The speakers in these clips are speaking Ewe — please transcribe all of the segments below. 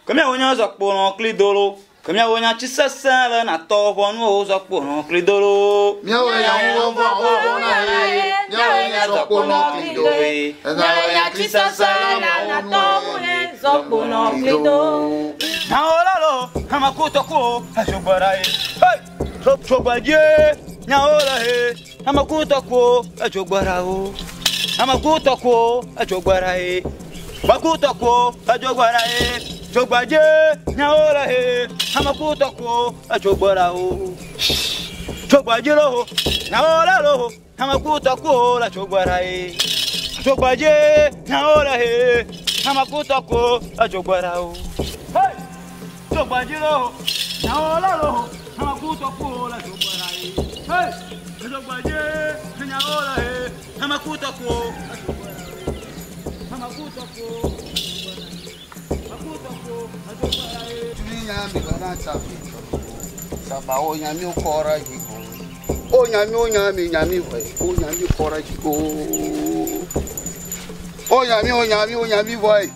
Ke míawo nya zɔkpo nɔ kli dolo. Ke míawo nya tsi sesẽ le natɔ ʋɔnuwo zɔkpo nɔ kli dolo. Míawo nya ŋuvɔvɔ vɔvɔ na ye. Míawo nya zɔkpo nɔ kli do. Míawo nya tsi sesẽ le natɔ ʋɔnuwo zɔkpo nɔ kli do. Nyawo la lo, amakutɔkuwo, ezogbɔra ye. Hey! Tsogbadie, nyawo le he, amakutɔkuwo, ezogbɔra wo. Amakutɔkuwo, ezogbɔra ye. Makutɔkuwo, ezogbɔra ye. Tsogbadie, nyawo le he, amakutɔkuwo, ezogbɔra wo. Tsogbadie lo, nyawo le lo, amakutɔkuwo le tsogbɔra ye. Tsogbadie, nyawo le he, amakutɔkuwo, ezogbɔra wo. Hey! Tsogbadie lo, nyawo le lo, amakutɔkuwo le tsogbɔra ye. Hey! Tsogbadie, nyawo le he, amakutɔkuwo, ezogbɔra wo. Amakutɔkuwo, ezogbɔra ye. Amakutɔkuwo, ezogbɔra ye. Tumi nyami bana tsafi saba o nyami o kora jiko o nyami o nyami nyami voy o nyami kora jiko o nyami o nyami o nyami voy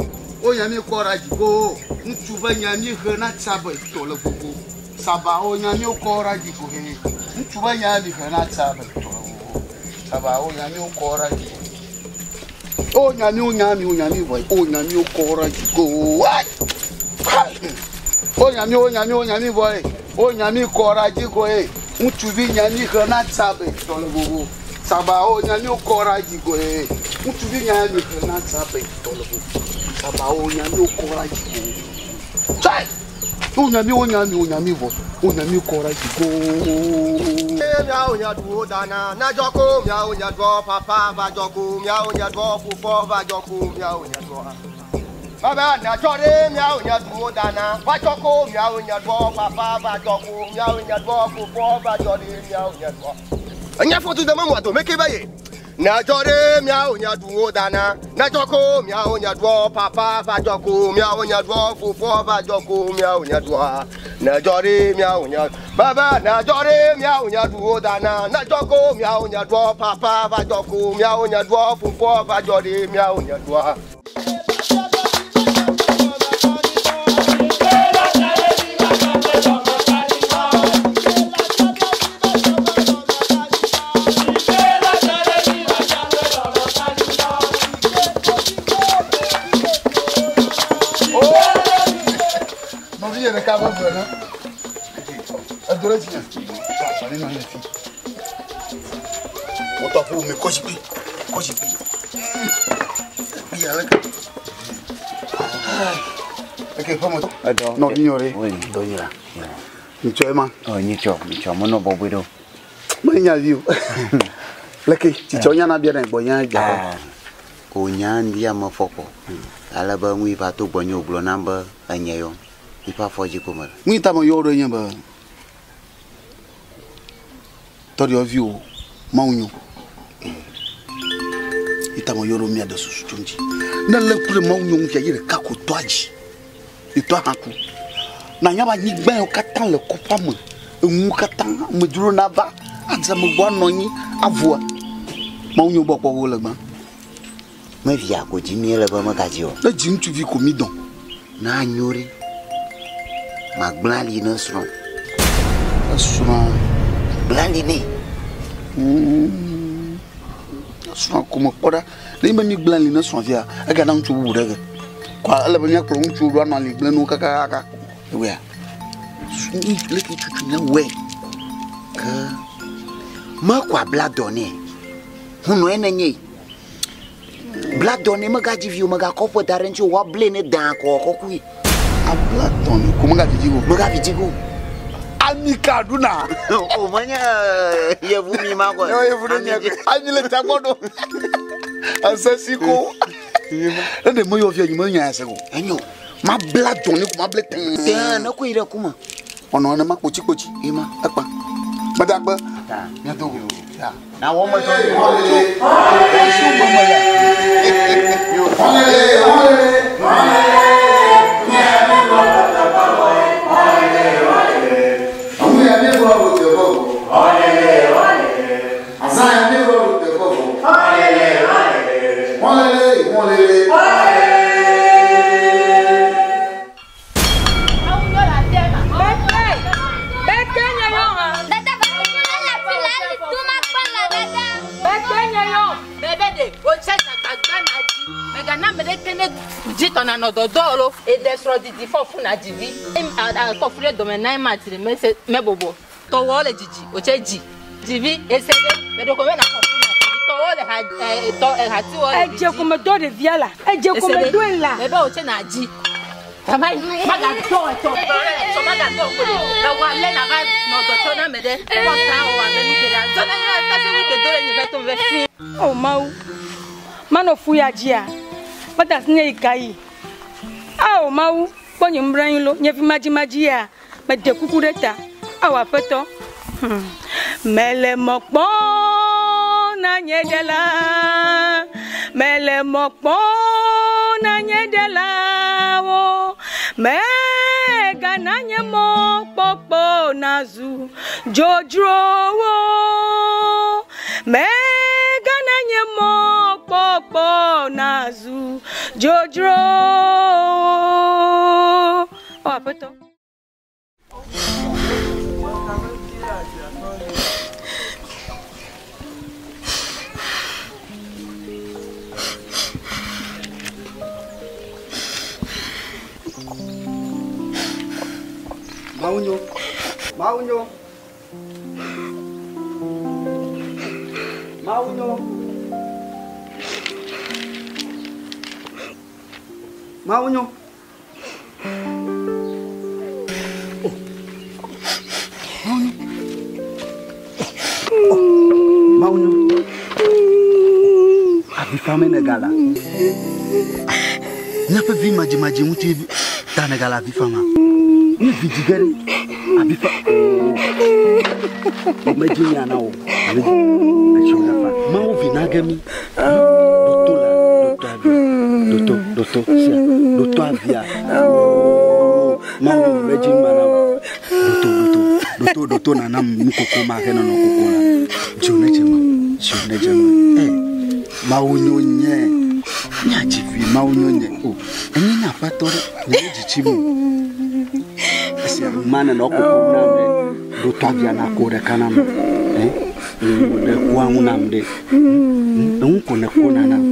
o nyami kora jiko ŋutsu be nyami he na tsabe tɔ le gbogbo saba o nyami o kora jiko he ŋutsu be nyami he na tsabe tɔ le gbogbo saba o nyami o kora jiko o nyami o nyami o nyami voy o nyami o kora jiko ai o nyami o nyami o nyami voy o nyami kora jiko he ŋutsuvi nyami he na tsabe tɔ le gbogbo saba o nyami o kora jiko he ŋutsuvi nyami he na tsabe tɔ le gbogbo saba o nyami o kora jiko tsai o nyami o nyami o nyami voy o nyami kora jiko. Miawo nya duwo dana, nadzɔko miawo nya duɔ papa va dzɔko, miawo nya duɔ fofo va dzɔko, miawo nya duɔ. Baba nadzɔ ɖe miawo nya duwo dana, va dzɔko miawo nya duɔ papa va dzɔko, miawo nya duɔ fofo va dzɔ ɖe miawo nya duɔ. Enya foto dama mu ato meke ba ye. Nadzɔ ɖe miawo nya duwo dana, nadzɔko miawo nya duɔ papa va dzɔko, miawo nya duɔ fofo va dzɔko, miawo nya duɔ. Nadzɔ ɖe miawo nya Baba nadzɔ ɖe miawo nya duwo dana, nadzɔko miawo nya duɔ papa va dzɔko, miawo nya duɔ fofo va dzɔ ɖe miawo nya duɔ. Nɔvi yɛ ɖeka ƒe ve ne edo ɖe dzinye agbale nɔ anyi le fi wotɔ ƒo me kɔ zikpui kɔ zikpui kpui ale ke eke ƒe me nɔvi nyɔ ɖe dɔ nyra nyitsɔ ema Nyitsɔ, nyitsɔ, menɔ bɔbɔe ɖo. menya vi o leke tsitsɔ nya na bia ɖe gbɔ nya dza O nya ŋdi ame fɔkɔ. Ale be ŋui va to gbɔnye wògblɔ nam be enye yɔ. Yiƒe afɔ dzi ko mele. ŋui ta me yɔ ɖo nye be tɔɖiɔviwo mawu nyo yi ta me yɔ ɖo mia ɖe susu tso ŋuti ne lé ku ɖe mawu nyo ŋu fia yi ɖeka ko tɔa dzi yi tɔa hã ku na nya be anyigba yiwo katã le kɔƒea me enuwo katã amedzro nava adze amegbɔ anɔ anyi avoa mawu nyo gbɔ kpɔ wo le gbã Me via ko dzi mí le be megadzi o. Ne dzi ŋutsuvi ko mi dɔn. Na nyo ɖe. Magblẽ ali ne srɔ̃. Esrɔ̃. Gblẽ ali nɛ. Esrɔ̃ ko me kpɔ ɖa. Ne be mi gblẽ ali ne srɔ̃ fia, egana ŋutsu bubu ɖe ge. Kɔa ele be míakplɔ ŋutsuwo ɖo anɔ ali gblẽ nuwo kakakaka. Ewɔea? Leke tutu míawɔe? Ke mekɔ abla dɔ nɛ. Hunɔe nenye. Bla dɔ nɛ megadzi vi o, megakɔ ƒe da ɖe ŋuti o, woable ne dã kɔ kɔkui. Abla tɔn ni ko mega vidi o. Mega vidi o. Ami ka ɖuna. O menye yevu mi ma kɔ. Yevu ɖe nye ami le tagbɔ ɖo. Asesi ko. Ne ɖe meyɔ fia nyi menya ya se o. Enyo. Ma bla dɔn ni ko ma ble tɛn. Tɛn ne ko yi ɖe kuma. Ɔnɔ ne ma kpotsi kpotsi. Ema. Ekpa. Medagbe. Miado go. Ya. Na wɔ me tɔ. Osu mama ya. Olele olele olele. Jitɔ na nɔ dɔdɔ lo eɖe srɔ̃ didi fɔfu na dzivi kɔfu ɖe dɔme na ema tiri mese mebɔbɔ tɔwɔ le dzidzi wòtse dzi dzivi ese ɖe meɖoko me na fɔfu na dzivi tɔwɔ le ha ɛ tɔ hatiwɔ le Edze kome dɔ ɖevia la. Edze kome dɔe la. Mebe wòtse na dzi. Kama magadɔ etsɔ etsɔ magadɔ ko de na wa lé na va nɔ dɔtsɔ na me ɖe kɔta wɔ abe nu geɖe zɔ na nye tasi wu ke do ɖe nye ƒe to me fi. O Mawu, manɔ fu ya dzia, meda asi nye yi ka yi. Ao Mawu, kpɔ nye nublanui lo, nye vi madzimadzi ya, mede kuku ɖe ta. Ao aƒetɔ, mele mɔ kpɔm na nye ɖela, mele mɔ kpɔm na nye ɖelawo, megana nye mɔkpɔkpɔ nazu dzodzrowo. Megana nye mɔkpɔkpɔ nazu dzodzrowo. O aƒetɔ. Mawunyo. Mawunyo. Mawunyo. Mawunyo. Mawunyo. Avi fam ne gala. Míaƒe vi madzimadzi ŋuti ta ne gala avi fama. Nye vi dzi ge ɖe avi fa. O medzi nya na o. Etsi wo fa. Mawu vi na ge mi. Doto la, doto avia. Doto, doto, sia. Doto avia. Mawu medzi ma na o. Doto, doto, doto, doto na nam nukoko ma he nɔnɔ koko la. Dzo ne dze me, dzo ne dze me. Eh, Mawu nyo nye. Míadzi vi Mawu nyo nye. O, enye nye aƒetɔ ɖe, nye me dzitsi mu. Esia ma nenɔ koko nam ɖe. Doto avia na ko ɖeka nam. Eh, ɖe koa ŋu nam ɖe. Eŋu ko ne ko na nam.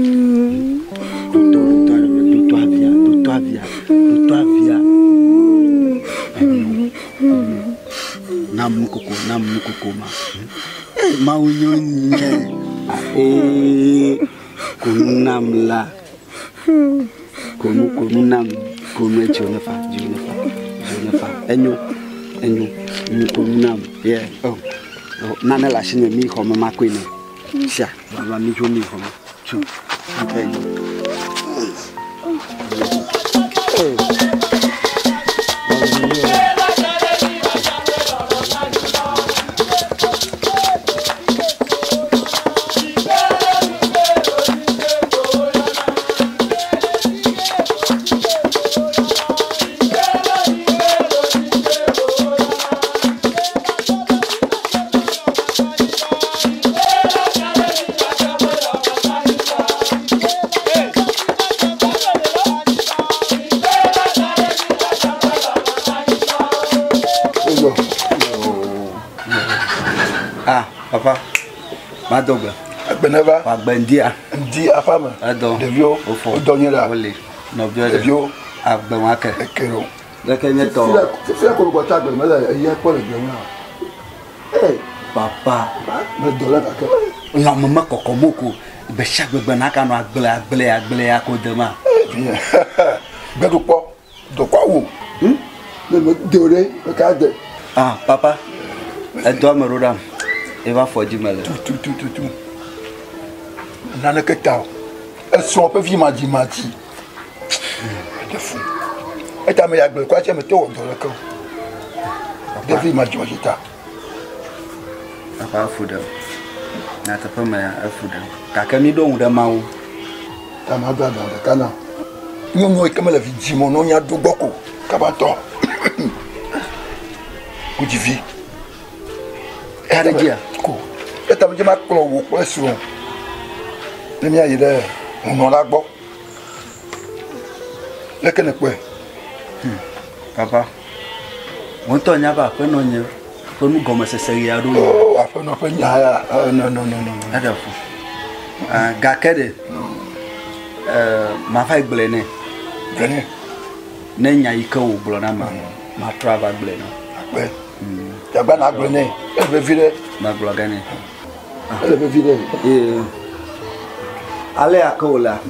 Doto, doto, doto avia, doto avia, doto avia. Enyo, enyo. Nam nukoko, nam nukoko ma. Eh, Mawu nyo nye. Eh, konu nam la. Konu, konu nam, konu etsi ne fa, dzi ne fa, dzi ne fa. Enyo, enyo, nu konu nam. Yeah, oh. Oh, nane le asinye mi xɔ me makoe ne. Sia, va mi dzo mi xɔ me. Tso, enyo. Eh. Ah, papa. Madogbe. Agbeneva. Agbendia. Ndi afame. Adɔ. Ɖeviwo. Wofɔ. Wodɔ nyuie ɖa. Wole. Nɔviwo ɖe. Ɖeviwo. Agbe wa ke. Eke ɖo. Leke nye tɔ. Fifia ko gbɔ tsa agbe me le eya kpɔ le gbe ŋu. Ee, papa. Me dɔ le gake. Lãme me kɔkɔ mo ko. Gbe sia gbegbe naka nɔ agble agble agble ya ko de ma. Ee, vinye. Gbeɖukpɔ. Dɔkɔ awu. Ne me de o ɖe, meka de. Ah, papa, edɔ ame ɖo ɖam. Eva fɔ dzi me le. Tutututu. Naneke ta o. Esrɔ̃ ƒe vi madzimadzi. Eɖe fu. Eta me ya gblẽ kɔ atse me te wɔ dɔ ɖeke o. Ɖevi madzimadzi ta. Papa efu ɖem. Nyateƒe me ya efu ɖem. Gake mi ɖo ŋu ɖe Mawu. Ta ma do aɖaŋu ɖeka na. Nyɔnuwo yi ke mele vi dzim o, ne wonya ɖo gbɔ ko kaba tɔ. Wodzi vi. Ka ɖe dzia? Ko. Eta me dze ma kplɔ wò kple srɔ̃. Ne míayi ɖe hunɔ la gbɔ. Leke nèkpɔe? Papa, wò ŋutɔ nya be aƒenɔ nye ƒe nugɔmesese ɣi aɖewo yi. Oh, aƒenɔ ƒe nya ya, no, no, no, no. Eɖe fu. Ah, gake ɖe, mava yi gblɔe nɛ. Gblɔe nɛ. Ne nya yi ke wògblɔ na ma, matrɔ ava gblɔe na. Akpe. Dagba na gblɔe nɛ. Ele vevi ɖe. Magblɔ ge nɛ. Ele vevi ɖe. Ee. Ale ya ke wòle afi.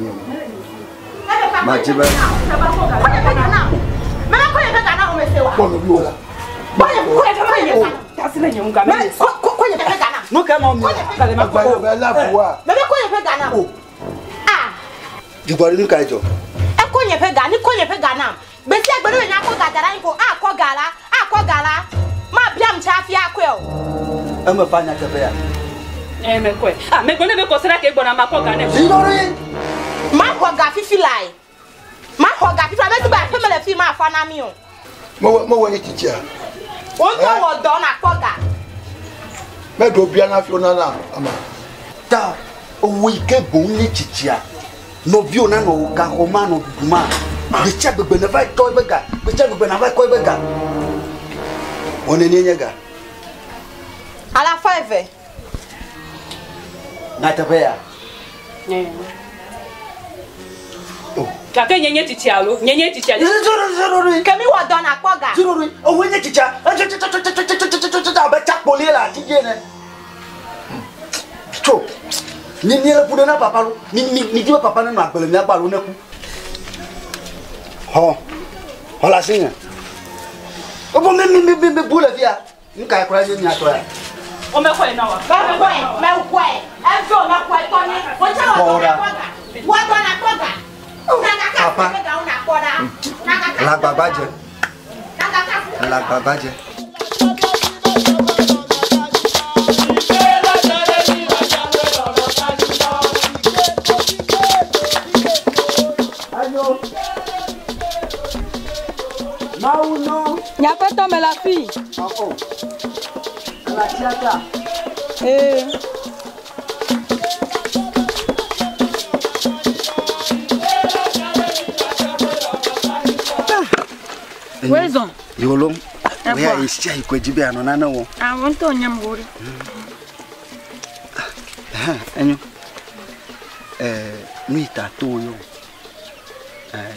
Madzi be. Kpɔ nɔviwò la. Nu ka ma mi? Dzigbɔɖi nu ka dzɔ? Ekɔ nye ƒe ga, ni kɔ nye ƒe ga nam. Gbe sia gbe ne menya kɔ ga da ɖe anyi ko, akɔ ga la, akɔ ga la. Ma biam tsa hafi akɔe o. Eme fa nyateƒe ya. Ɛ mekɔe. Ah, megblɔ ne be kɔsira ke gbɔna makɔ ga nɛ. Dzigbɔɖi. Maxɔ ga fifi lae. Maxɔ ga fifi lae. Medi be aƒeme le fi ma afa na mi o. Mewɔ nye tsitsia. Wo ŋutɔ wɔ dɔ nakpɔ ga. Meɖo bia na fi wonana ama. Ta owó yi ke boŋ nye tsitsia. Nɔviwo nanɔ wò gaxɔ ma nɔ ɖuɖu ma. Gbe sia gbegbe ne va yi tɔ ebe ga. Gbe sia gbegbe na va yi kɔ ebe ga. Wɔ nenie nye ga? Alafa eve. Nyateƒe ya. Gake nye nye tsitsia alo? Nye nye tsitsia. Ke mi wɔ dɔ nakpɔ ga. Owó nye tsitsia. Etsɔtsɔtsɔtsɔtsɔtsɔtsɔtsɔ abe tsakpolie le ati dzi ene. Tso. Mi mi le ƒu ɖe na papa lo. Mi mi mi di be papa nenɔ agbe le mía gbɔ alo neku. Xɔ. Xɔ le asi nye. Wobo mi mi mi mi mi bu le fia. Nu ka kura nye mia tɔ ya? Womexɔe na wa. Mexɔe, mexɔe. Edzo mexɔe tɔ nye. Wotse wɔ dɔ nakpɔ ga. Wɔ dɔ nakpɔ ga. Papa. Le agbagba dze. Le agbagba dze. Nyaƒetɔ me le afi. Ee. Wezɔn. Yolo. Oya yi sia yi koe dzi be anɔ nane wɔm. Awɔ ŋutɔ nyam wo ɖe. Enyo. Nu yi ta to yo.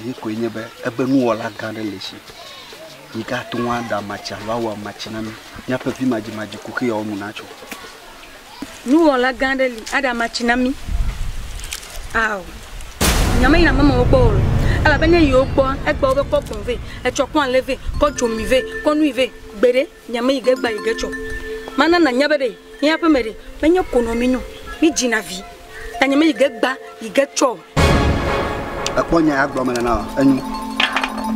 Yi koe nye be ebe nuwɔla gã ɖe le si. Yi ke ate ŋu aɖe amatsi alo awɔ amatsi na mi. Míaƒe vi madzimadzi kuxi yawo nu natso. Nuwɔla gã ɖe li aɖe amatsi na mi. Ao. Nyame yina mama wo gbɔ o. Elabe ne yiwo gbɔ egbe wobe kɔ gbɔn vɛ, etsɔ kɔ alẽ vɛ, kɔ dzomi vɛ, kɔ nui vɛ. Gbe ɖe nyame yi ge gba yi ge tsɔ. Mana na nya be ɖe míaƒe me ɖe menye konɔ mi nyo. Mi dzina vi. Ta nyame yi ge gba yi ge tsɔ. Ekpɔ nya ya gblɔ me nana enyo.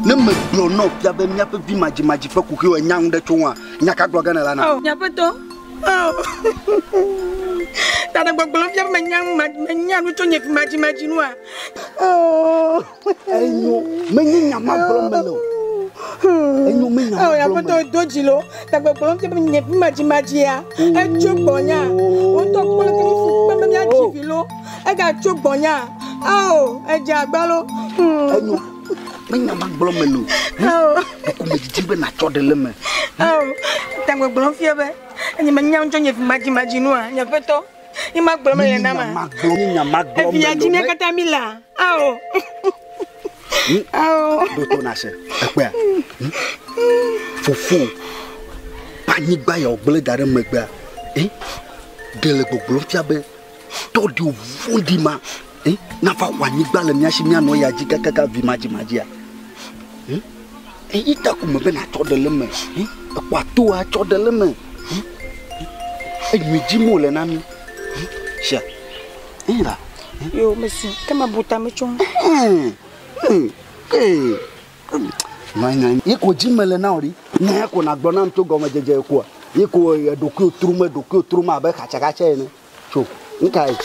Ne megblɔ na wò fia be míaƒe vi madzimadzi ƒe kuxiwo enya nu ɖe tso ŋua, nya ka gblɔ ge nèle na? Ao, nyaƒetɔ. Ao. Ta ɖe gbɔgblɔ fia be menya nu menya nu tso nye vi madzimadzi nua. Ao. Enyo, menye nya ma gblɔm mele o. Enyo, menye nya ma Ao, gblɔm nyaƒetɔ mele o. do dzi lo. Ta gbɔgblɔ fia be nye vi madzimadzia, etso gbɔnya. Wo ŋutɔ kpɔ leke mi fu kpe be míadzi vi lo. Egatso gbɔnya. Ao, edze agba lo. Enyo, menye nya ma gblɔm mele o. Ao. Ɖeko medidi be nàtsɔ ɖe le eme. Ao, ta gbɔgblɔ fia be enye menya nu tso nye vi madzimadzi nua, nyaƒetɔ. Ye ma gblɔm mele na ma. Menye nya ma gblɔm Evia mele o. dzi mía katã mi la. Ao. Ao. Ɖo to nase. Ekpɔa? Fofo, anyigba ya wògblẽ da ɖe megbea, ɖe le gbɔgblɔm fia be tɔ ɖi vɔ̃ɖi ma, nava xɔ anyigba le mía si míanɔ ya dzi kakaka vi madzimadzia. Eyi ta ko me be natsɔ ɖe le me. Ekpɔ atoa tsɔ ɖe le me. Enyui dzi mo le na mi. Sia. Eyi la. Yo mesi ke ma bu ta me tso. Nɔ ye ko dzi me le na wo ɖi. Nya ko na gblɔ nam tso gɔmedzedze koa. Ye ko eɖokuiwo trum eɖokuiwo trum abe xatsakatsɛ ene. Tso nuka ye?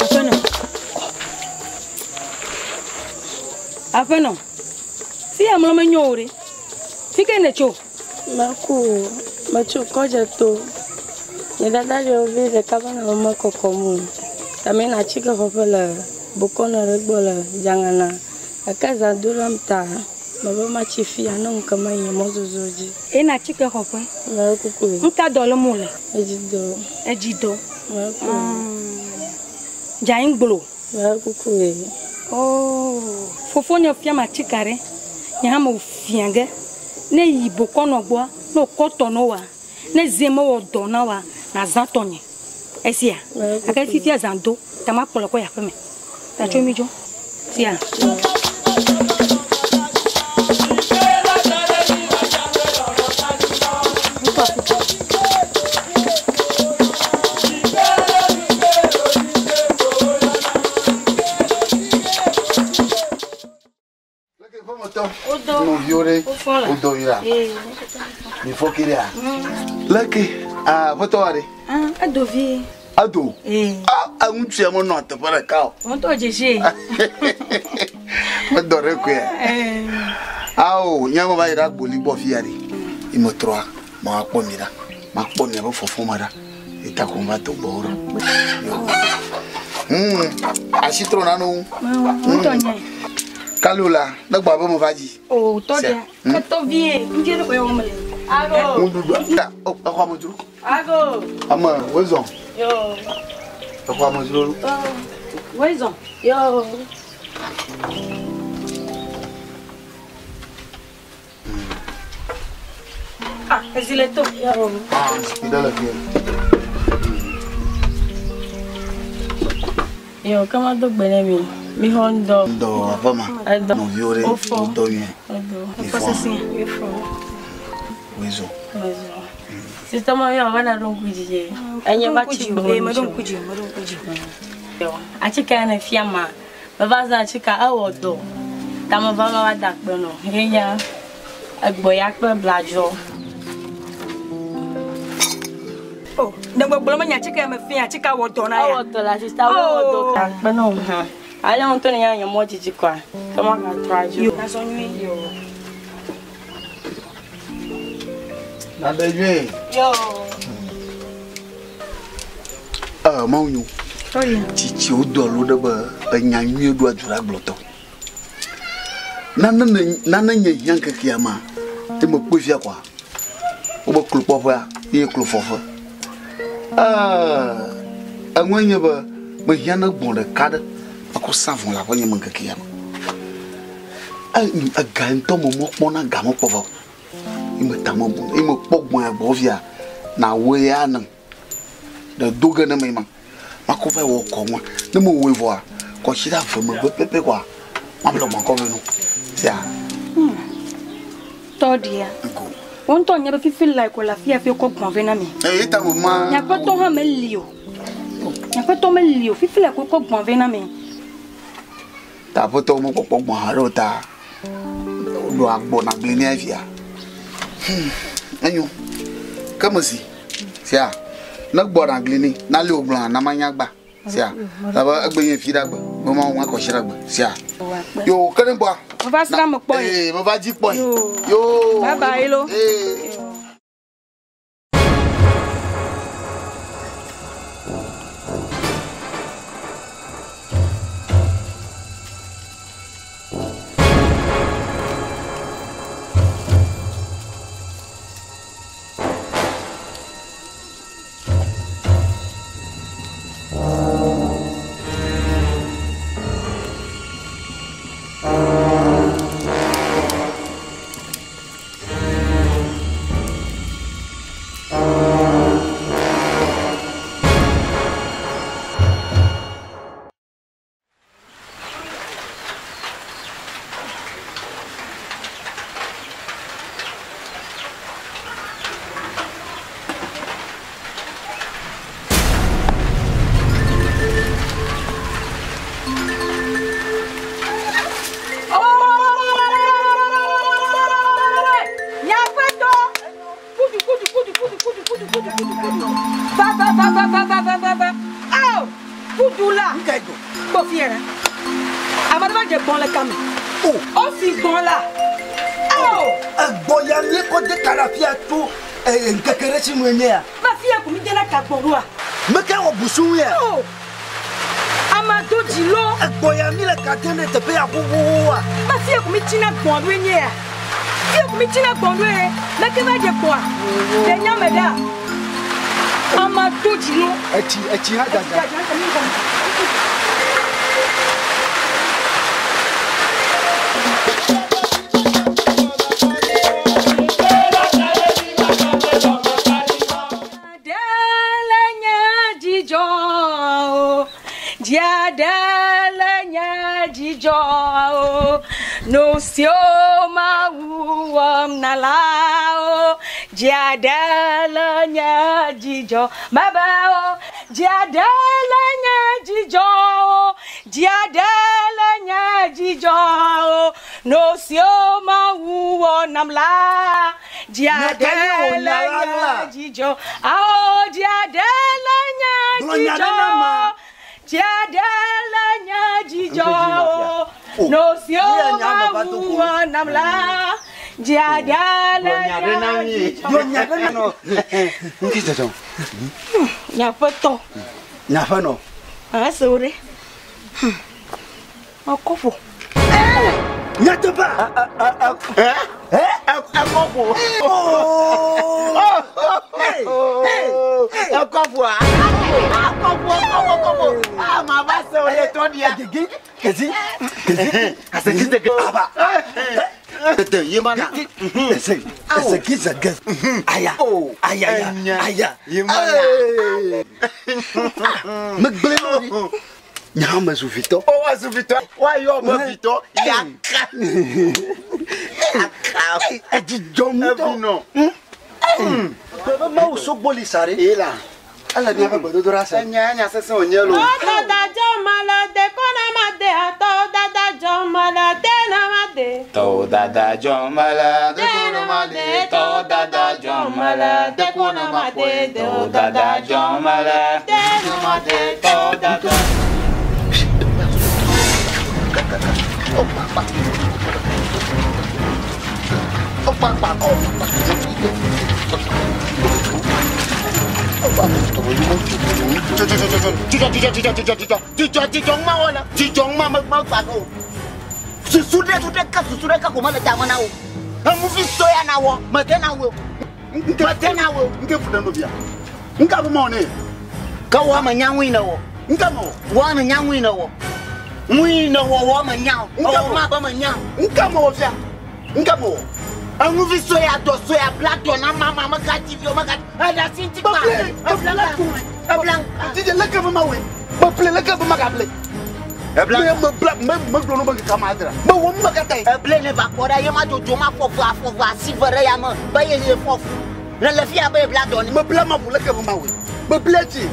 Aƒenɔ. Aƒenɔ. Fi ya mlɔ menyo o ɖe. Fi ke ne tso. Maku metso kɔdze to. Nye dada ɖewo vi ɖeka va nɔ me kɔkɔm o. Tame na atike xɔƒe le bokɔnɔ ɖe gbɔ le Dzangana. Gake zã do ɖam ta mebe matsi fia ne ŋu ke mayi nye mɔzɔzɔ dzi. Ena atike xɔƒe. Mele kuku. Ŋka dɔ lém wole? Edzi dɔ. Edzi dɔ. Mele kuku. Dzaŋgblo. Mele kuku. Oh, fofonye fiam atike ɖe. Nye hã mewɔ fia ge. Ne yi bokɔnɔ gbɔa, ne wòkɔ tɔ na woa, ne zi mewɔ dɔ na woa, nazã tɔnye. Esia. Gake fifia zã do, ta makplɔ kɔ yi aƒeme. Ta tso mi dzo. Sia. Nɔviwo ɖe wodɔ yi la. Mi fɔ ke ɖea. Leke aƒetɔ wa ɖe. Edo vie. Ado. Ah, ŋutsu ya menɔ teƒe ɖeka o. Ŋutɔ dzesi. Medɔ ɖe koe. Awo nye me va yi ɖe agboli gbɔ fi ya ɖe. Yi me trɔa, ma kpɔ mi ɖa. Ma kpɔ miaƒe fɔfɔ me ɖa. Eta ko va to gbɔ ɖo. Asi trɔ nanu. Ŋutɔ nye. Kalu la, ne gbɔ abe me va dzi. O tɔ ɖe. Etɔ vie. Ŋdie ɖe koe wɔm le. Ago. Ŋuɖuɖu. O exɔ ame dzro. Ago. Ame wozɔn. Yo. Exɔ ame dzro. Wozɔn. Yo. Ah, ezi le to. Yo. Ah, zikpui ɖe le fie. Yo, ke ma do gbe ne mi. Mi xɔ ŋdɔ. Ŋdɔ aƒe ma. Edɔ. Nɔviwo ɖe Wofɔ. wodɔ nyuie. Edo. Mi Fɔ fɔ. sesẽ. Mi fɔ. Wozɔn. Mezɔ. Sista ma yɔ va na ɖo ŋku dzi ye. Enye va tsi gbɔ. Ee, meɖo ŋku dzi, meɖo ŋku dzi. Yo. Atike ya ne fia ma. Meva zã atsika ewɔ dɔ. Ta meva ma va da akpe nɔ. Ye nye egbɔ ya kple bladzo. O, ne gbɔgblɔ me nya atike ya me fia atike wɔ dɔ na ya. Ewɔ dɔ la sista ewɔ dɔ ta akpe nɔ hã. Ale ŋutɔ ne nye nye mɔ dzidzi koa. Ke ma gatrɔ adzo. Yo, nazɔ nyuie. Yo. Nade nyuie. Yo. Mawu nyo. Tsitsiwo do alo ɖe be enya nyuie ɖoa du ɖe agblɔtɔ. Nane nye hiã ŋkekea ma, ye me kpɔe fia koa, wobe klokpɔƒea ye klofɔƒe. Eŋue nye be mehiã ne gbɔ̃ ɖeka ɖe makɔ sa vɔ le aƒenye me ŋkekea me. Ega ŋutɔ me mɔkpɔ na ga mekpɔ vɔ. Ye me ta me bu, ye me kpɔ gbɔ̃ ya gbɔ fia, na wɔe ya nem. Ɖe do ge ne me ma. Makɔ va wɔ kɔ ŋua. Ne me wɔe vɔa, kɔsi ɖe ave megbe pɛpɛ koa, mable gbɔ̃ kɔ ve nu. Sia. Tɔ ɖia. Ŋko. Wo ŋutɔ nye be fifi la ko le afi ya fi wokɔ gbɔ̃ vɛ na mi. Eye ta me ma. Nye aƒetɔ hã meli o. Nye aƒetɔ meli o. Fifi la ko wokɔ gbɔ̃ vɛ na mi. Ta aƒetɔ mekpɔkpɔ gbɔ̃ haɖe o ta ɖo agbɔ na gli nɛ fia. Enyo. Ke me si. Sia. Ne gbɔ na gli nɛ, na li wògblɔna na manya gba. Sia. Elabe egbe nye fi ɖe agbe. Be mawu ŋua kɔsi ɖe agbe. Sia. Yo, ke ne gbɔa. Meva srã me kpɔ ye. Ee, meva dzi kpɔ ye. Yo. Yo. Bye bye lo. Ee. Kpɔ fi yɛrɛ. Ame ɖe va dze gbɔ̃ le kame. O fi gbɔ̃ la. Ao. Egbɔ ya míekɔ de ka ɖe afia tso ŋkeke ɖe si nue nye ya. Va fi ya ko mi dena ka gbɔ̃ ɖoa. Meke wɔ busu ya. O. Ame do dzi lo. Egbɔ ya mi le ka dem ɖe teƒe ya xoxoxoa. Va fi ya ko mi tsina gbɔ̃ ɖoe nye ya. Fi ya ko mi tsina gbɔ̃ ɖoe. Meke va dze gbɔ̃a. Ɖe nyame ɖa. Ame do dzi lo. Etsi etsi hã dzadza. Ɖe nye dzidzɔ o, dzia ɖe le nye dzidzɔ o, nu siwo Mawu wɔm na la o, dzia ɖe le nye dzidzɔ mebe o, dzia ɖe le nye dzidzɔ o, dzia ɖe le nye dzidzɔ o, nu siwo Mawu wɔ nam la, dzia ɖe le nye dzidzɔ ao, dzia ɖe le nye dzidzɔ dzia ɖe le nye dzidzɔ o, nu siwo Mawu wɔ nam la, dzia ɖe le nye dzidzɔ. Ŋke dzɔdzɔ. Nye aƒetɔ. Nye aƒenɔ. Ese wo ɖe. Mekɔ ƒo. Nyateƒea. Ekɔ ƒo. Ekɔ ƒoa. Ekɔ ƒo, ekɔ ƒo, ekɔ ƒo. Ama va se wo le tɔ ɖia. Gigi, kezi, kezi, Aseki zege. Aba. Tete ye ma na. Eze, ezegi zege. Aya, aya, aya, aya. Ye ma na. Megblẽ nɔ ɖi. Nye hã mezu vitɔ. O wa zu vitɔ. Wa yɔ be vitɔ. Yaka. Yaka. Edzi dzɔm ŋutɔ. Evinɔ. Bebe Mawu sogboli sa ɖe. Ye la. Ele míaƒe gbedodoɖa se. Enya enya sesẽ wònye lo. Dada dzɔ ma le de kɔna ma de atɔ dada dzɔ ma le de na ma de. Tɔwo dada dzɔ ma le de kɔnɔ ma de. Tɔwo dada dzɔ ma le de kɔnɔ ma de. Tɔwo dada dzɔ ma le de na ma de. Tɔwo dada. Dzidzɔ dzidzɔ ŋma wɔ le dzidzɔ ŋma me me gba o. Susu ɖe su ɖeka susu ɖeka ko mele tame na wo. Enuvi sɔ ya na wɔ mede na wo. Mede na wo. Nke fu ɖe nɔvia. Nka be ma wɔ ne. Ke wɔ ame nya ŋui ne wɔ. Nka ma wɔ. Wɔ ame nya ŋui ne wɔ. Ŋui ne wɔ wɔ ame nya. Nka Ewɔ ma be me nya. Nka ma wɔ fia. Nka ma wɔ. Enuvi sɔ ya dɔ sɔ ya bla dɔ na mama me ka ti fi o me ka. Eɖe asi ŋuti kpa. Beble, Ebla beble. Ebla. Dzidze leke be ma wɔe. Beble leke be ma gable. Ebla. Me me bla me me gblɔ no be keka ma dra. Me wɔ me katã ye. Eble ne va kpɔ ɖa ye ma dzodzo ma fɔ fu afɔ fu asi ve ɖe ya me be ye ye fɔ fu. Ne le fia be ebla dɔ ne. Me bla ma ƒo leke be ma wɔe. Me ble dzi.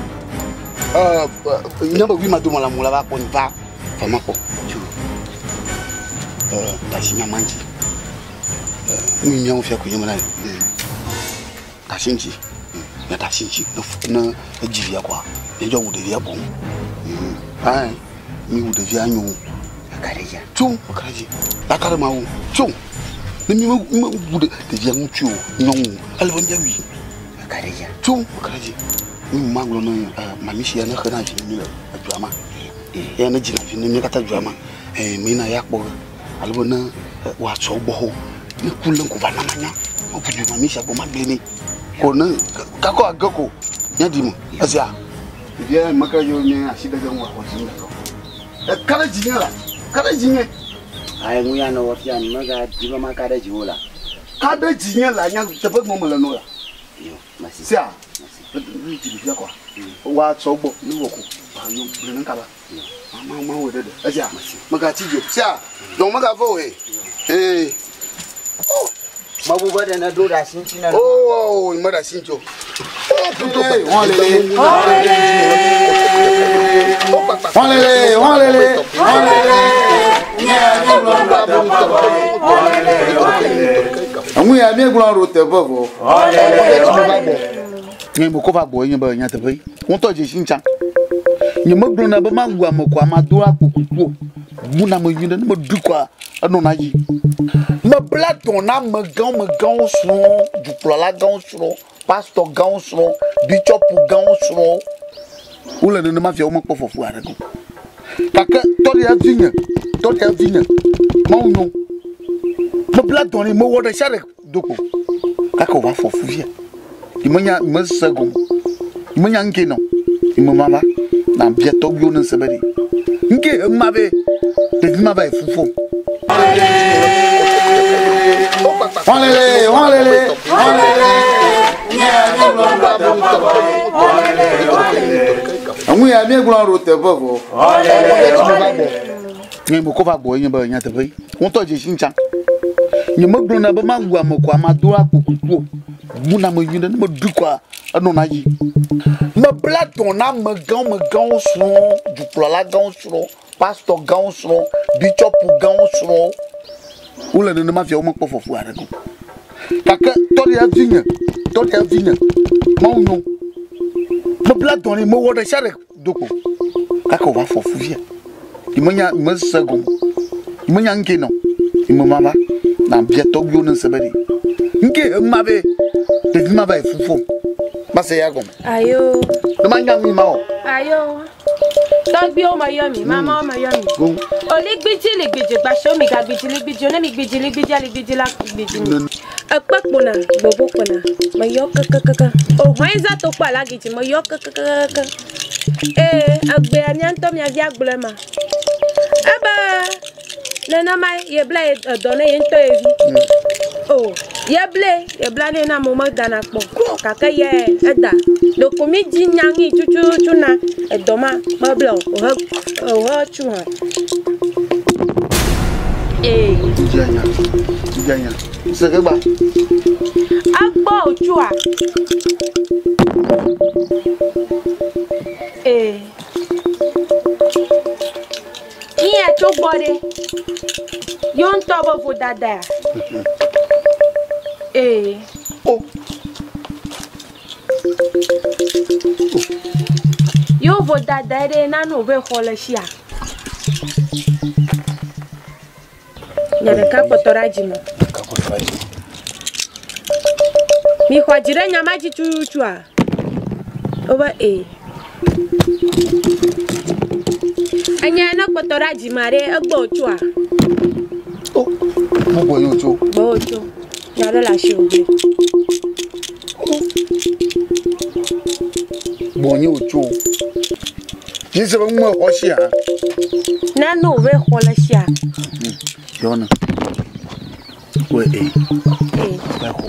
Nye be wi ma do ma la mu la va kpɔ ni va va ma kpɔ. Tso. Dasi nya ma ŋuti. Nu miawo fia ko nye me la. Dasi ŋuti. Ne dasi ŋuti ne edzi via kɔa. Ne dzɔ wu ɖevia boŋ. Ayi mi wu ɖevia nyo. Aka ɖe dzia. Tso aka ɖe dzi. Aka ɖe ma wu. Tso. Ne mi me wu ɖevia ŋuti o nyɔnu ele be miawui. Aka ɖe dzia. Tso aka ɖe dzi. Mi ma gblɔ ne mami sia ne xena vi ne mi le edua ma. Eya ne dzina vi ne mi katã dua ma. Mi na ya kpɔ ge. Ale be ne wòatsɔ gbɔ ho. Ne ku le ŋku va na ma nya. Meʋu du mami sia gbɔ ma gblẽ nɛ. Ko ne kakɔ age ko nye ɖi me. Esia. Ɖevia meke yewo nye asi ɖe ge ŋu axɔ dzi ɖeka. Eka ɖe dzi nye la. Ka ɖe dzi nye. Ayi ŋu ya ne wɔ fia nu mega di be maka ɖe dziwò la. Ka ɖe dzi nye la nya teƒe gbɔ mele nɔ la. Yo, masi. Sia. Ne dzi ɖevia kɔa. Woatsɔ gbɔ ne wɔ ko. Yo gblẽ ne kaba. Ma ma wɔ ɖe ɖe. Esia. Mega tsi dzo. Sia. Dɔn mega vɔ o he. Ee. Mebu be ɖe ne ɖo ɖe asi ŋuti ne. Oh, me ɖe asi ŋuti o. Hɔlele, hɔlele, hɔlele. Eŋu ya míegblɔ ɖo teƒe vɔ. Nye me kɔ va gbɔ nye be nyateƒe yi. Ŋutɔ dzesi ŋutsa. Nyemegblɔna be mawu ame ko ame do akpo kuku o. Bu na ame nyui ɖe ne meɖui koa enɔna dzi. Mebla dɔ na amegãwo megãwo srɔ̃, dukplɔla gãwo srɔ̃, pastɔ gãwo srɔ̃, bishɔpu gãwo srɔ̃. Wole nenema fia womekpɔ fɔfu aɖeke o. Gake tɔɖia vinye, tɔɖia vinye, Mawu nyo. Mebla dɔ nɛ, mewɔ ɖe sia ɖe do kpo. Gake wòva fɔ fu fia. Nyemenya, nyemese gɔme o. Nyemenya nu ke nɔ. Nye mava na bia tɔgbuiwo ne ŋse be ɖe. Ŋke ema be ɖevi ma va yi fu fɔm. Hɔlele, hɔlele, hɔlele. Eŋu ya míegblɔ ɖo teƒe vɔ. Nye mekɔ va gbɔ nye be nyateƒe yi. Ŋutɔ dzesi ŋtsã. Nye megblɔna be mawu ame ko ame do akpo kuku o. Bu na ame nyui ɖe ne meɖui koa enɔna dzi. Mebla dɔ na amegãwo megãwo srɔ̃, dukplɔla gãwo srɔ̃, pastɔ gãwo srɔ̃, bishɔpu gãwo srɔ̃. Wole nenema fia womekpɔ fɔfu aɖeke o. Gake tɔɖia vinye, tɔɖia vinye, Mawu nyo. Mebla dɔ nɛ, mewɔ ɖe sia ɖe do kpo. Gake wòva fɔ fu fia. Nyemenya, nyemese gɔme o. Nyemenya nu ke nɔ. Nye mava na bia tɔgbuiwo ne ŋse be ɖe. Nu ke ema be ɖevi ma va yi fu fɔm. Mase ya gɔme. Ayo. Ne manya nu ma o. Ayo. Tɔgbuiwo meyɔ mi, mamawo meyɔ mi. Oligbidzi ligbidzi gbasio mi gagbidzi ligbidzi ne mi gbidzi ligbidzi aligbidzi la gbidzi mi. Ekpe kpona, gbogbo kpona, meyɔ kekekeke. Ohɔe za to kpɔ alagidzi meyɔ kekekeke. Ee, egbea mía ŋutɔ mía via gblɔe ma. Ebe nenema yebla ye edɔ ne ye ŋutɔ ye vi. O, yeble yebla ne na amewo medana kpɔ gake ye eda. Ɖeko mi dzi nya ŋui tututu na edɔ ma meble o ohe ohe tsu hã. Ee. Dzi anya, dzi anya. Se ke gba. Egbɔ wòtsua? Ee. Iya tso gbɔ ɖe. Yewo ŋutɔ be vodada. Ee. O. Yewo vodada ɖe nanu wòve xɔ le sia. Nye ɖeka kpɔtɔ ɖe adzi me. Ɖeka kpɔtɔ ɖe adzi me. Mi xɔ dzi ɖe nya ma dzi tututua? Wobe ee. Enya ne kpɔtɔ ɖe adzi me ɖe egbɔ wòtsoa? O, mo gbɔ ye wòtso. Gbɔ wòtso. Nya ɖe le asiwò gbe. Gbɔ nye wòtso. Yi se be ŋu xɔ sia. Ne no wòve xɔ le sia. Yɔna. Wɔ ee. Ee. Bɛ xɔ.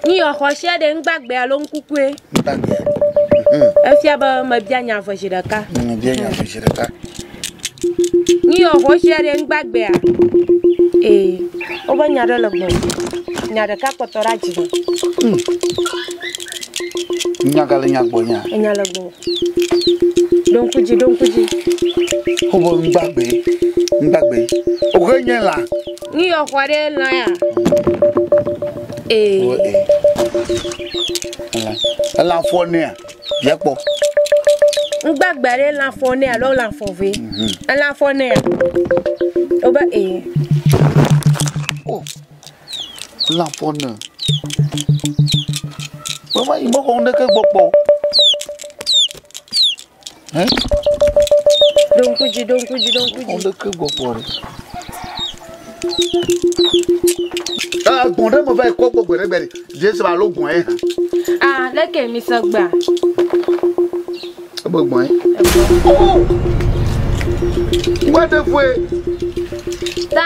Ni yɔ xɔ sia ɖe ŋgbagbe alo ŋkukue. Ŋgbagbe. Efia be mebia nya ve zi ɖeka. Mebia nya ve zi ɖeka. Ni yɔ xɔ sia ɖe ŋgbagbea. Ee. Wobe nya ɖe le gbɔ. Nya ɖeka kpɔtɔ ɖe adzi me. Nya gale nya gbɔ nya. Enya le gbɔ. Ɖo ŋku dzi, ɖo ŋku dzi. Wobe ŋgbagbe, ŋgbagbe. Wohe nye lã. Ni yɔ xɔ ɖe lã ya. Ee. Wo ee. Elã. Elã fɔ nea, via kpɔ. Ŋgbagbe ɖe lã fɔ nea alo lã fɔ ve. Elã fɔ nea. Wobe ee. O. Lã fɔ ne. Mema yi mexɔ ŋɖeke gbɔ kpɔ o. Hɛ? Ɖo ŋku dzi, ɖo ŋku dzi, ɖo ŋku dzi. Ŋɖeke gbɔ kpɔ ɖe. Ah, gbɔn ɖe me va yi kɔ gbɔ gbe ɖe gbe ɖe. Jesu alo gbɔn ye hã. Ah, leke mi se gbea? Ebe gbɔn ye. Oh! Ŋgba ɖe fue. Ta,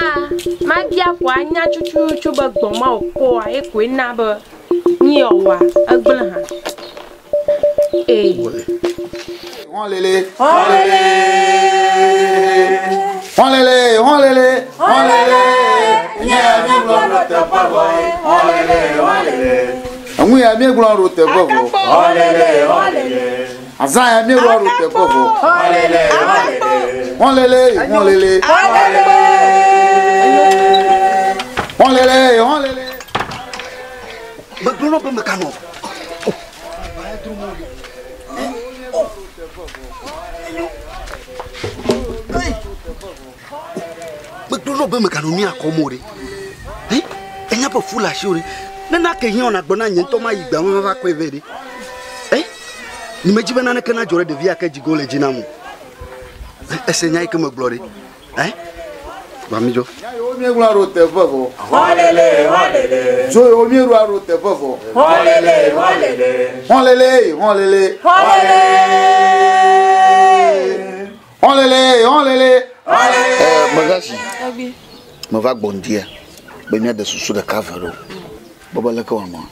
mabia ko anya tututu be gbɔn ma wòkɔa ye koe na be nyi yɔwɔa egblẽ hã. Ee. Hɔlele. Hɔlele. Hɔlele, hɔlele, hɔlele. Nye míegblɔ ɖo teƒe vɔ. Hɔlele, hɔlele. Eŋu ya míegblɔ ɖo teƒe vɔ. Hɔlele, hɔlele. Azã ya míegblɔ ɖo teƒe vɔ. Hɔlele, hɔlele. Hɔlele, hɔlele. Hɔlele, hɔlele. Megblɔ na wo be meganɔ. Gbegblɔ nɔ be meganɔ nu ya kɔm o ɖe. Ɛ enya be fu le asiwò ɖe. Ne nake hiã wò nàgblɔ na nye ŋutɔ mayi gbea me mava kɔe vɛ ɖe. Ɛ nyemedi be naneke nadzɔ ɖe ɖevi ya ke dzi ge wole dzi nam o. Ese nya yi ke megblɔ ɖe. Ɛ va mi dzo. Nya yiwo míegblɔ ɖo teƒe vɔ. Xɔlele, xɔlele. Dzo yiwo míeɖoa ɖo teƒe vɔ. Xɔlele, xɔlele. Xɔlele, xɔlele. Xɔlele. Xɔlele, xɔlele. Ɛ Megasi, meva gbɔ ŋdia be míade susu ɖeka ve ɖo. Kpɔ be leke wòanɔa.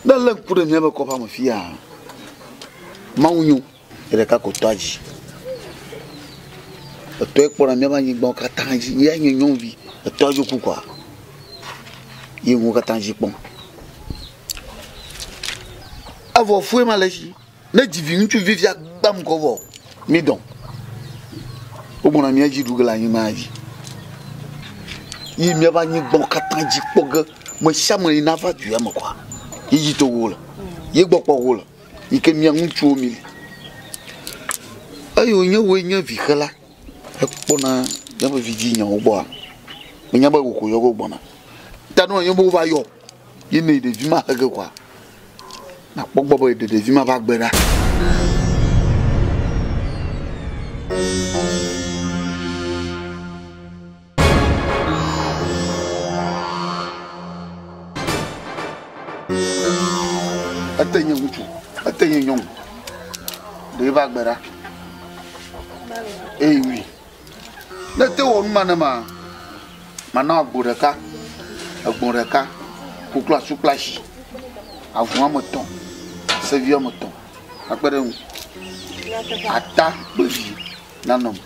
Ne lé ŋku ɖe míaƒe kɔƒea me fia, Mawu nyo. Ye ɖeka ko tɔa dzi. Etɔe kpɔna míaƒe anyigbawo katã dzi. Ye nye nyɔnuvi. Etɔa dzo ku kɔa, ye nuwo katã dzi kpɔm. Evɔ fue ma le esi. Ne dzi vi ŋutsuvi fia gbam kɔ vɔ, mi dɔn. Wogbɔna mía dzi ɖu ge le anyigba dzi. Yi míaƒe anyigbawo katã dzi kpɔ ge. Me sia me yi nava du ya me kɔa, ye dzi to wo le. Ye gbɔ kpɔ wo le. Yi ke mía ŋutsuwo mi li. Eye wònye wòe nye vixela hekpɔna míaƒe vidzinyawo gbɔa, menya be wò ko yɔ ge wogbɔna. Ta ne wònye be wova yɔ ye ne ɖevi ma he ge kɔa, nakpɔ gbɔ be yeɖe ɖevi ma ƒe agbe ɖa. Ete nye ŋutsu, ete nye nyɔnu. Ɖe va gbe ɖa. Eye wui. Ne te wɔ nu ma ne ma, mana agbo ɖeka, egbɔ̃ ɖeka, kuklu asu kple asi, avu woame etɔ̃, sevi woame etɔ̃ akpe ɖe eŋu. Ata kple vi. Nanɔ me.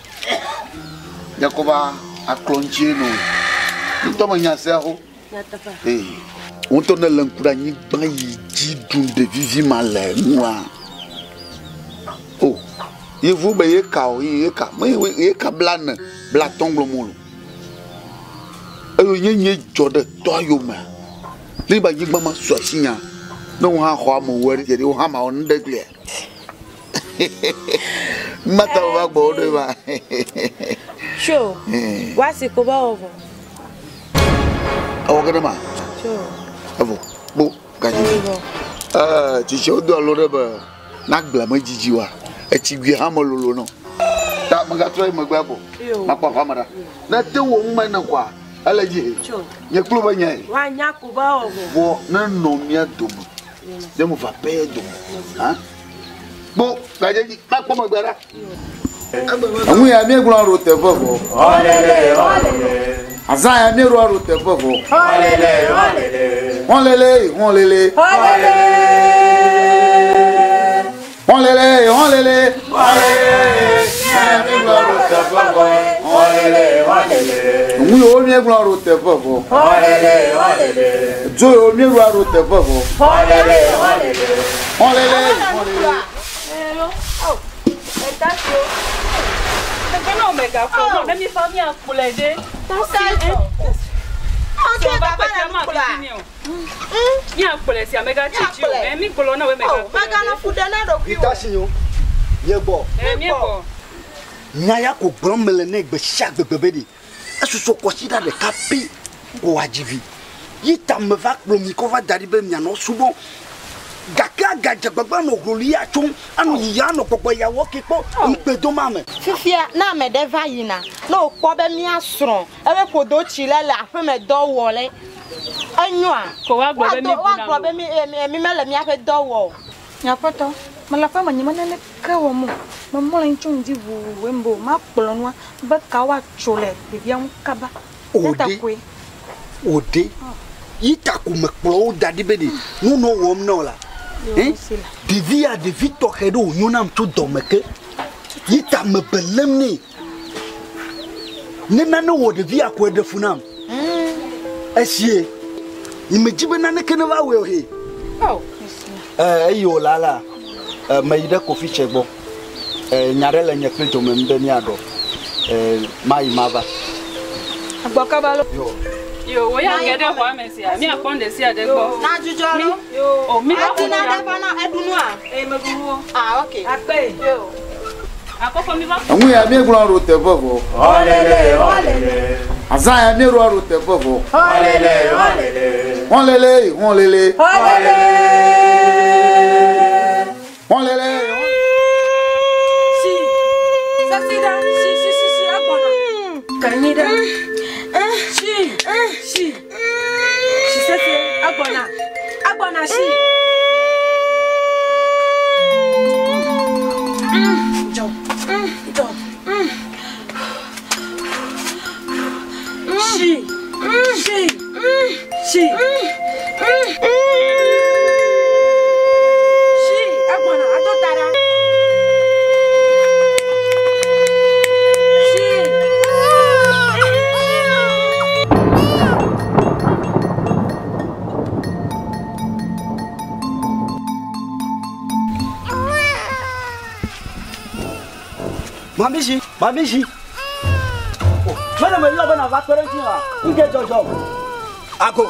Nye kɔ va aklɔ ŋutie nɔ. Ŋutɔ me nya sea xo. Ee. Ŋutɔ ne le ŋku ɖe anyigba yi dzi ɖum ɖevi vi ma le nua. O. Yevu be ye ka o ye ka. Me ye ka bla ne bla tɔn gblɔ mo lo. Eye nye nye dzɔ ɖe tɔa yome. Ne ba anyigba ma su asi nya. Ne wo hã xɔ ame wo ɖe wo hã ma wo nu ɖe glia. Mata wo va gbɔ wo ɖo va. Sure. Wasi ko ba wo vɔ. Ewɔ ke ɖe ma. Sure. Evɔ kpo gadzi. Ɛɛ tsitsi wo do alo ɖe be na gblẽ me dzidzi wa. Etsi gui hã me lolo nɔ. Ta megatrɔ yi megbe agbɔ. Makpɔ aƒea me ɖa. Ne te wɔ nu ma ne kɔa ele dzi he. Nye kplo be nyae. Wa nya ko ba wɔ vɔ. Vɔ ne nɔ mía dome. Ne mo va pɛ dome. Ha? Kpo gadze dzi makpɔ megbe ɖa. Enu ya míegblɔ ɖo teƒe vɔ. Azã ya míeɖoa ɖo teƒe vɔ. Xɔlele, xɔlele. Xɔlele, xɔlele. Enu yiwo míegblɔ ɖo teƒe vɔ. Dzo yiwo míeɖoa ɖo teƒe vɔ. Xɔlele, xɔlele. Nya ya ko gblɔm mele nɛ gbe sia gbe be ɖe esusɔ kɔsiɖa ɖeka pɛ ko wòadzi vi. Yi ta meva kplɔ mi kɔ va da ɖi be mianɔ subɔ. Gake agadze gbagba nɔ hloli ya tsom, anɔ yiyi anɔ gbɔgbɔ ya wɔ ke kpɔ ŋukpe dom ame. Fifia ne ame ɖe va yina, ne wòkpɔ be míasrɔ̃ ebe ƒodo tsi le le aƒeme dɔ wɔ le, enyoa? Ko woagblɔ be mi Woagblɔ be mi mele míaƒe dɔ wɔ o. Nye aƒetɔ, mele aƒeme nye me naneke wɔm o. Memlɔ anyi tso ŋdi ʋuu wòe be o makplɔ nua be ka woatso le ɖevia ŋu kaba. O ɖe, o ɖe, yi ta ko mekplɔ wo da ɖi be ɖe nu nɔ wɔm na wo la. Ɖevi ya ɖevi tɔxɛ ɖe wònyo nam tso dɔme ke. Yi ta mebe lém nɛ. Ne nane wɔ ɖevi ya koe ɖe fu nam. Esie, nyemedi be naneke neva wɔe o he. Eyi wò la la, meyi ɖe Kofi tse gbɔ. Nya ɖe le nye kple dome be míaɖɔ. Mayi mava. Agbɔ kaba lo. Yo. Yo, wo ya ge ɖe xɔa me sia. Míakpɔ nu ɖe sia ɖe gbɔ. Na dzudzɔ lo. O, mi va Ati na ƒo ɖe va na eɖu nua. Ee, meɖu nuwo. Ah, ok. Akpe. Yo. Akɔfɔ mi va. Eŋu ya míegblɔ ɖo teƒe vɔ. Ɔlele, ɔlele. Azã ya míeɖoa ɖo teƒe vɔ. Ɔlele, ɔlele. Hɔlele, hɔlele. Ɔlele. Hɔlele. Si. Sasi ɖa. Si, si, si, si, egbɔna. Kanyi ɖa. Si, si. Si sesi, egbɔna. Egbɔna si. Dzɔ. Dzɔ. Si. Si. Si. Si, egbɔna, ado ta ɖa. Si. Mamishi, mamishi. Mene me yɔ bena va kpe ɖe ŋuti wa. Ŋke dzɔdzɔ. Ako.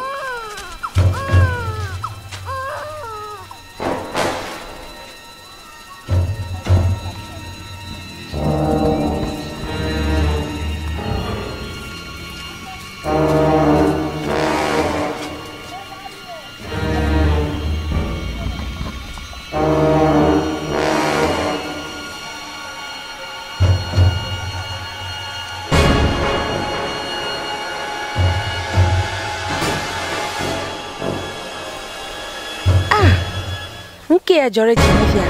Nke ya dzɔ ɖe dzinye fia.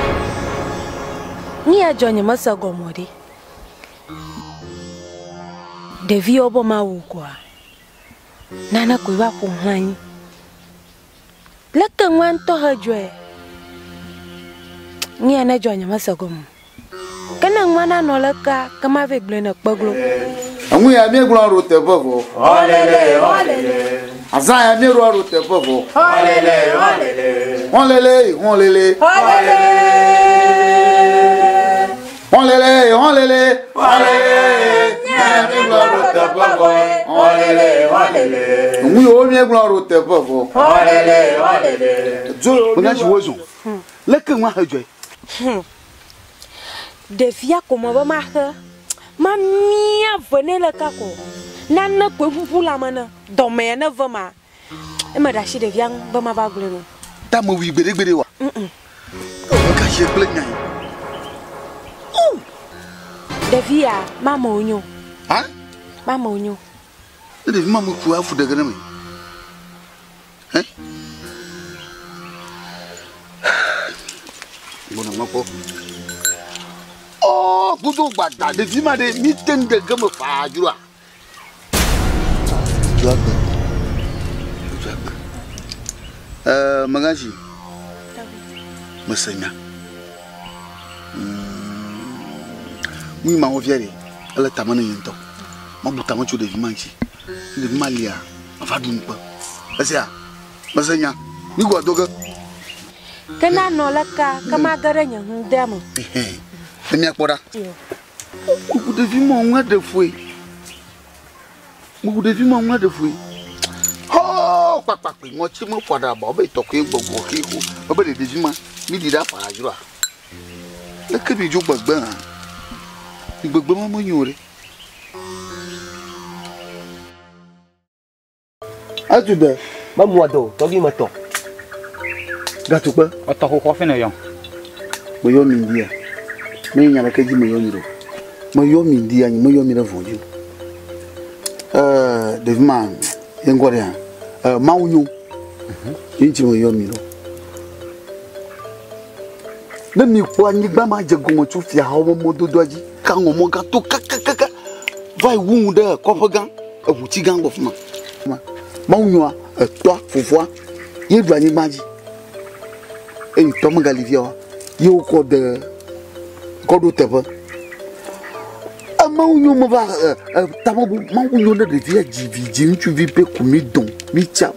Nu ya dzɔ nye mese gɔme o ɖe. Ɖeviwo be mawu koa, nane koe va ƒo xlã anyi. Leke nua ŋutɔ he dzɔe? Nu ya ne dzɔ nye mese gɔme o. Ke ne nua nanɔ lekea, ke ma vɛ gblɔe ne kpeglo. Eŋu ya míegblɔ ɖo teƒe vɔ. Ɔlele, ɔlele. Azã ya míeɖoa ɖo teƒe vɔ. Ɔlele, ɔlele. Hɔlele, hɔlele. Ɔlele. Hɔlele, hɔlele. Ɔlele. Ya míegblɔ ɖo teƒe vɔ. Ɔlele, ɔlele. Eŋu yiwo míegblɔ ɖo teƒe vɔ. Ɔlele, ɔlele. Dzo yiwo Mega si wo zɔn. Leke ŋua he dzɔe. Ɖevia ko me be maxe. Mamia ve ne le kako. Nane koe ƒuƒu le ame ne. Dɔme ya ne ve ma. Eme ɖe asi ɖevia ŋu be mava gblɔe no. Ta me wui gbeɖegbeɖe wa. Mega si gblẽ nya yi. Ɖevia mame wonyo. Ha? Mame wonyo. Ne ɖevi mame ku afu ɖe ge ne me. Hɛ? Gbɔna makpɔ. Ɔ, kudo gbada ɖevi ma ɖe mi te ŋu ɖe ge me faa dzroa. Dzo agbe. Dzo agbe. Megazi. Mese nya. Nu yi ma wɔ fia ɖe, ele tame ne nye ŋutɔ. Mabu tame tso ɖevi ma ŋuti. Ne ɖevi ma lia, mava ɖu ŋukpe. Esia, mese nya. Mi gbɔ do ge. Ke na nɔ leka, ke mage ɖe nye ŋdea me. Ne miakpɔ ɖa. Kuku ɖevi ma ŋu aɖe foe. Kuku ɖevi ma ŋu aɖe foe. Hɔ, kpakpakpe ŋɔtsi me ƒo aɖaba, wobe tɔkɔe gbɔgbɔ xexo. Wobe ɖe ɖevi ma, mi ɖi ɖe afa dzroa. Leke mi dzo gbegbe hã. Gbegbe ma menyo ɖe. Etu be memua do tɔgbi me tɔ. Gatukpe. Ɔtɔ xoxo fi ne yɔ. Meyɔ mi dia. Menye nya ɖeke dzi meyɔ mi ɖo. Meyɔ mi dia, nye meyɔ mi ɖe vɔ dzi o. Ɖevi ma, ye ŋkɔ ɖe hã. Mawu nyo. Ye ŋuti meyɔ mi ɖo. Ne mi kpɔ anyigba ma dze gɔme tso fiahawo ƒe mɔdodoa dzi, ka ŋɔ mɔ gã to kakakaka va yi wu ŋu ɖe kɔƒe gã, eʋutsi gã gbɔ fi ma. Mawu nyoa, etɔa, fofoa, ye ɖu anyigba dzi. Eye tɔ megali fia oa, ye wokɔ de, kɔ ɖo teƒe. Mawu nyo meva, tamebu, Mawu nyo ne ɖevia dzi vi dzi ŋutsuvi be ku mi dɔn, mi tsa.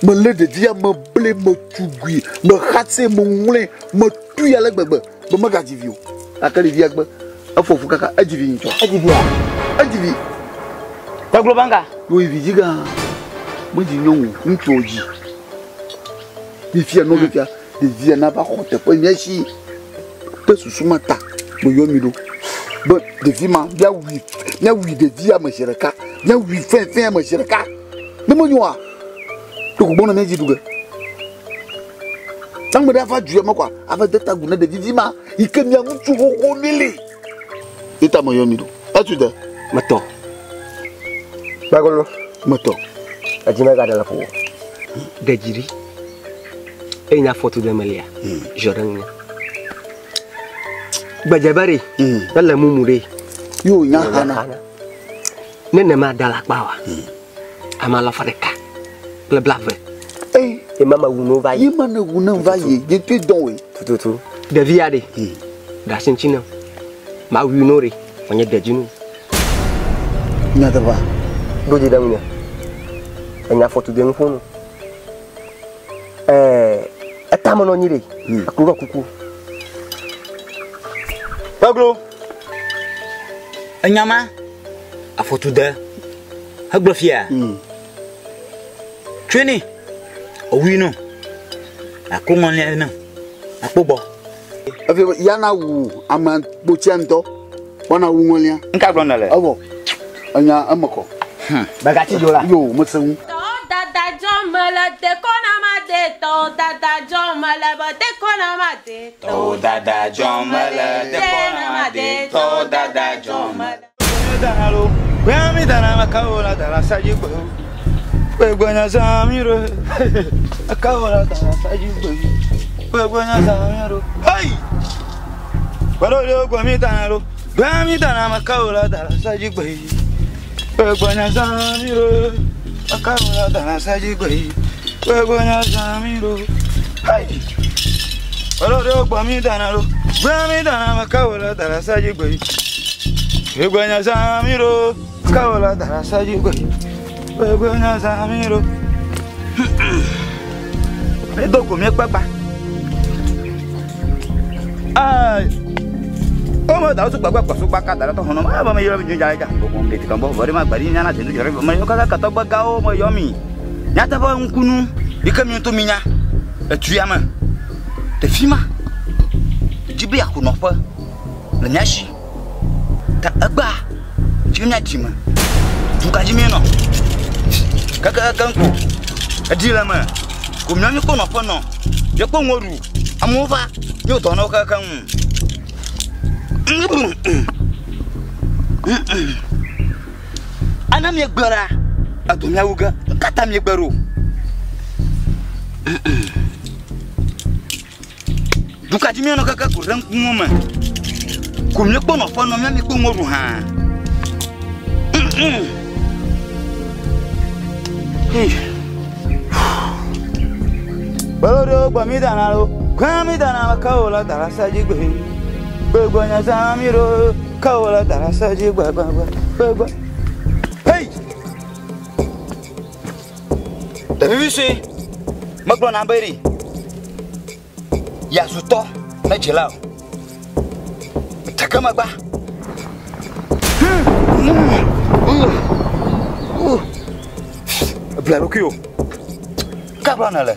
Melé ɖevia, meble, metugui, mexatse, meŋlɔe, metui ale gbegbe be megadzi vi o. Gake ɖevia gbe, efɔ fu kaka, edzi vi ŋutɔ. Edzi via? Edzi vi. Gbegblɔ banga. Yo yi vi dzi gã. Medzi nyɔnu, ŋutsu wòdzi. Fifia, nɔ fifia, ɖevia nava xɔ teƒe mía si. Kple susu ma ta meyɔ mi ɖo be ɖevi ma míawui, míawui ɖevia me zi ɖeka, míawui fɛ̃fɛ̃ me zi ɖeka. Ne menyoa, ɖeko gbɔna mía dzi ɖu ge. Ame ɖe ava du ya me kɔa, ava de ta agu na ɖevi vi ma yi ke mia ŋutsu xoxo mi li. Ye ta meyɔ mi ɖo. Etu de. Metɔ. Gbagolo. Metɔ. Edzi megaɖe le ƒowò. Ɖe dzi ɖi. Eye nye afɔtu ɖe melia. Ziɔ ɖe ŋunye. Gbedze be ɖe. Ele mumu ɖe. Yo nya xana. Ne ne ma da la kpa wa. Ame alafa ɖeka kple blave. Ee. Ye ma me wu no va yi. Ye ma ne wu ne va yi. Ye te dɔn we. Tututu. Ɖevi ya ɖe. Ɖe asi ŋuti nam. Ma wu no ɖe. Wònye dedzinu. Nyateƒea. Ɖo dzi ɖe ŋunye. Enya afɔtu de nuƒo nu. Ɛɛ, etame nɔ anyi ɖe. Eklo ɖɔ kuku. Gbeglo. Enya ma afɔtu de hegblɔ fia. Tsoe nɛ. Owui no. Ako ŋɔlia ne. Akpo gbɔ. Efi ya na wu ame kpotsia ŋutɔ. Wana wu ŋɔlia. Nka gblɔ ne le. Evɔ. Enya eme kɔ. Megatsi dzo la. Yo, mese ŋu. Tɔwo dada dzɔ mele dekɔ na ma de tɔwo dada dzɔ mele be dekɔ na ma de Tɔwo dada dzɔ mele dekɔ na ma de tɔwo dada dzɔ mele. Gbemi dana makawola dana saji gbe. Gbegbe zamiro. Makawola dana saji gbe. Gbegbe zamiro. Hey! Gbero gbemi dana lo. Gbemi dana makawola dana saji gbe. Gbegbe zamiro. Makawola dana saji gbe. Gbegbe zamiro. Hey! Gbero gbemi dana lo. Gbemi dana makawola dana saji gbe. Gbegbe zamiro. Makawola dana saji gbe. Gbegbe zamiro. Edogo mi kpekpa. Ai. Omo da su gbagba kpasu gbaka da to hono ma ba me yoro mi ja ja. Gbogbo mi ti kan bo bori ma gbari nya na te yoro me yo kaka to gba o mo yo mi. Nya ta bo nkunu ike mi to mi nya. Etu ya me. Te fi ma. Ji be akuno fe. Le nya shi. Ta egba. Ji nya ji me. Du ka ji mi no. Kaka kan ko. Edi le me. Ko mi ko no fe no. Ye ko ngoru. Amu va. Yo to no kaka un. Ana mi gbera. Ado mi awuga. Kata mi gbero. Duka ji mi no kaka ko ran kun me. Ko mi ko no fe no mi ko ngoru ha. Hey. Gbero gbemi dana lo. Gbemi dana makawola dana saji gbe. Gbegbe zamiro. Kawola dana saji gbe gbe gbe. Hey! Ɖevi vi sue, megblɔ na be ɖe yazutɔ ne dzila o. Teke megba. Ebla ɖokui o. Ka gblɔ ne le.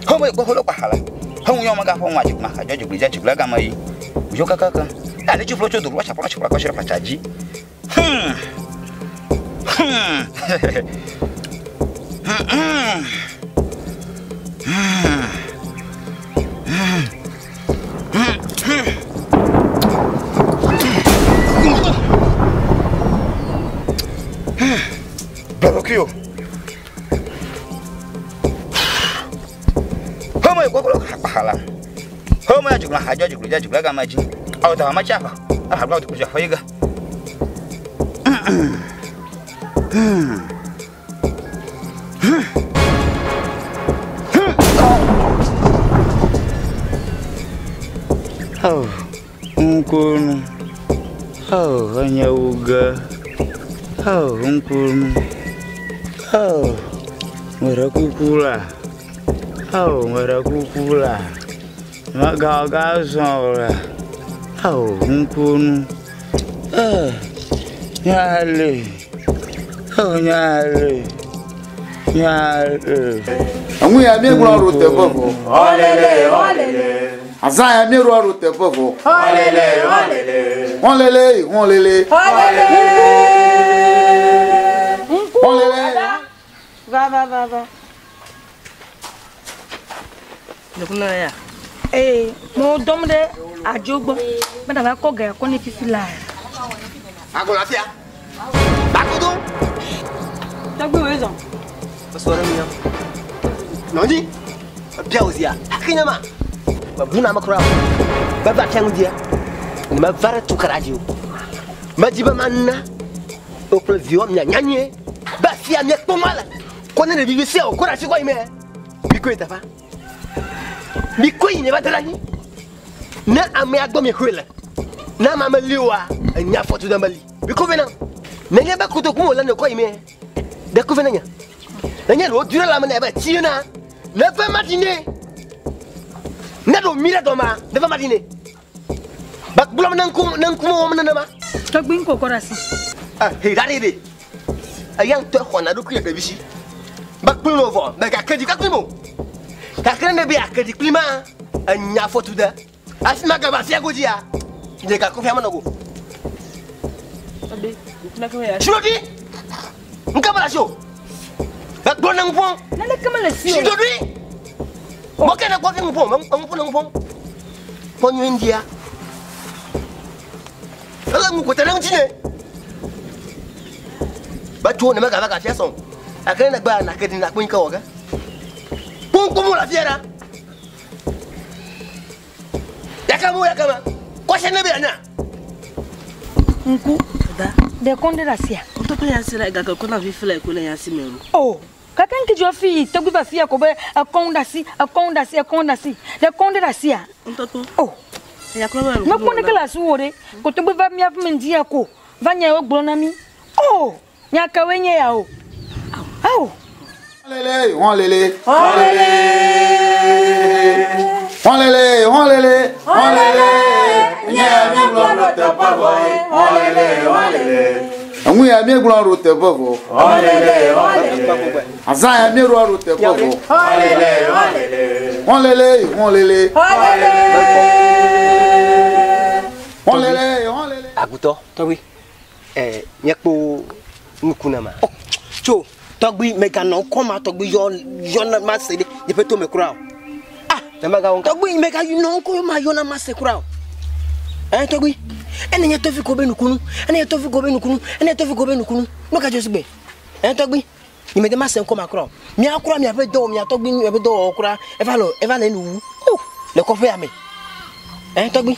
Home gbɔ le kpaxa le. Heŋu yɔ mega ƒe ŋu adzigba adzɔ dzigble dze dzigble game yi. Yo kakaka. Ale tsi ƒlo tso do tsa ƒlo tsi ƒlo kɔsi ɖe ƒatsa dzi. Bla ɖokui o. Home gbɔ kpaxa la. Home adzigba adzɔ dzigble dze dzigble game dzi. Awo ta ma tsa fa. Aha gblɔ dukɔ fa yiga. Oh, nkunu. Oh, enye wuga. Oh, nkunu. Oh, nwere kukula. Oh, nwere kukula. Maga ga zọra. Oh, nkunu. Eh, nyale. Oh, nyale. Eŋu ya míegblɔ ɖo teƒe vɔ. Ɔlele, ɔlele. Azã ya míeɖoa ɖo teƒe vɔ. Ɔlele, ɔlele. Hɔlele, hɔlele. Ɔlele. Hɔlele. Va va va va. Nukuna ya. Ee, mo dɔm ɖe adzo gbɔ. Mena va kɔ ga kɔ ne fifi la. Agola fia. Bakudo. Tɔgbi wo zɔn. Esɔ ɖe mia. Nɔnyi. Bia wòzia. Akinya ma. Mebu na ame kura o. Beva fia ŋu dia. Ne meva ɖe tukara dzi o. Medzi be mana wo kple viwo mianya nyuie. Be fia miekpɔ ma le. Kɔ ne ɖevi vi sia o kɔ ɖe asi kɔ yi me. Mikɔe teƒea. Mikɔe yi ne va da ɖe anyi. Ne amea gbɔ miexɔe le. Ne amea meli oa, enya afɔtu ɖe meli. Mikɔ vɛ nam. Nenye be kotoku wòle ne kɔ yi me. Ɖe kɔ vɛ ne nye. Nenye ɖe wodui ɖe lãme nɛ be tsi yena. Ne ve maɖi nɛ. Ne ɖo mi ɖe dɔmea, ne ve maɖi nɛ. Be gblɔm ne ŋku ne ŋkume wɔm nenema. Tɔgbi ŋkɔ kɔ ɖe asi. He ɖa ɖe ɖe. Eya ŋutɔe xɔna ɖokui le ɖevi si. Be kplɔ no vɔ, mègake dzi kpakplim o. Gake ne be yeake dzi kplim ma, enya afɔtu de. Hafi magava afia godzia, nye gakɔƒea menɔ go. Tsi ɖoɖoe! Ŋke mele asi o. Egblɔ ne ŋu ƒom. Naneke mele si o. Tsi ɖoɖoe! Mɔ ke ne kpɔ fi ŋu ƒom, ŋu ƒom ne ŋu ƒom. Kpɔ nyuie ŋdia. Ele ŋu kote ɖe ŋuti ne. Be tso ne megava gafia sɔn. Gake ne gbe nake ɖi nakpɔ nke wɔ ge. Kpɔnkpɔn mo le afia ɖa. Yaka mo yaka ma. Kɔsɛ ne be anya. Ŋku. Ɖe kɔn ɖe ɖe asia. Ŋutɔ ƒe ya si la gake kɔ na fifi la ko le ya si me o. O. Gake ŋke dzɔ fi yi tɔgbi va fia ko be ekɔn ɖe asi, ekɔn ɖe asi, ekɔn ɖe asi. Ɖe kɔn ɖe ɖe asia. Ŋutɔ to. O. Ya kura be. Mekpɔ neke le asiwò ɖe. Ko tɔgbi va mía ƒe me ŋdi ko va nya yewo gblɔ na mí. O. Nya kawoe nye ya o. Ao. Hɔlele, hɔlele. Hɔlele. Hɔlele, hɔlele. Hɔlele. Nye ya míegblɔ ɖo teƒe vɔ. Hɔlele, hɔlele. Eŋu ya míegblɔ ɖo teƒe vɔ. Hɔlele, hɔlele. Azã ya míeɖoa ɖo teƒe vɔ. Hɔlele, hɔlele. Hɔlele, hɔlele. Hɔlele, hɔlele. Agutɔ. Tɔgbi. Míekpɔ nuku na ma. Tso tɔgbi meganɔ ŋkɔ ma tɔgbi yɔ yɔ na ma se ɖe nye ƒe tome kura o. Ah, tɔgbi meganɔ ŋkɔ ma yɔ na ma se kura o. Tɔgbi, ene nye tɔfi ko be nukunu, ene nye tɔfi ko be nukunu, ene nye tɔfi ko be nukunu. Nu ka dzɔ si gbe? Tɔgbi, nye mede ma se ŋkɔ ma kura o. Mía kura miaƒe dɔwɔ, mia tɔgbi miaƒe dɔwɔwɔ kura eva le eva le enu wu. O, le kɔƒea me. Tɔgbi,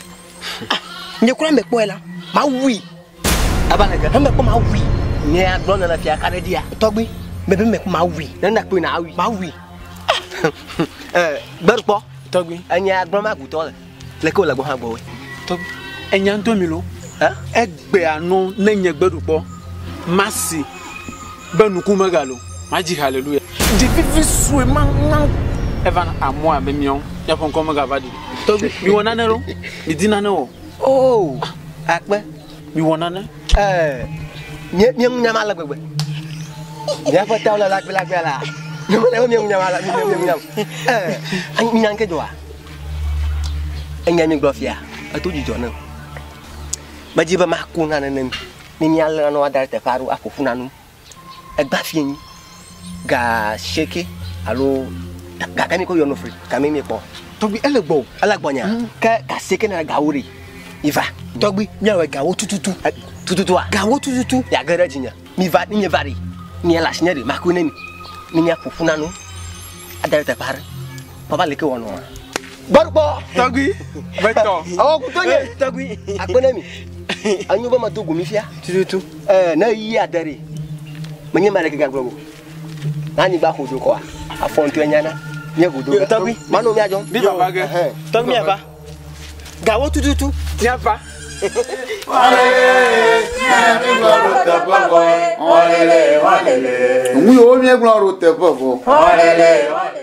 ah, nye kura mekpɔe la, mawui. Aba le ge. Mekpɔ mawui. Nye agblɔ nana fia ka ɖe dzia. Tɔgbi, mebe mekpɔ mawui. Ne nakpɔe na awui. Mawui. Gbɛrukpɔ. Tɔgbi. Enye agblɔ ma gutɔ le. Leke wòle gbɔ hã gbɔwòe. Tɔgbi, enya ŋutɔ mi lo. Egbea nu ne nye gbeɖukpɔ masi be nuku megalo madzi haleluya. Ɖevivi sue ma ma eva na amewo abe míawo míaƒe ŋkɔ megava ɖi. Tɔgbi, miwɔ nane ɖo. Midi nane wɔ. Oo, akpe. Miwɔ nane. Mie mie ŋu nyama le gbegbe. Míaƒe tawo le lagbe la. Mie mie ŋu nyama la, mie mie ŋu nyama. Minya ŋke dzɔa. Enya mi gblɔ fia, eto dzidzɔ nam. Medzi be maku nane ne mi. Ne míalé nanewo ada ɖe teƒe aɖewo aƒo ƒu na nu. Egba fie nyi. Ga seke alo gake mi ko yɔ nofri game mi kpɔ. Tɔgbi ele gbɔ o. Ele gbɔ nya. Ke ga seke na gawo ɖe. Iva. Tɔgbi miawɔe gawo tututu. Tututua. Gawo tututu. Ya ge ɖe dzinye. Mi va mi va ɖe. Mi le asi nye ɖe maku ne mi. Ne míaƒo ƒu na nu. Ada ɖe teƒe aɖe. Papa leke wɔnɔa. Gbɔɖukpɔ. Tɔgbi, betɔ. Awɔ kuto nye. Tɔgbi. Akpe ne mi. Anyo be medo go mi fia. Tututu. Ne yi ade ɖe. Menye ma ɖeke gagblɔ o. Na anyigba ƒo dzo kɔa. Afɔ ŋutɔe nyana. Nye go do ge. Tɔgbi. Mano miadzɔ. Mi vava ge. Tɔgbi miava. Gawo tututu. Miava. Hɔlele, nye ya míegblɔ ɖo teƒe vɔ. Hɔlele, hɔlele. Eŋu yiwo míegblɔ ɖo teƒe vɔ. Hɔlele, hɔlele.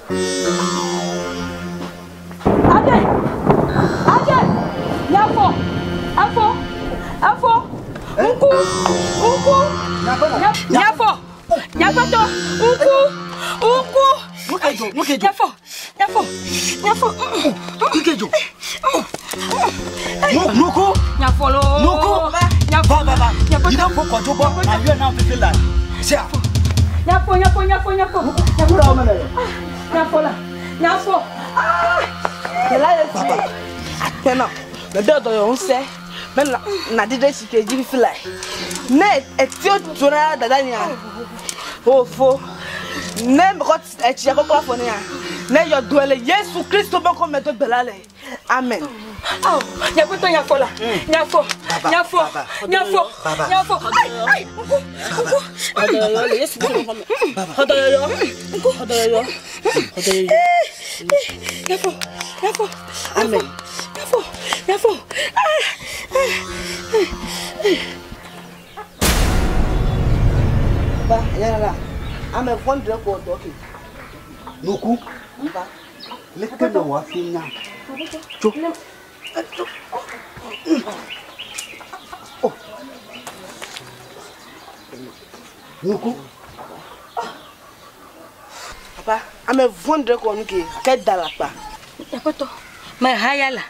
Ade! Ade! Nyafɔ! Afɔ! Afɔ! Ŋku! Ŋku! Nyafɔ! Nyafɔtɔ! Ŋku! Ŋku! Nukedzo! Nukedzo! Nyafɔ! Nyafɔ! Nyafɔ! Nukedzo! Nuku! Nyafɔ loo! Nuku! Nyafɔ! Va va va! Nyafɔtɔ! Yi ɖe ƒo kɔdzo gbɔ, nàyɔe nam fifi la. Sia. Nyafɔ! Nyafɔ! Nyafɔ! Nyafɔ! Nyafɔ la! Nyafɔ! Ah! Yɛla le fi akpɛ na mɛ dɔ dɔyɔ ŋusẽ mɛ na di ɖe si ke dzi fifi la ne eti tso na dada nya o fo ne mekɔ etsia kɔkɔ afɔ ne ya ne yɔ do le Yesu Kristo be ŋkɔme do gbe la le amen. Awo, nyafɔtɔ nyafɔ la, nyafɔ, nyafɔ, nyafɔ, nyafɔ, ayi, ayi, ŋku, ŋku. Xɔdɔyɔyɔ le Yesu ƒe ŋkɔme. Xɔdɔyɔyɔ, ŋku, xɔdɔyɔyɔ, xɔdɔyɔyɔ. Nyafɔ, nyafɔ, Amen. nyafɔ, nyafɔ. Ah, ah, ah. Ba yàrá la, ame vɔ̃ɖi ɖe kɔ dɔ ke. Nuku. Ba. Leke ne wò hafi nya? Tso. Nuku. Papa, ame vɔ̃ɖi ɖe kɔ nu ke ke da le akpa. Aƒetɔ, mehaya la,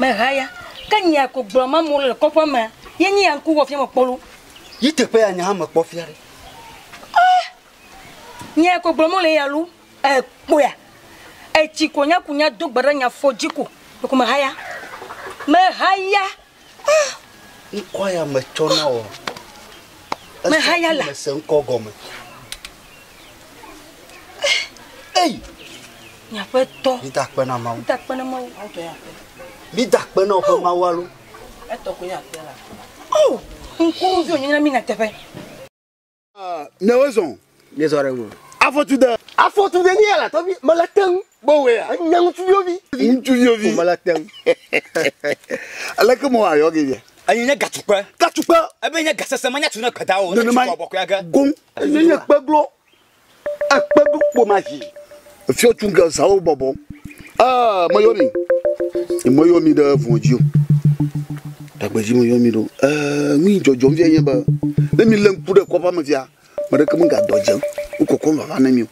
mehaya. Ke nya ko gblɔ ma mo le kɔƒe me, ye nye ya ŋku wɔ fia me kpɔ lo. Yi teƒe ya nye hã mekpɔ fia ɖe. Nya ko gblɔ mo le ya lo, ekpoya. Etsi ko nya ku nya do gbe ɖe nya fɔ dzi ko, ko mehaya. Mehaya. Ŋkɔ ya metsɔ na wò. Mehaya la. Mese ŋkɔ gɔme. Ei! Nyaƒetɔ. Mi da akpe na Mawu. Mi da akpe na Mawu. Mi da akpe na woƒe Mawu alo. Etɔ ko nye akpe la. Oh! Ŋkuvi wònye na mi nyateƒe. Ne wo zɔn. Ne zɔ ɖe ŋu. Afɔtude. Afɔtude ni yàrá tɔbi mele teŋ. Bowe ya. Nye ŋutsuviwo vi. Ŋutsuviwo vi. Mele teŋ. Aleke mo ayɔ ge bia? Enye nye gatukpe. Gatukpe. Ebe nye gasese menya tu ne gbeda o. Ne Nenema tu bɔbɔ koya ge. Goŋ. Enye nye kpeglo. Ekpeglo kpo ma zi. Efio tun ge zawo bɔbɔ. Aa meyɔ mi. Meyɔ mi ɖe vɔ̃ dzi o. Ɖagbedzi meyɔ mi ɖo. Nu yi dzɔdzɔm fia nye be ne mi lé ŋku ɖe kɔƒea me fia, ame ɖeke megadɔ dzem wokɔkɔm vava ne mi o.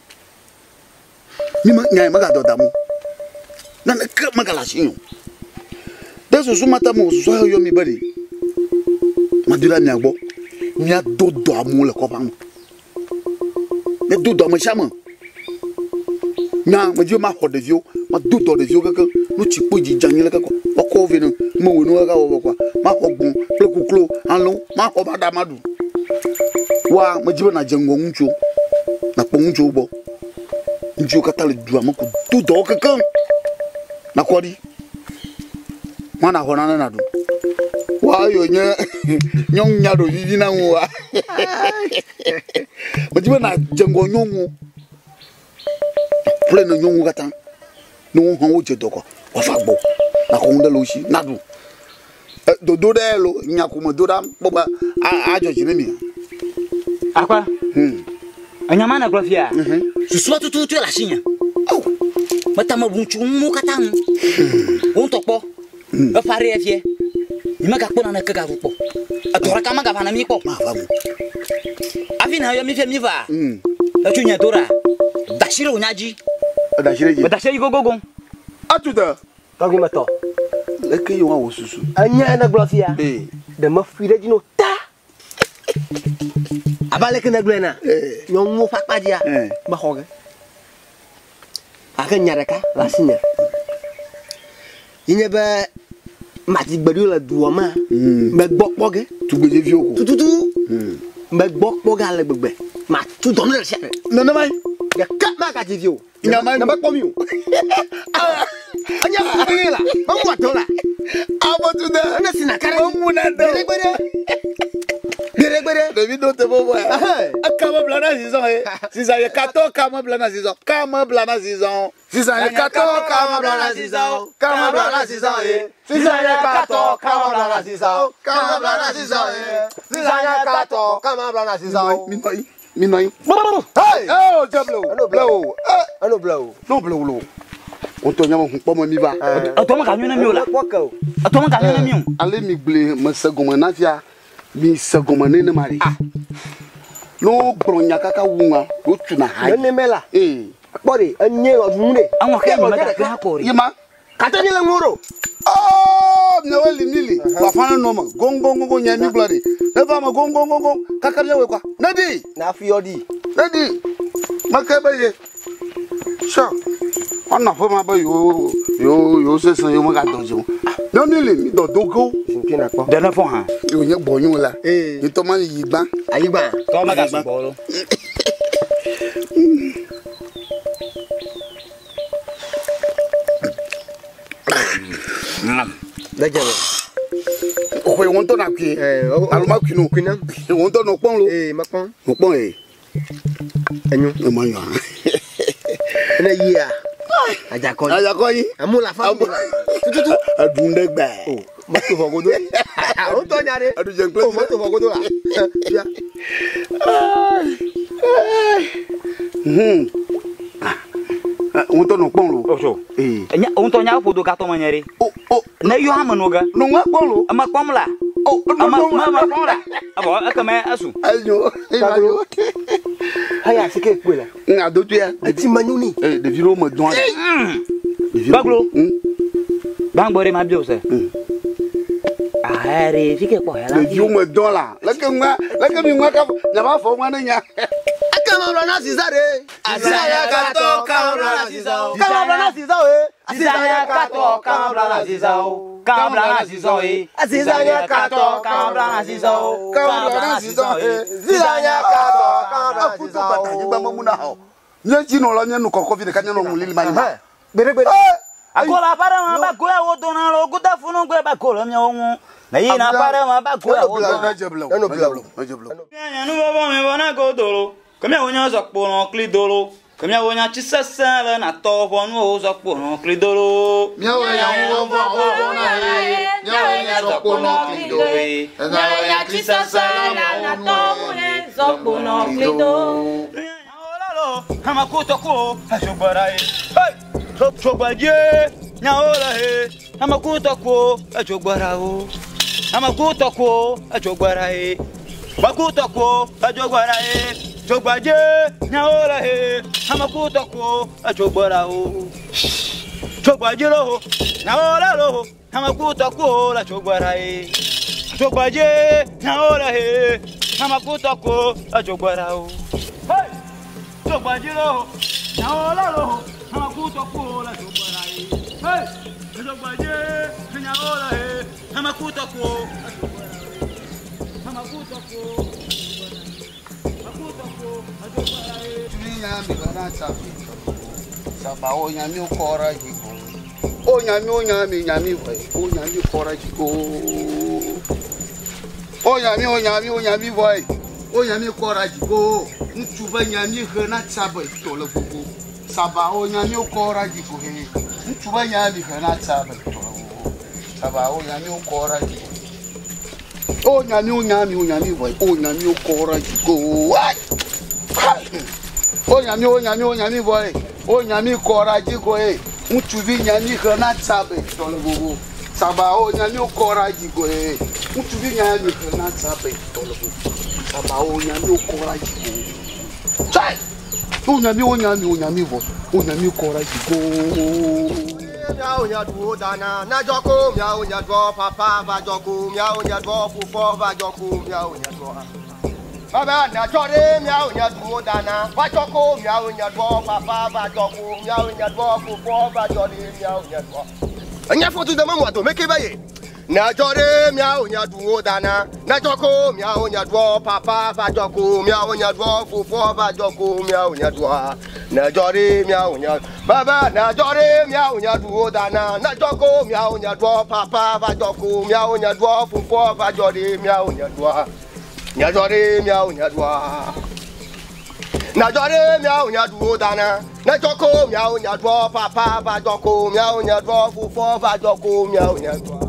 Mi me nya yi megadɔ dam o. Naneke megale asinye o. Ɖe susu ma ta me wò susu ayɔ mi be ɖe mado ɖe mia gbɔ. Miado dɔ amewo le kɔƒea me. Miado dɔ ame sia ame. Nya medzi be maxɔ ɖeviwo, mado dɔ ɖeviwo kekeŋ. Nu tsi kpo dzi dze anyi le keke woakɔ wo vɛ ne mewɔe nu kaka wɔwɔ kɔa, maxɔ gbɔ̃ kple koklo, alẽwo, maxɔ va ɖa maɖu. Woa medzi be nàdze ŋgɔ ŋutsuwo, nàkpɔ ŋutsuwo gbɔ. Ŋutsuwo katã le dua me ko do dɔwo kekeŋ. Nakɔ ɖi. Ma nàxɔ nane nàɖu. Woa eyo nye nyɔnu nya ɖo vivi na ŋu wa. Medzi be nàdze ŋgɔ nyɔnuwo. Ƒle ne nyɔnuwo katã. Ne wo hã wodze dɔ kɔ, woava gbɔ. Nàxɔ nu ɖe le wo si naɖu. Dodo ɖe lo nya ko me do ɖa kpɔ be adzɔ dzi ne mi. Akpa. Enya ma nègblɔ fia. Susua tututu le asinye. Meta mebu ŋutsu ŋu katã ŋu. Wo ŋutɔ kpɔ. Eƒe aɖe fie. Mi megakpɔ naneke gaɖu kpɔ. Edɔ ɖeka megava na mi kpɔ. Hafi na yɔ mi fie mi va. Etso nye do ɖa. Da asi ɖe wò nya dzi. Da asi ɖe dzi. Da asi ɖe dzi gogogo. Atu de. Tɔgbi metɔ. Leke yi woawɔ susu. Enya ne gblɔ fia. Ɖe mefui ɖe dzi no ta. Abe aleke ne gblɔe na. Nyɔnuwo ƒe akpa dzia. Mexɔ ge. Gake nya ɖeka le asinye. Ye nye be madi gbe ɖo le dua me. Megbɔ kpɔ ge. Tugbedzeviwo ko. Tututu. Megbɔ kpɔ ge ale gbegbe. Matu dɔ ne ɖe sia ɖe. Nenema ye. Ɖeka magadzi vi o. Nya ma Ne mekpɔ mi o. Enye fufu la. Memu atɔ la. Afɔtude. Ene si na kare. Memu na dɔ. Gbeɖegbeɖe. Gbeɖegbeɖe. Ɖevi ɖo teƒe vɔ ya. Eka me bla na zizɔn ye. Zizan ye katɔ ka me bla na zizɔn. Ka me bla na zizɔn. Zizan ye katɔ ka me bla na zizɔn. Ka me bla na zizɔn ye. Zizan ye katɔ ka me bla na zizɔn. Ka me bla na zizɔn ye. Zizan ye katɔ ka me bla na zizɔn. Minɔ anyi. Minɔ anyi. Hey! Oh, jɛ bila o. Eno Bila o. Eno ble o. No ble o lo. Wotɔ nya me hun kpɔ me mi va. Etɔ me ka nyo na mi o la. Etɔ me ka nyo na mi o. Ale mi gble me se gɔme na fia. Mi se gɔme ne ne ma ɖe. Ne wogblɔ nya kaka wu ŋua, wotuna ha. Neneme la. Ee. Kpɔ ɖe, enye ɔdunu ɖe. Aŋɔ ke nye me gake ha kɔ ɖe. Yima. Kate mi le ŋu ɖo. Oh, miawoe li mi li. Wafa ne nɔ me. Goŋgoŋgoŋgo nye mi gblɔ ɖi. Ne va me goŋgoŋgoŋgo kaka miawoe kɔa. Ne ɖi. Na fi yɔ ɖi. Ne ɖi. Meke be ye. Sɔ. Woanɔ aƒe ma be yewo yewo yewo sesẽ yewo megadɔ dzi o. Ne mi li mi dɔ do go. Zikpui na kpɔ. Ɖe ne fɔ hã. Yewo nye gbɔnyo la. Ee. Ŋutɔ ma yi gbã. Ayi gbã. Tɔ mega sugbɔ lo. Ne dze me. Xɔe wo ŋutɔ na kui. Alo ma kui no. Kui nam. Wo ŋutɔ nɔ kpɔm lo. Ee, mekpɔm. Nɔ kpɔm ye. Enyo. Ema yɔ. Ne yia. Adzakɔ yi. Adzakɔ yi. Amu la fa. Tututu. Eɖu ɖe gbe. O, meto vɔ godo. O ŋutɔ nya ɖe. Eɖu dze kple. O, meto vɔ godo la. Fia. Wo ŋutɔ nɔ kpɔm lo. Oso. Ee. Enya o ŋutɔ nya ƒo do gatɔ me nye ɖe. O o. Ne yɔ ame no ge. Nɔ ŋua kpɔm lo. Eme kpɔm la. O Eme me me kpɔm la. Evɔ ekeme esu. Enyo. Taglo. Haya sike kpoe la. Ŋa do tuya. Eti menyo ni. Ee ɖevi ɖewo me dɔn ɖe. Baglo. Gbãgbɔ ɖe ma bio se. Ahɛ ɖe fi ke kpɔ hɛ la. Ɖeviwo me dɔn la. Leke ŋua leke mi ŋua ka nyaba fɔ ŋua ne nya. Ekema bla na ziza ɖe. Azizaya katɔ kan bla na ziza o. Kama bla na ziza o ye. Zizanya katɔ kan bla na ziza o. Kan bla na ziza o ye. Zizanya katɔ kan bla na ziza o. Kan bla na ziza o ye. Zizanya katɔ kan bla na Akutu ziza o. bata nyigba memu na hɔ. Nye dzi nɔ la nye nu kɔkɔ vi ɖeka nye nɔ ŋu lili ma yi ma. Gbeɖegbeɖe. Agola aƒe ɖe me ba goya wo dona lo goda funu gbe ba go le miawo ŋu. Ne yina aƒe ɖe me ba goya wo dona. Ne dze ble o. Eno ble o. Ne dze ble o. Mianya nu vɔvɔ mi vɔ na go dolo. Ke miawo nya zɔkpo nɔ kli dolo. Ke miawo nya tsi sesẽ le natɔ ʋɔnuwo zɔkpo nɔ kli dolo. Miawo nya ŋu vɔvɔ vɔvɔ na ye. Miawo nya zɔkpo nɔ kli do. Miawo nya tsi sesẽ le natɔ Zɔkpo nɔ kli do. Amakutɔkuo etsogbɔra ye. Hey! Tsogbɔdie nyawo le he. Amakutɔkuo etsogbɔra wo. Amakutɔkuo etsogbɔra ye. Makutɔkuo etsogbɔra ye. Tsogbɔdie nyawo le he. Amakutɔkuo etsogbɔra wo. Tsogbɔdie lo nyawo le lo. Amakutɔkuo le tsogbɔra ye. Tsogbɔdie nyawo le he. Amakutɔkuo etsogbɔra wo. Hey! Tsogbɔdie lo nyawo le lo. Amakutɔkuo le tsogbɔra ye. Hey! Tsogbɔdie nyawo le he. Amakutɔkuo etsogbɔra wo. Amakutɔkuo Amakutɔkuo etsogbɔra ye. Mi nya mi la na tsabi. Saba o nya mi kɔra dzi ko. O nya mi o nya mi nya mi vɔ ye. O nya mi kɔra dzi ko. O nya mi o nya mi o nya mi vɔ ye. O nya mi kɔra dzi ko. Ŋutsu be nya mi he na tsabe tɔ le gbogbo. Saba o nya mi kɔra dzi ko he. Ŋutsu be nya mi he na tsabe tɔ le gbogbo. Saba o nya mi kɔra dzi ko. O nya mi o nya mi o nya mi vɔ ye. O nya mi kɔra dzi ko. Ai! O nya mi o nya mi o nya mi vɔ ye. O nya mi kɔra dzi ko ye. Ŋutsuvi nya mi he na tsabe tɔ le gbogbo. Saba o nya mi kɔra dzi ko ye. Ŋutsuvi nya mi he na tsabe tɔ le gbogbo. Saba o nya mi kɔra dzi ko. Tsai! O nya mi o nya mi o nya mi vɔ. O nya mi kɔra dzi ko. Miawo nya duwo dana nadzɔ ko miawo nya duɔ papa va dzɔ ko miawo nya duɔ fofɔ va dzɔ ko miawo nya duɔ. Baba nadzɔ ɖe miawo nya duwo dana va dzɔ ko miawo nya duɔ papa va dzɔ ko miawo nya duɔ fofɔ va dzɔ ɖe miawo nya duɔ. Enya fɔtu dama mu ato meke ba ye. Nadzɔ ɖe miawo nya duwo dana nadzɔ ko miawo nya duɔ papa va dzɔ ko miawo nya duɔ fofɔ va dzɔ ko miawo nya duɔ. Nadzɔ ɖe miawo nya baba nadzɔ ɖe miawo nya duwo dana nadzɔ ko miawo nya duɔ papa va dzɔ ko miawo nya duɔ fofɔ va dzɔ ɖe miawo nya duɔ. Nadzɔ ɖe miawo nya duɔ. Nadzɔ ɖe miawo nya duwo dana nadzɔ ko miawo nya duɔ papa va dzɔ ko miawo nya duɔ fofɔ va dzɔ ko miawo nya duɔ.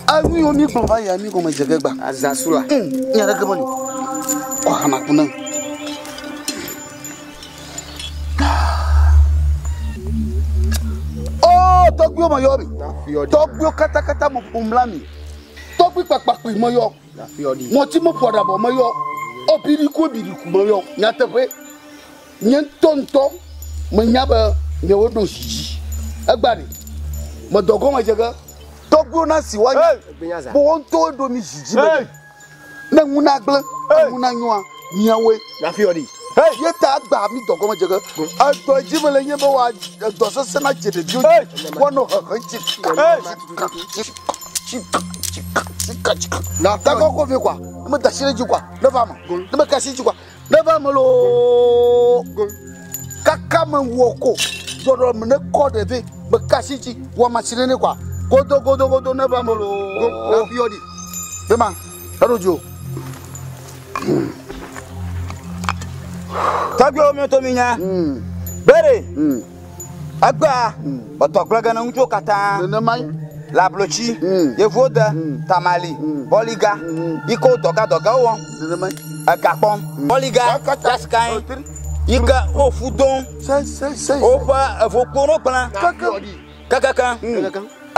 Anu yo mi gblɔ va ya mi gɔme dze ge gba. Azasu la. Nya ɖeke meli. Kɔ hama ku ne. O tɔgbiwo me yɔ mi. Tɔgbiwo katakata me ƒom la mi. Tɔgbi kpakpakpi me yɔ. Ŋɔti me ƒo aɖabɔ me yɔ. O biɖiku biɖiku me yɔ. Nyateƒe. Nye ŋutɔ menya be miawo ɖo zi dzi. Egba ɖe. Me dɔ gɔme dze ge. Tɔgbiwo na si woanya. Bo wo ŋutɔwo ɖo mi zi dzi be. Ne ŋu na gblẽ, ŋu na nyoa, miawoe. Ye ta agba mi dɔ gɔme dze ge. Edɔ dzi me le nye be wa edɔ sesẽ na dze ɖeviwo dzi. Woanɔ hehe tsi ka tsi tsi tsi tsi ka tsi ka. Takɔ kɔ vi kɔa, ne me da asi ɖe dzi kɔa, ne va me. Ne me ka asi dzi kɔa, ne va me loo. Kaka me wɔ ko, zɔɖɔ me ne kɔ ɖevi, me ka asi dzi, wɔ ma si nene kɔa. Godo godo godo ne va me loo. Bema, eɖo dzo. Tɔgbiwo mi to mi nya. Bere. Egbea, etɔ gblẽ ge ne ŋutsuwo katã. Le ablotsi, yevuwo de, tamali, bɔliga, yi ke wo dɔga dɔga wowɔm. Ega kpɔm. Bɔliga, jasikae, yi ke wo ƒu dom. Woƒe evokpo no gblẽ. Kekeke.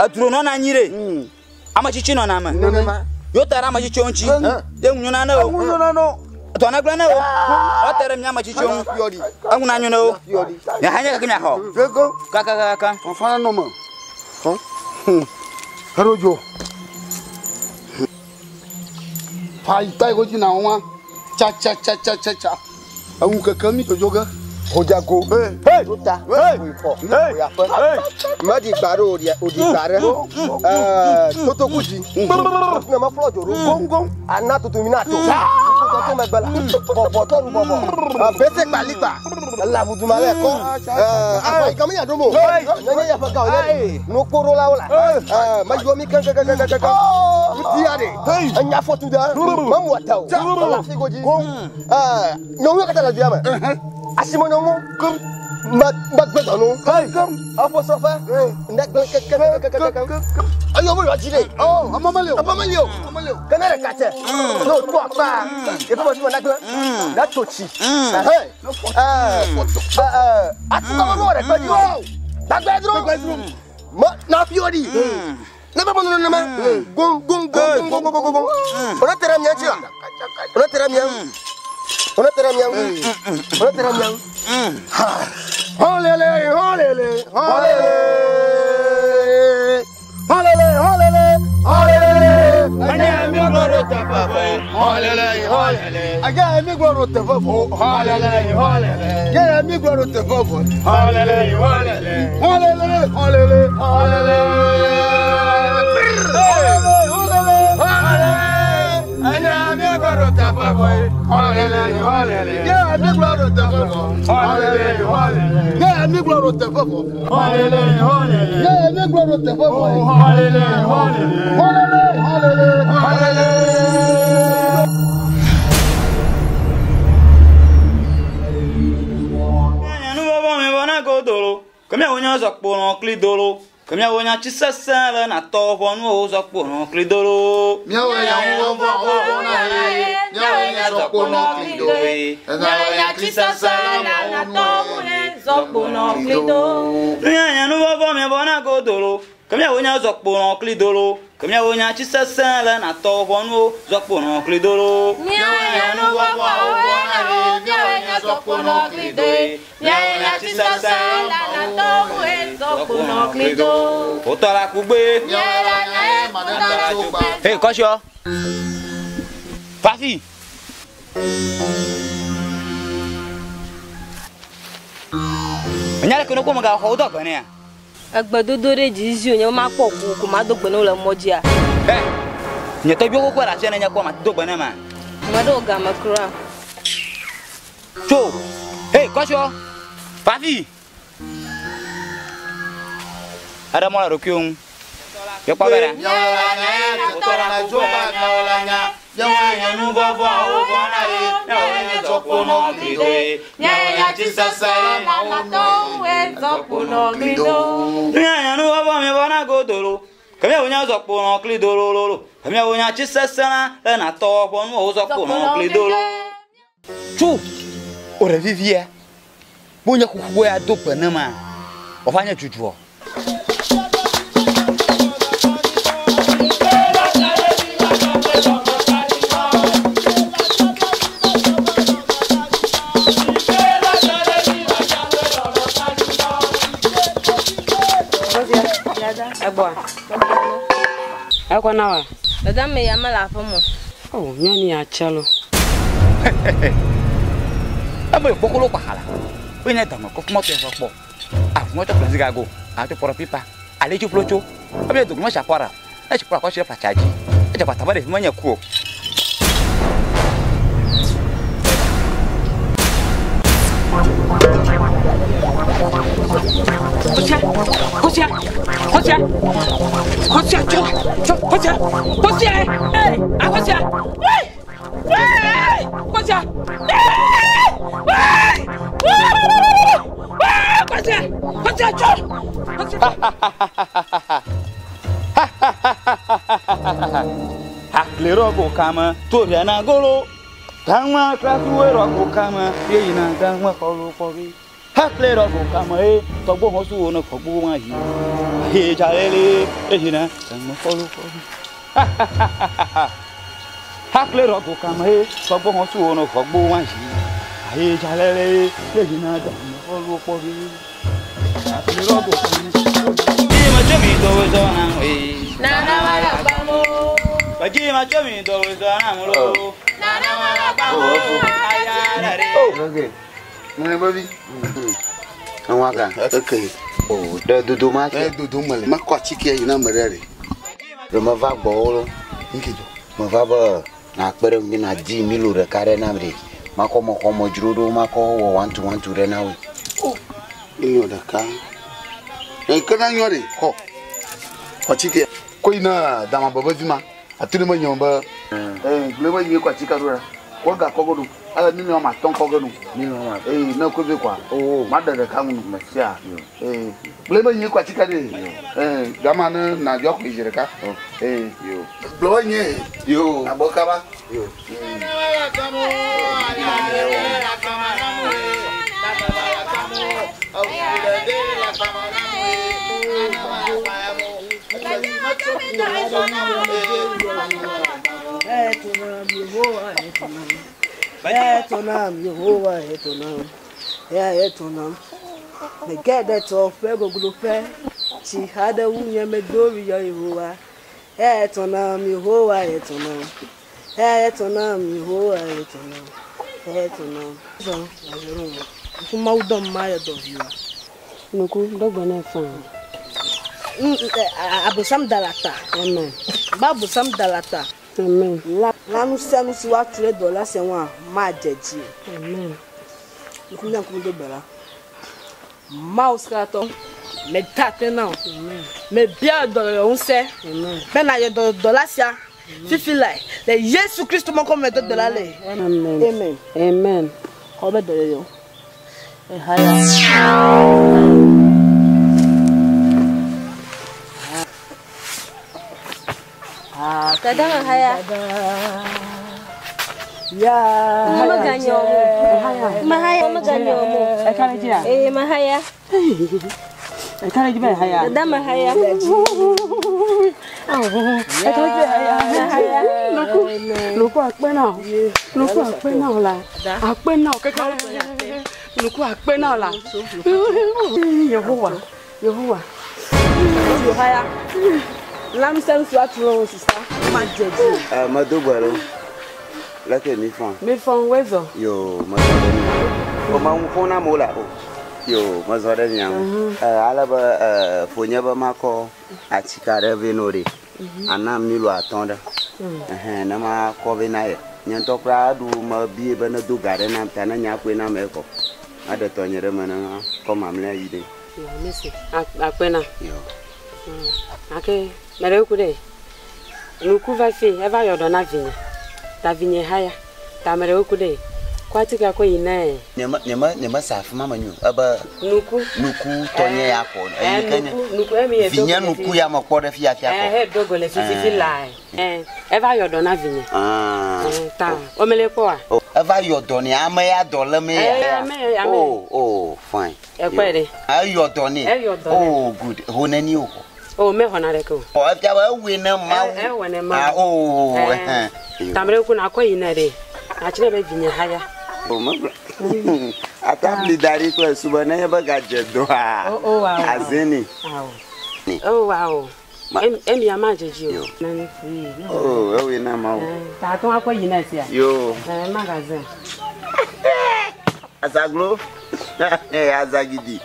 Edro nɔna anyi ɖe. Ame tsitsi nɔna ame. Yo ta ɖe ame tsitsiwo ŋuti. Ye ŋu nyona ne wo. Dɔ ne gblẽ ne wo. Woate ɖe mía ame tsitsiwo ŋu. Eŋu nanyo ne wo. Miaxa nye keke miaxɔ. Kakakaka. Fɔfana nɔ me. Eɖo dzo. Fa yi ta yi ko dzi na wa. Tsa tsa tsa tsa tsa tsa. Eŋu keke mi dzodzo ge. Hodzago. Ɖota. Oyaƒe. Meɖi gba ɖe oɖi gba ɖe. Totoku dzi. Ne meflɔ dzo ɖo. Goŋgoŋ. Ana tutu mi na to. Toto megbe la. Bɔbɔtɔ nu bɔbɔ. Bete kpalikpa. Elaʋuduma le kɔ. Afa yi kame nya ɖo mo. Nenye yaƒe ga wònye. Nukpoɖolawo la. Meyɔ mi keŋkeŋkeŋkeŋ. Ŋutia ɖe. Enya fɔtu ɖe. Memu ata o. Ele afi godzi. Nyɔnuwo katã le dua me. Asime nyɔnuwo. Megbe dɔnu. Eƒe srɔ̃ƒe. Negblẽ kekekekekekekeŋ. Eyo me yɔ dzi ɖe. Ame meli o. Ame meli o. Ke ne ɖeka tse. Ne wòtɔ akpa. Yeƒe me fi me nagblẽ. Natso tsi. Atikɔ me nuwɔ ɖe kpe dzi o. Gbagbe dro. Me na fi wɔ ɖi. Ne be bɔnu nenema. Gom gom gom gom gom gom gom. Wòle te ɖe mía ŋuti la. Wòle te ɖe mía ŋu. Wòle te ɖe mía ŋu. Wòle te ɖe mía ŋu. Hɔlele hɔlele hɔlele. Hɔlele hɔlele hɔlele. Anya mi gblɔ ɖo teƒe vɔ. Hɔlele hɔlele. Anya mi gblɔ ɖo teƒe vɔ. Hɔlele hɔlele. Anya mi gblɔ ɖo teƒe vɔ. Hɔlele hɔlele. Hɔlele hɔlele hɔlele. Hɔlele hɔlele. Anya mi gblɔ ɖo teƒe vɔ. Hɔlele hɔlele. Anya mi gblɔ ɖo teƒe vɔ. Hɔlele hɔlele. Anya mi gblɔ ɖo teƒe vɔ. Hɔlele hɔlele. Anya mi gblɔ ɖo teƒe vɔ. Hɔlele hɔlele. Hɔlele hɔlele hɔlele. Nuvɔvɔ mi vɔ na godolo. Ke miawo nya zɔkpo nɔ kli dolo. Ke miawo nya tsi sesẽ le natɔ ʋɔnuwo zɔkpo nɔ kli dolo. Miawo nya nuvɔvɔ vɔ na ye. Miawo nya zɔkpo nɔ kli do. Miawo nya tsi sesẽ le natɔ zɔkpo nɔ kli do. Miawo nuvɔvɔ mi vɔ na godolo. Ke miawo nya zɔkpo nɔ kli dolo. Ke miawo nya tsi sesẽ le natɔ ʋɔnuwo zɔkpo nɔ kli dolo. Miawo nya nuvɔvɔ vɔ na ye. Miawo nya zɔkpo nɔ kli do. Miawo nya tsi sesẽ le natɔ zɔkpo nɔ kli do. Wotɔ la kugbe. Hey, kɔsiɔ. Fafi. Enya ɖe ke ne kpɔ mega xɔ wo dɔ gbe nea. Egbedodo ɖe dzi zi wònye be makpɔ ko ko mado gbe ne wo le mɔ dzia. Nye tɔgbuiwo xoxoe le asia ne nye kpɔ mado gbe ne ma. Meɖo game kura. Tso! Hey, kɔsɔ! Va fi! Eɖe mɔ le ɖokuiwo ŋu. Yekpɔ be ɖa. Tso! O ɖevi via, bo nye xoxoe ado gbe ne ma, wòava nye dzudzɔ. Egbɔa? Ekɔ na wa? Dada me ya mele aƒe me. Oh, nyɔnu ya tse lo. Ebe kpɔkolo kpaxala. Wo nye dɔme kɔ fumɔ tɔ kpɔ. Avumɔ tɔ kplɔ ziga go. Ato kpɔrɔ pipa. Ale tso flo tso. Ebe dogo me sapɔra. Esi kpɔrɔ kɔ si fatsa dzi. Edze kpata be ɖevi menye ku o. Kosia, kosia, kosia, kosia, tso, tso, kosia, kosia, ee, a kosia, wee, wee, kosia, ee, wee, wee, wee, kosia, kosia, tso, kosia. Hakle rɔgo kame to riana golo. Dangma krasuwe rɔgo kame yeyina dangma kɔlo kɔbi. Hakle rɔgo kame ye tɔgbo hɔsu wo ne kɔgbo ma yi. He jalele yeyina dangma kɔlo kɔbi. Hakle rɔgo kame ye tɔgbo hɔsu wo ne kɔgbo ma yi. He jalele yeyina dangma kɔlo kɔbi. Hakle rɔgo kame. Jima jami do zo na we. Nana wala gbamo. Jima jami do zo na mo. Nana wala gbamo. Oh, mene babi. Awaka. Okay. Oh, de dodo ma. Eh, dodo mele. Ma kɔ atike yi na me ɖe ɖe. Ɖe meva gbɔwò lo. Nkedzo. Meva be na kpe ɖe ŋu na di milo ɖeka ɖe nam ɖe. Makɔ me xɔ me dzro ɖo makɔ wɔ one two one two ɖe na woe. Oh, milo ɖeka. Ke na nyɔ ɖe xɔ. Xɔ atike. Ko yi na dama bebe vi ma. Atu ɖe me nyɔ be. Eh, gblẽ be nyuie kɔ atike ɖo ɖa. Kɔ ga kɔ go ɖo. Ale milo ma tɔn kɔ ge nu. Milo ma. Eh, ne ko vi kwa. Oh. Ma ɖe ɖeka ŋu. Mesia. Eh, gblẽ be nyuie kɔ atike ɖe. Eh, gama ne na dzɔ koe zi ɖeka. Eh, Yo. gblẽ be nyuie. Yo. Abɔ kaba. Yo. Etonam, Yehowa etonam, ya etonam. Megede to fe goglo fe, ti hade wunye medori ya Yehowa. Etonam, Yehowa etonam, etonam, Yehowa etonam, etonam. So, azero. Kuma udom ma ya doviwa. Nuku dɔgba ne fan. Abosam dalata. Amen. Ba abosam dalata. Amen. La nu sia nu si woatu ɖe dɔ la sia ŋua madze dzi. Amen. Ŋku nya ŋkume do gbe la. Mawu sikatɔ, meda akpe na wò. Mebia dɔyɔyɔ ŋusẽ. Amen. Bena yɔ dɔ la sia fifi lae le Yesu Kristo ƒe ŋkɔ me do gbe la le. Amen. Amen. Amen. Xɔ be dɔyɔyɔ. Ehaya. Dada me haya. Ya. Mama ganyo mo. Mahaya mama ganyo mo. Eka le dzia? Eh, mahaya. Eka le dzi be haya. Dada mahaya. Eka le dzi be haya. Nuku, nuku akpe na o. Nuku akpe na o la. Akpe na o keke. Nuku akpe na o la. Yehowa, Yehowa. Yohaya. La nu sia nu si woatu ɖe wo sisa madze dzi. Eh, medo gbe lo. Leke mi fɔn. Mi fɔn wezɔ. Yo, medo gbe mi. O ma ŋu fɔn na amewo le o. Yo, mezɔ ɖe mia ŋu. Ale be ƒonye be makɔ atika ɖe vɛ no ɖe. Ana milo atɔ̃ ɖe. Ɛhɛn, ne makɔ vɛ na ye. Nye ŋutɔ kura eɖu mebie be nedo ga ɖe nam ta ne nya koe nam ekɔ. Maɖe tɔnye ɖe me ne makɔ mamlɛa yi ɖe. Mesi, akpe na. Yo. Ake, meɖe ku ɖe. Nuku va fi, eva yɔ dɔ na vinye. Ta vinye haya. Ta meɖe ku ɖe. Kɔ atikea kɔ yi nɛ. Nye me nye me nye me se afi ma me nyo. Ebe Nuku. Nuku tɔnye ya kɔ. Eyi ke nye Nuku, nuku, emi ye do vinye go le nuku fi. ya me kpɔ ɖe fia fia kɔ. He do go le fififi la. Eva yɔ dɔ na vinye. Ta womele kpɔa? Oh, eva yɔ dɔ nɛ ame ya dɔ le me ya. Ame ya, ame. Oh, oh, fine. Ekpɔe ɖe. Eyɔ dɔ nɛ. Eyɔ dɔ nɛ. Oh, good. Ho neni o xɔ. Oh, mexɔna ɖeke o. Ɔ, efia be ewɔe ne Mawu. Ewɔe ne Mawu. Ah, oh, ɛhɛn. Ta meɖe kuku na kɔ yi nɛ ɖe. Natsi nɛ be vinye haya. Oh, megblɔ. Atabli da ɖi kple su be nenye be gadze dɔa, Oh, oh, wow. aze nɛ. Awo. Oh, wow. Emi ya ma dze dzi o. Oh, ewɔe na Mawu. Ta ate ŋu akɔ yi nɛ sia. Yo. Magazin. Azaglo. Azagidi.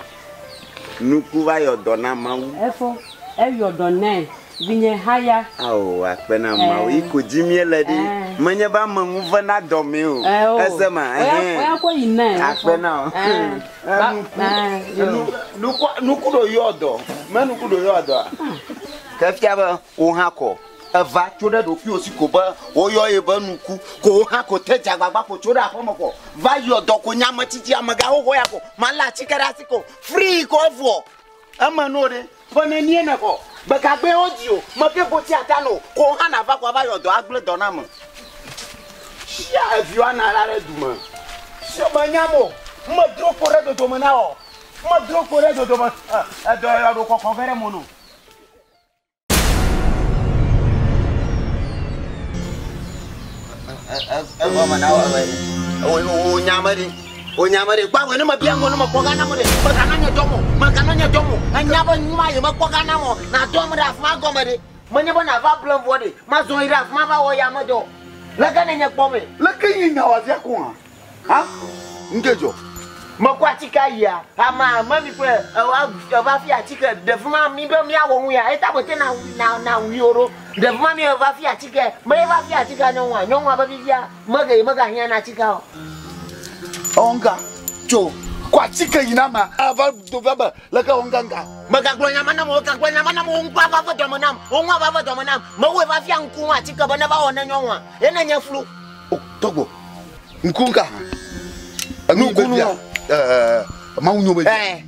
Nuku va yɔ dɔ na Mawu. Efo, eyɔ dɔ nɛ. Vinye haya. Ao, akpe na Mawu. Yi ko dzi míele ɖi. Menye be ame ŋu vena dɔmee o. O. Ese ma. Oya, oya kɔ yi nɛ. Akpe na wo. Nuku, nuku ɖo yɔ dɔ. Me nuku ɖo yɔ dɔa. Ke fia be wo hã kɔ. Eva tso ɖe ɖokuiwò si ko be woyɔ ye be nuku. Ko wo hã ko te dze agbagba ko tso ɖe aƒeme kɔ. Va yɔ dɔ ko nye ame tsitsi amegã xoxo ya ko. Malé atike ɖe asi ko. Free ko evɔ. Eme no ɖe. Ƒe nenie nexɔ? Gbekagbee wodzi o. Meke gboti ata no. Ko hã nava ko ava yɔ dɔ agblẽ dɔ na ame. Sia eviwo ana la ɖe dume. Sia menyam o. Medro kpo ɖe dodome na wò. Medro kpo ɖe dodome. Edɔ yɔ ɖo kɔkɔ ge ɖe mo no. Egɔme na wò be wò nya me ɖi. Wò nya me ɖi. Kpɔ awɔe ne mebia ŋgɔ ne mekpɔ ga nam ɖe. Mèganɔ nye dɔm o. Mèganɔ nye dɔm o. Enya be nu ma ye mekpɔ ga nam o. Nàdɔm ɖe afi ma gɔme ɖe. Menye be nàva blem vɔ ɖe. Mazɔ yi ɖe afi ma va wɔ ya me dɔ. Leke nenye kpɔ me? Leke nye nya wɔ afia ko hã? Ha? Ŋke dzɔ. Mekɔ atike yia, ama ame mi ƒe eva fi atike ɖevi ma mi be miawɔ nu ya eta mete na na na wui o ɖo. Ɖevi ma mi eva fi atike, me eva fi atike nyɔnua, nyɔnua be fifia mege mega hiã na atike o. Ewɔ ŋka. Tso. Kɔ atike yi na ma ava do va be leke wɔ ŋka ŋka. Megagblɔ nya ma nam o, gagblɔ nya ma nam o, ŋkua va ve dɔme nam, wo ŋua va ve dɔme nam. Mewɔe va fia ŋku atike be ne va wɔ ne nyɔnua. Ye ne nye flu. O tɔgbo. Ŋku ŋka hã. Enu Ŋku be bia. nu. Mawu nyo be bia.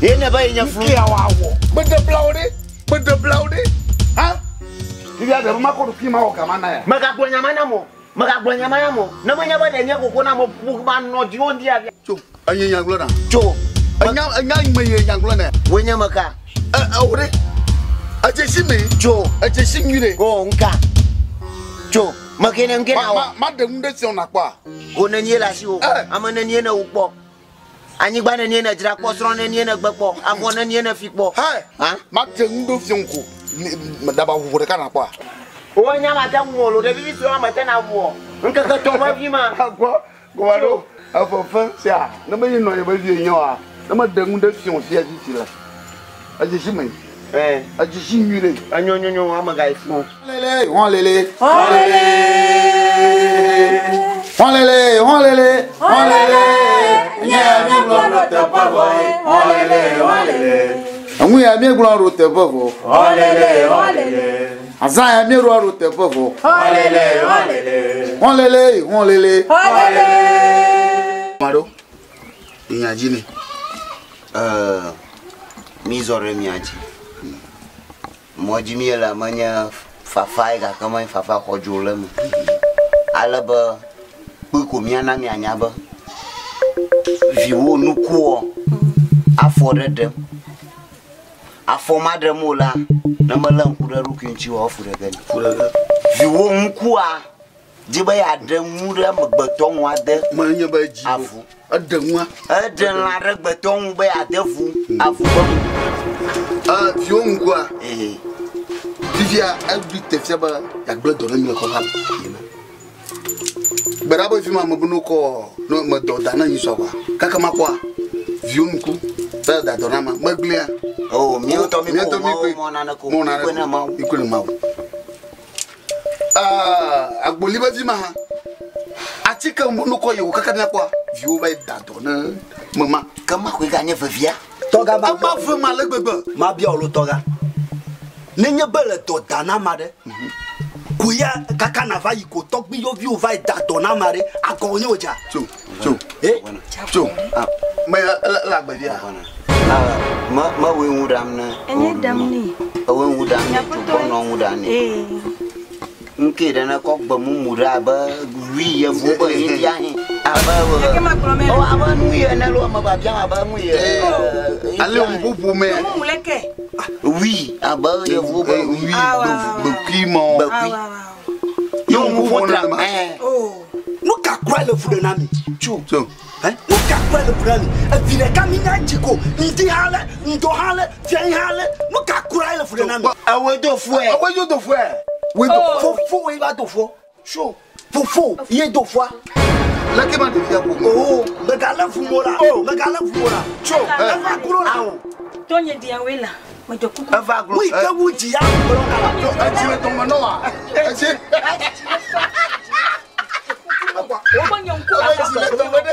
Ye ne be ye nye flu. Ŋke ya wa wɔ. Mede bla wo ɖe. Mede bla wo ɖe. Ha? Fifia ɖe ma kɔ ɖokui ma wɔ gama na ya. Megagblɔ nya ma nam o. Megagblɔ nya ma nam o. Ne menye be ɖe nye koko na mo ƒu ma nɔ dziwo ŋdi afia. Tso. Enye nya gblɔ na. Tso. Enya enya me ye nya gblɔ na. Wo nye me ka? E wo ɖe. Edze si me. Tso. Edze si nyui ɖe. O ŋka. Tso. Meke ne ŋke na wɔ. Ma ma ɖe nu ɖe si wɔ nakpɔa. Wo nenie le asiwò. Ame nenie ne wò kpɔ. Anyigba nenie ne dzra kpɔ, srɔ̃ nenie ne gbe kpɔ, avɔ nenie ne fi kpɔ. Hɛ. Ma ɖe nu ɖe fi ŋku. Daba ʋuʋu ɖeka nakpɔa. Wo nya ma te ŋu o lo ɖevi vi sue ma te na ʋu o. Ŋkeke tɔ me vi ma. Agbɔ gɔma ɖo efefe sia ne me yi nɔ ye be vie nye wa ne me ɖe nu ɖe fi fia fifi la. Edze si me. Edze si nyui ɖe. Enyo nyo nyo ame ga yi fún. Lele hɔn lele. Hɔn lele. Hɔn lele hɔn lele. Hɔn lele. Nye ya mi gblɔ ɖo teƒe vɔ ye. Hɔn lele hɔn lele. Eŋu ya mi gblɔ ɖo teƒe vɔ. Hɔn lele hɔn lele. Azã ya mi ɖo ɖo teƒe vɔ. Hɔn lele hɔn lele. Hɔn lele hɔn lele. Hɔn lele. Maɖo. Nya dzi ne. Mi zɔ ɖe mia dzi. Mɔ dzi mi le menye fafa ye gake menye fafa xɔdzo le eme. Ale be kpui ko miana mianya be viwo nukuɔ afɔ ɖe ɖem. Afɔ ma ɖem o la, ne melé ŋku ɖe eɖokui ŋuti o, efu ɖe ge ni. Viwo ŋkua dzi be yeaɖe nu ɖe amegbetɔ ŋu ade Menye be dzi o. avu. Eɖe nua. Eɖe lã ɖe gbetɔ ŋu be yeade vu avu ƒe nu. Viwo ŋkua. Fifia eɖui te fia be yeagblẽ dɔ ɖe mi le kɔƒea me. Gbe ɖa be fi ma me be no kɔ no me dɔ da na nyi sɔ kwa. Kaka ma kɔa viwo nuku be da dɔ na ma meglia. Oh, miwo tɔ mi ko mo na ne ko. Mo na ne ko. Ikwe ne mawu. Ah, agboli be vi ma ha. Atike mo no kɔ yewo kaka mia kɔa viwo va da dɔ ne me ma. Ke ma koe ganye vevia. Tɔga ma Ema ve ma le gbegbe. Ma bia wò tɔga. Nenye be le dɔ da na ame aɖe, ko ya kaka nava yi ko tɔgbi yɔviwo va yi da dɔ na ame aɖe, agɔ wònye wòdza. Tso, tso, Eh? tso. Me le agbevia. Me me woe ŋu ɖam ne. Enye ɖam nɛ. Ewoe ŋu ɖam ne tso gbɔ nɔ ŋu ɖam nɛ. Ee. Nke ɖe ne kɔ gbe mumu ɖe abe wui yevu be India hĩ. Abe Eke ma gblɔ me. O abe nu yi ene lo ame babia abe nu yi. Ale ŋuƒoƒo me. Mumu leke. Wui abe yevu be wui gbekui mɔ. Gbekui. Ye ŋuƒoƒo tra. ma. Nu ka kura le fu ɖe na mi? Tso. Tso. Nu ka kura le fu ɖe na mi? Evi ɖeka mi nya dzi ko, ŋdi hã le, ŋdɔ hã le, fiẽ hã le. Nu ka kura le fu ɖe na mi? Ewoe do fue. Ewoe do fue. Woe do fofo woe va do fua. Tso. Fofo ye do fua. Leke ma ɖevia ko. Oo, megalé fu mo la. Megalé fu mo la. Tso. Eva glo la. Tonye diawe la. Medo kuku. Eva glo. Wui ke wu dzi ya gblɔ kala. Etsi le tɔmɔ nɔ wa. Etsi. Etsi le tɔmɔ ɖe.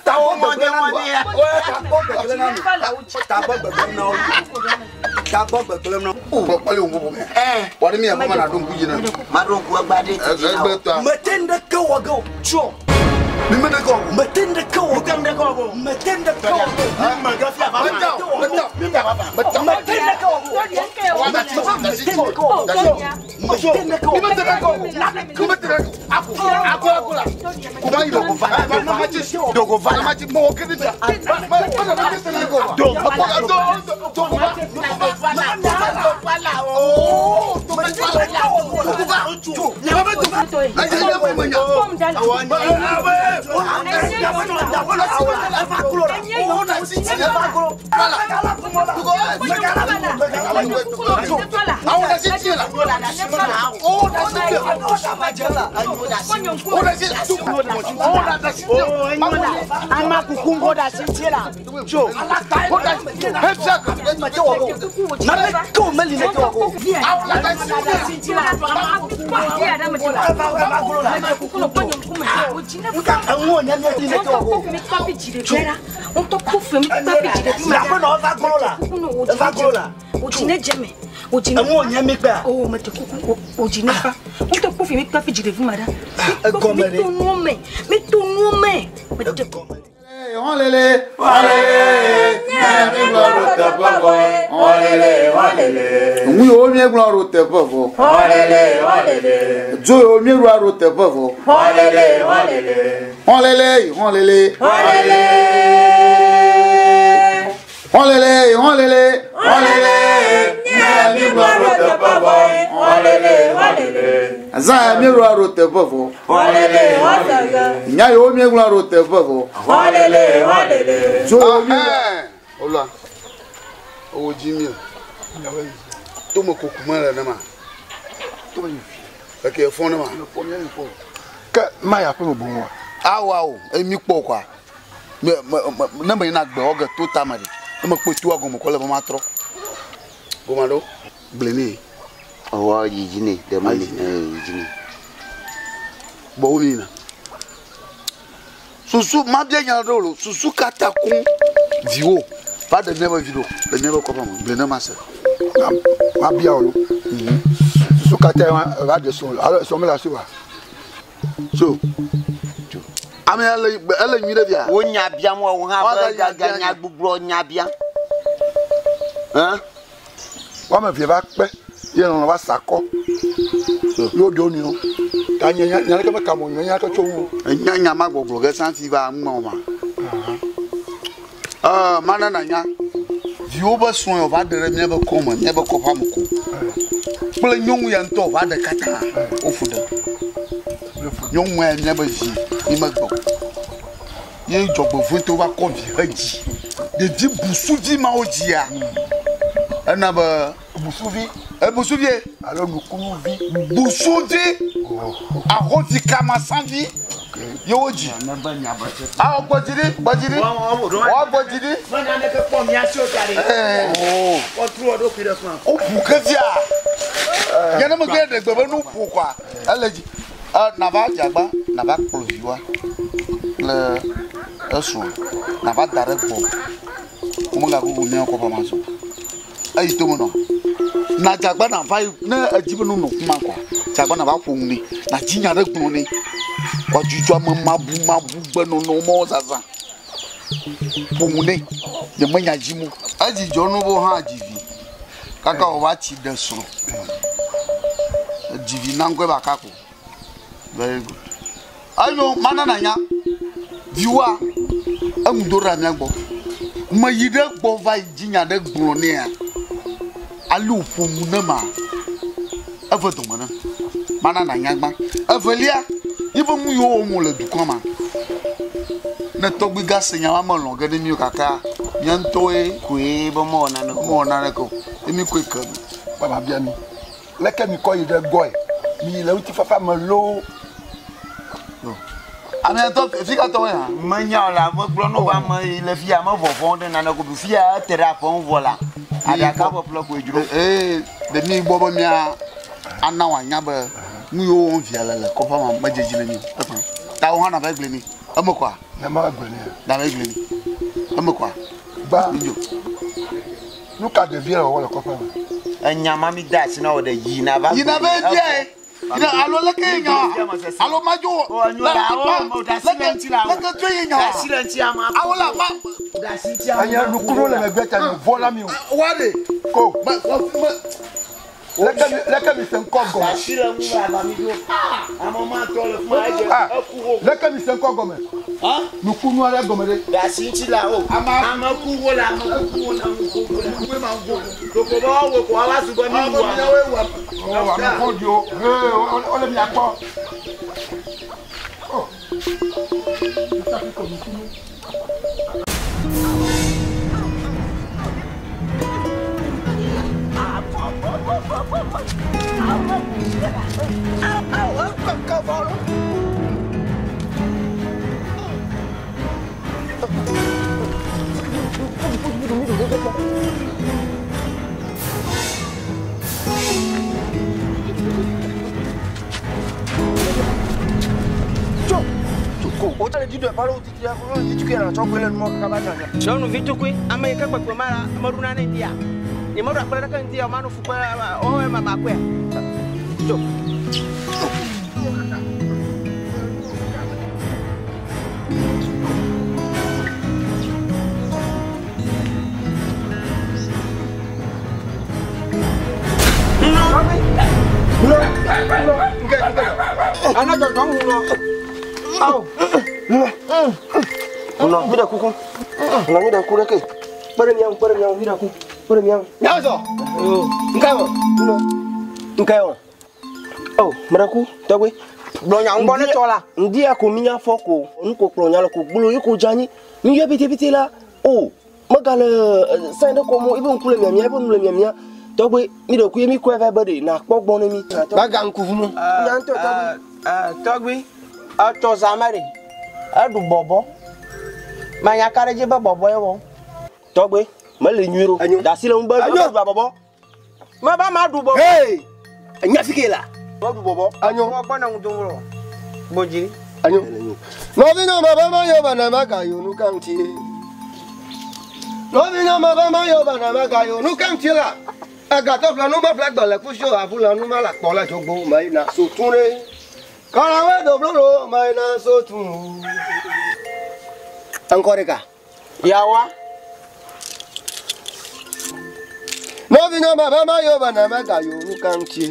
Tagbɔ gbegblẽ na mi. Tagbɔ gbegblẽ na mi. Tagbɔ gbegblẽ na wo. Tagbɔ gbegblẽ na wo. Kpɔ kpɔli ŋuƒoƒo me. Wɔ ɖe mi ya ma na ɖo ŋku dzi na. Ma ɖo ŋku egba ɖe titi na wo. Egbe tɔa. Mete ŋɖe ke wɔ ge o. Tso. Mi me ɖe ke wɔ. Mete ŋɖe ke wɔ ge o. Mete ŋɖe ke wɔ ge o. Mete o. Mete o. Mete o. Mete ŋɖe ke wɔ ge o. Mete ŋɖe ke wɔ ge o. Mete ŋɖe ke wɔ Mi me ge te ɖe ke wɔ. Mi me te ɖe ke o. Ako ako ako la. Kuma yi dogo va. Ma ma tsi dogo va. Ma tsi mɔgɔ kelen bɛ. Ma ma ma ma tɛ sɛnɛ kɔ. Do do dogo va. Oh dogo va. Dogo va. Ɲama bɛ dogo. Ayi ne ko ma ɲa. Ama kuku ŋgɔ da si tie la. Tso. Hɔlele, hɔlele, míagblɔ ɖo teƒe vɔ. Hɔlele, hɔlele. Nu yiwo míegblɔ ɖo teƒe vɔ. Hɔlele, hɔlele. Dzo yiwo míeɖoa ɖo teƒe vɔ. Hɔlele, hɔlele. Hɔlele, hɔlele. Hɔlele. Hɔlele, hɔlele. Hɔlele, míagblɔ ɖo teƒe vɔ. Hɔlele, hɔlele. Azã ya míeɖoa ɖo teƒe vɔ. Hɔlele, hɔlele. Nya yiwo míegblɔ ɖo teƒe vɔ. Hɔlele, hɔlele. Dzo yiwo míeɖoa. Olua, ewo dzi mi o. Tome kuku mele ne ma. Eke efɔ ne ma. Ke ma ya ƒe me boŋ wa. Awo awo, emi kpɔ kwa. Me me me ne me yina gbe wɔ ge to tame ɖe. Ne me kpɔ toa gɔme kɔ le be ma trɔ. Gɔme ɖo gblẽ ne. Ɔwɔ yi dzi ne ɖe ma li yi dzi ne. Bɔ wo mi yina. Susu ma bia nya ɖe o. Susu kata kun viwo va ɖe míaƒe vi ɖo le míaƒe kɔƒe me gblẽ ne ma se. Ma bia wo lo. Susu kata va ɖe srɔ̃ alo srɔ̃ mele asi wa. So ame ya le ele nyui ɖe via. Wo nya biam wɔwo hã Woaga be nya gaga bia nya gbugbɔ nya biam. Hã? Woame eve va kpe ye lɔlɔ va sa akɔ. Ye woɖe wo nɔewo. Ta nye nya ɖeke meka mo nye nya ɖeke tso ŋu o. Enya nya ma gbɔgblɔ ge sã fi va ŋmɔ ma. Mana na nya. Viwo be srɔ̃ yɔ va ɖe ɖe míaƒe kɔme, míaƒe kɔƒea me ko. Kple nyɔnu ya ŋutɔ va ɖe katã wofu ɖe. Nyɔnu ya míaƒe vi mi megbɔ. Ye dzɔgbevɔ̃etɔwo va kɔ vi hedzi. Ɖevi busuvi mawo dzia. Ena be Busuvi. Ebusuvie. Alo nukunuvi. Busuvi. Ahovi kamasanvi. Yewo dzi. Awɔ gbɔdzi ɖi gbɔdzi ɖi. Wɔ gbɔdzi ɖi. Woƒu kevia. Nye ne megbe ɖe gbe be nu ƒo kɔa ele dzi. Nava dzagba nava kplɔ viwa le esrɔ̃ nava da ɖe gbɔ. Womegagugu míawo kɔƒe ma zɔ. Eyi tome nɔ. Na dzagba nava yi ne edzi be nonɔ fi ma kɔa dzagba nava ƒo nu nɛ. Nadzi nya ɖe gblɔ nɛ. Wòadzudzɔ ame mabumabu gbenɔnɔ mɔwo zazã. Ƒo nu nɛ. Nyemenya dzi mo. Edzi dzɔ nu be hã dzi vi. Kaka wòva tsi ɖe srɔ̃. Edzi vi na ŋkɔe ba kako. Very good. Enyo mana nanya. Viwoa eŋu do ɖe mía gbɔ. Meyi ɖe gbɔ va yi dzi nya ɖe gblɔ nɛa. Ale wòƒo nu ne ma eve dɔme ne. Mana nanya gbã. Evelia yiƒe nu yiwo wɔm wòle dukɔa ma. Ne tɔgbui gase nya ma melɔ̃ ge ɖe mí o gakea mía ŋutɔwoe koe be mewɔ naneke o. Mewɔ naneke o. Ye mí koe ke ɖo. Baba bia mi. Leke mi kɔ yi ɖe gbɔe? Mi yi le ŋutifafa me loo. Ame ŋutɔ fi ka tɔwoe hã? Menya o la, megblɔ no be ame yi le fia me vɔvɔ̃ ɖe naneke o. Fia ete ɖe aƒe ŋu vɔ la, aɖaka ƒeƒle koe dzro. Ee, ɖe mi gbɔ be mía ana wòanya be nu yiwo wɔm via le le kɔƒea me medze dzi ne mi o. Ekpɔ. Ta wo hã nava gblɔe nɛ. Eme kɔa? Nema gblɔe nɛ. Nava gblɔe nɛ. Eme kɔa? Gba. Nyo. Nu ka ɖevia le wɔwɔ le kɔƒea me? Enya ma mi de asi na wò ɖe yi nava Yi nava biae. Yi alo leke ye nya? Alo madzo wɔ. Leke tso ye nya? Awo la ma. Anya nukunu le megbe ta mi vɔ na mi o. Wa de. Ko. Leke mi leke mi se ŋkɔ gɔme. Ah, leke mi se ŋkɔ gɔme. Nukunu aɖe gɔme ɖe. Oh, ame vɔ̃ɖiwo. Ee, wole mia kpɔ. Oh. Nukunu. Nyɔnuvi tukui, ame yi ke kpekpe ma la, meɖuna ne ŋdia. Nye meɖu akple ɖeke ŋdia o, manu fukpe o ma ma kɔe. Tso. Ana dzɔdzɔm ŋu lɔ. Awo. Nɔ mi ɖe kuku. Nɔ mi ɖe ku ɖe ke. Kpe ɖe mía ŋu, kpe ɖe mía ŋu, mi ɖe ku. Kpe ɖe mía ŋu. Nyazɔ. Ŋka wɔ. Ŋka wɔ. O, mi ɖe ku, tɔgbi. Gblɔ nya ŋu gbɔ ne tsɔ la. Ŋdi ya ko mi nya fɔ ko, nu ko kplɔ nya le ko gblo ye ko dze anyi. Mi yɔ pitipiti la. O, megale sɛn ɖe kɔm o, ebe ŋku le miamia, ebe nu le miamia. Tɔgbi, mi ɖe ku ye mi kɔe va be ɖe nakpɔ gbɔ ne mi. Baga ŋku ʋu. Nya ŋutɔ tɔgbi. Tɔgbi, etɔ zã me ɖe, eɖu bɔbɔ. Manya ka ɖe dzi be bɔbɔ ye wɔ. Tɔgbi, mele nyui ɖo. Da asi le ŋu be Enyo. eɖu bɔbɔ. Meba ma ɖu bɔbɔ. Hey! Enya fi ke la. Meɖu bɔbɔ. Anyo. Wɔ gbɔ ne ŋu dom wɔ. Gbodzi. Anyo. Nɔvinye me be mayɔ be ne megayo nu ka ŋuti. Nɔvinye me be mayɔ be ne megayo nu ka ŋuti la. Egatɔ ƒle nu meƒle gbe le kusi o avu le nu me le akpɔ le dzogbo meyina sotu ɖe. Kɔlawe doblolo meyina sotu. Eŋkɔ ɖeka. Yawa. Nɔvinye me be mayɔ be ne megayo nu ka ŋuti.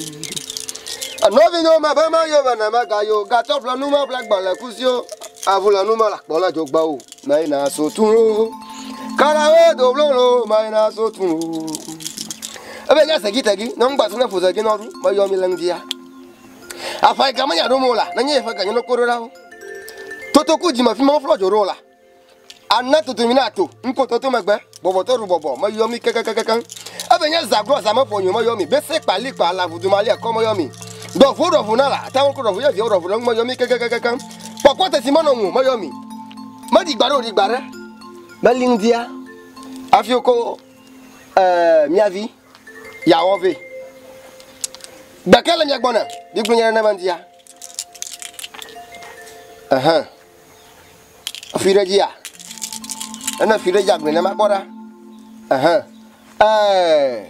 Nɔvinye me be mayɔ be ne megayo gatɔ ƒle nu meƒle gbe le kusi o avu le nu me le akpɔ le dzogbe o meyina sotu ɖo. Kɔlawe doblolo meyina sotu ɖo. Ebe nya segi tegi, nyɔnu gba ne ƒo segi nɔɖu, meyɔ mi le ŋdia. Afa yi game nya ɖom o la, nenye yeƒe ganye ne ko ɖo ɖa o. Totoku dzime fi ma woflɔ dzo ɖo o la. Ana toto mi na to, ŋkɔ toto megbe, bɔbɔtɔ ɖu bɔbɔ, meyɔ mi kekekekekeŋ. Ebe nye zagblɔ zame ƒo nyo meyɔ mi, bese kpali kpa la vudu mali akɔ meyɔ mi. Ɖɔʋu ɖɔʋu na la, atawo ko ɖɔʋu ye viwo ɖɔʋu ɖe ŋu meyɔ mi kekekekekeŋ. Kpɔkpɔ tesi menɔ ŋu meyɔ mi. Meɖi gba ɖe o ɖi gba ɖe. Meli ŋdia, hafi wokɔ eh, mia vi yawɔ vɛ. Gbeke le mia gbɔ na, bigblɔ nye nenema ŋdia. Ɛhɛn. Fi ɖe dzia? Ene fi ɖe dzia gblẽ ne makpɔ ɖa. Ɛhɛn. Ɛɛ.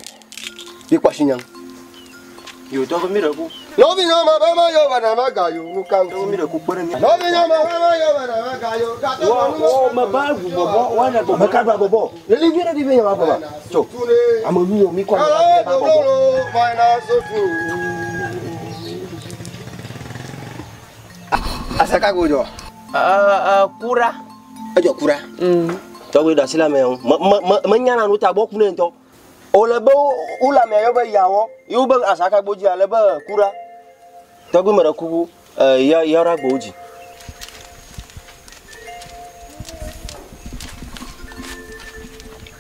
Mikpɔ asi nyam. Yo tɔgbi mi ɖe ku. Nɔvi nyɔ ma be ma yɔ ba na ma ga yo nu ka ŋuti. Mi ɖe ku kpe ɖe mi. Nɔvi nyɔ ma be ma yɔ ba na ma ga yo. Wɔ wɔ me ba ʋu bɔbɔ wɔ ne bɔbɔ. Me ka gba bɔbɔ. Lele vi ɖe vi be nya ma Tso. Ame nu wɔ mi kɔ ame ba bɔbɔ. Asaka go jɔ. Kura. Edzɔ kura. Tɔgbi ɖe asi le amea ŋu. Me me me menya na nu ta gbɔ ku ne ŋutɔ. Wòle be wole amea yɔ be yawɔ ye wobe asaka gbodzi ale be kura. Tɔgbi me ɖe kuku ya ya ɖe agbowo dzi.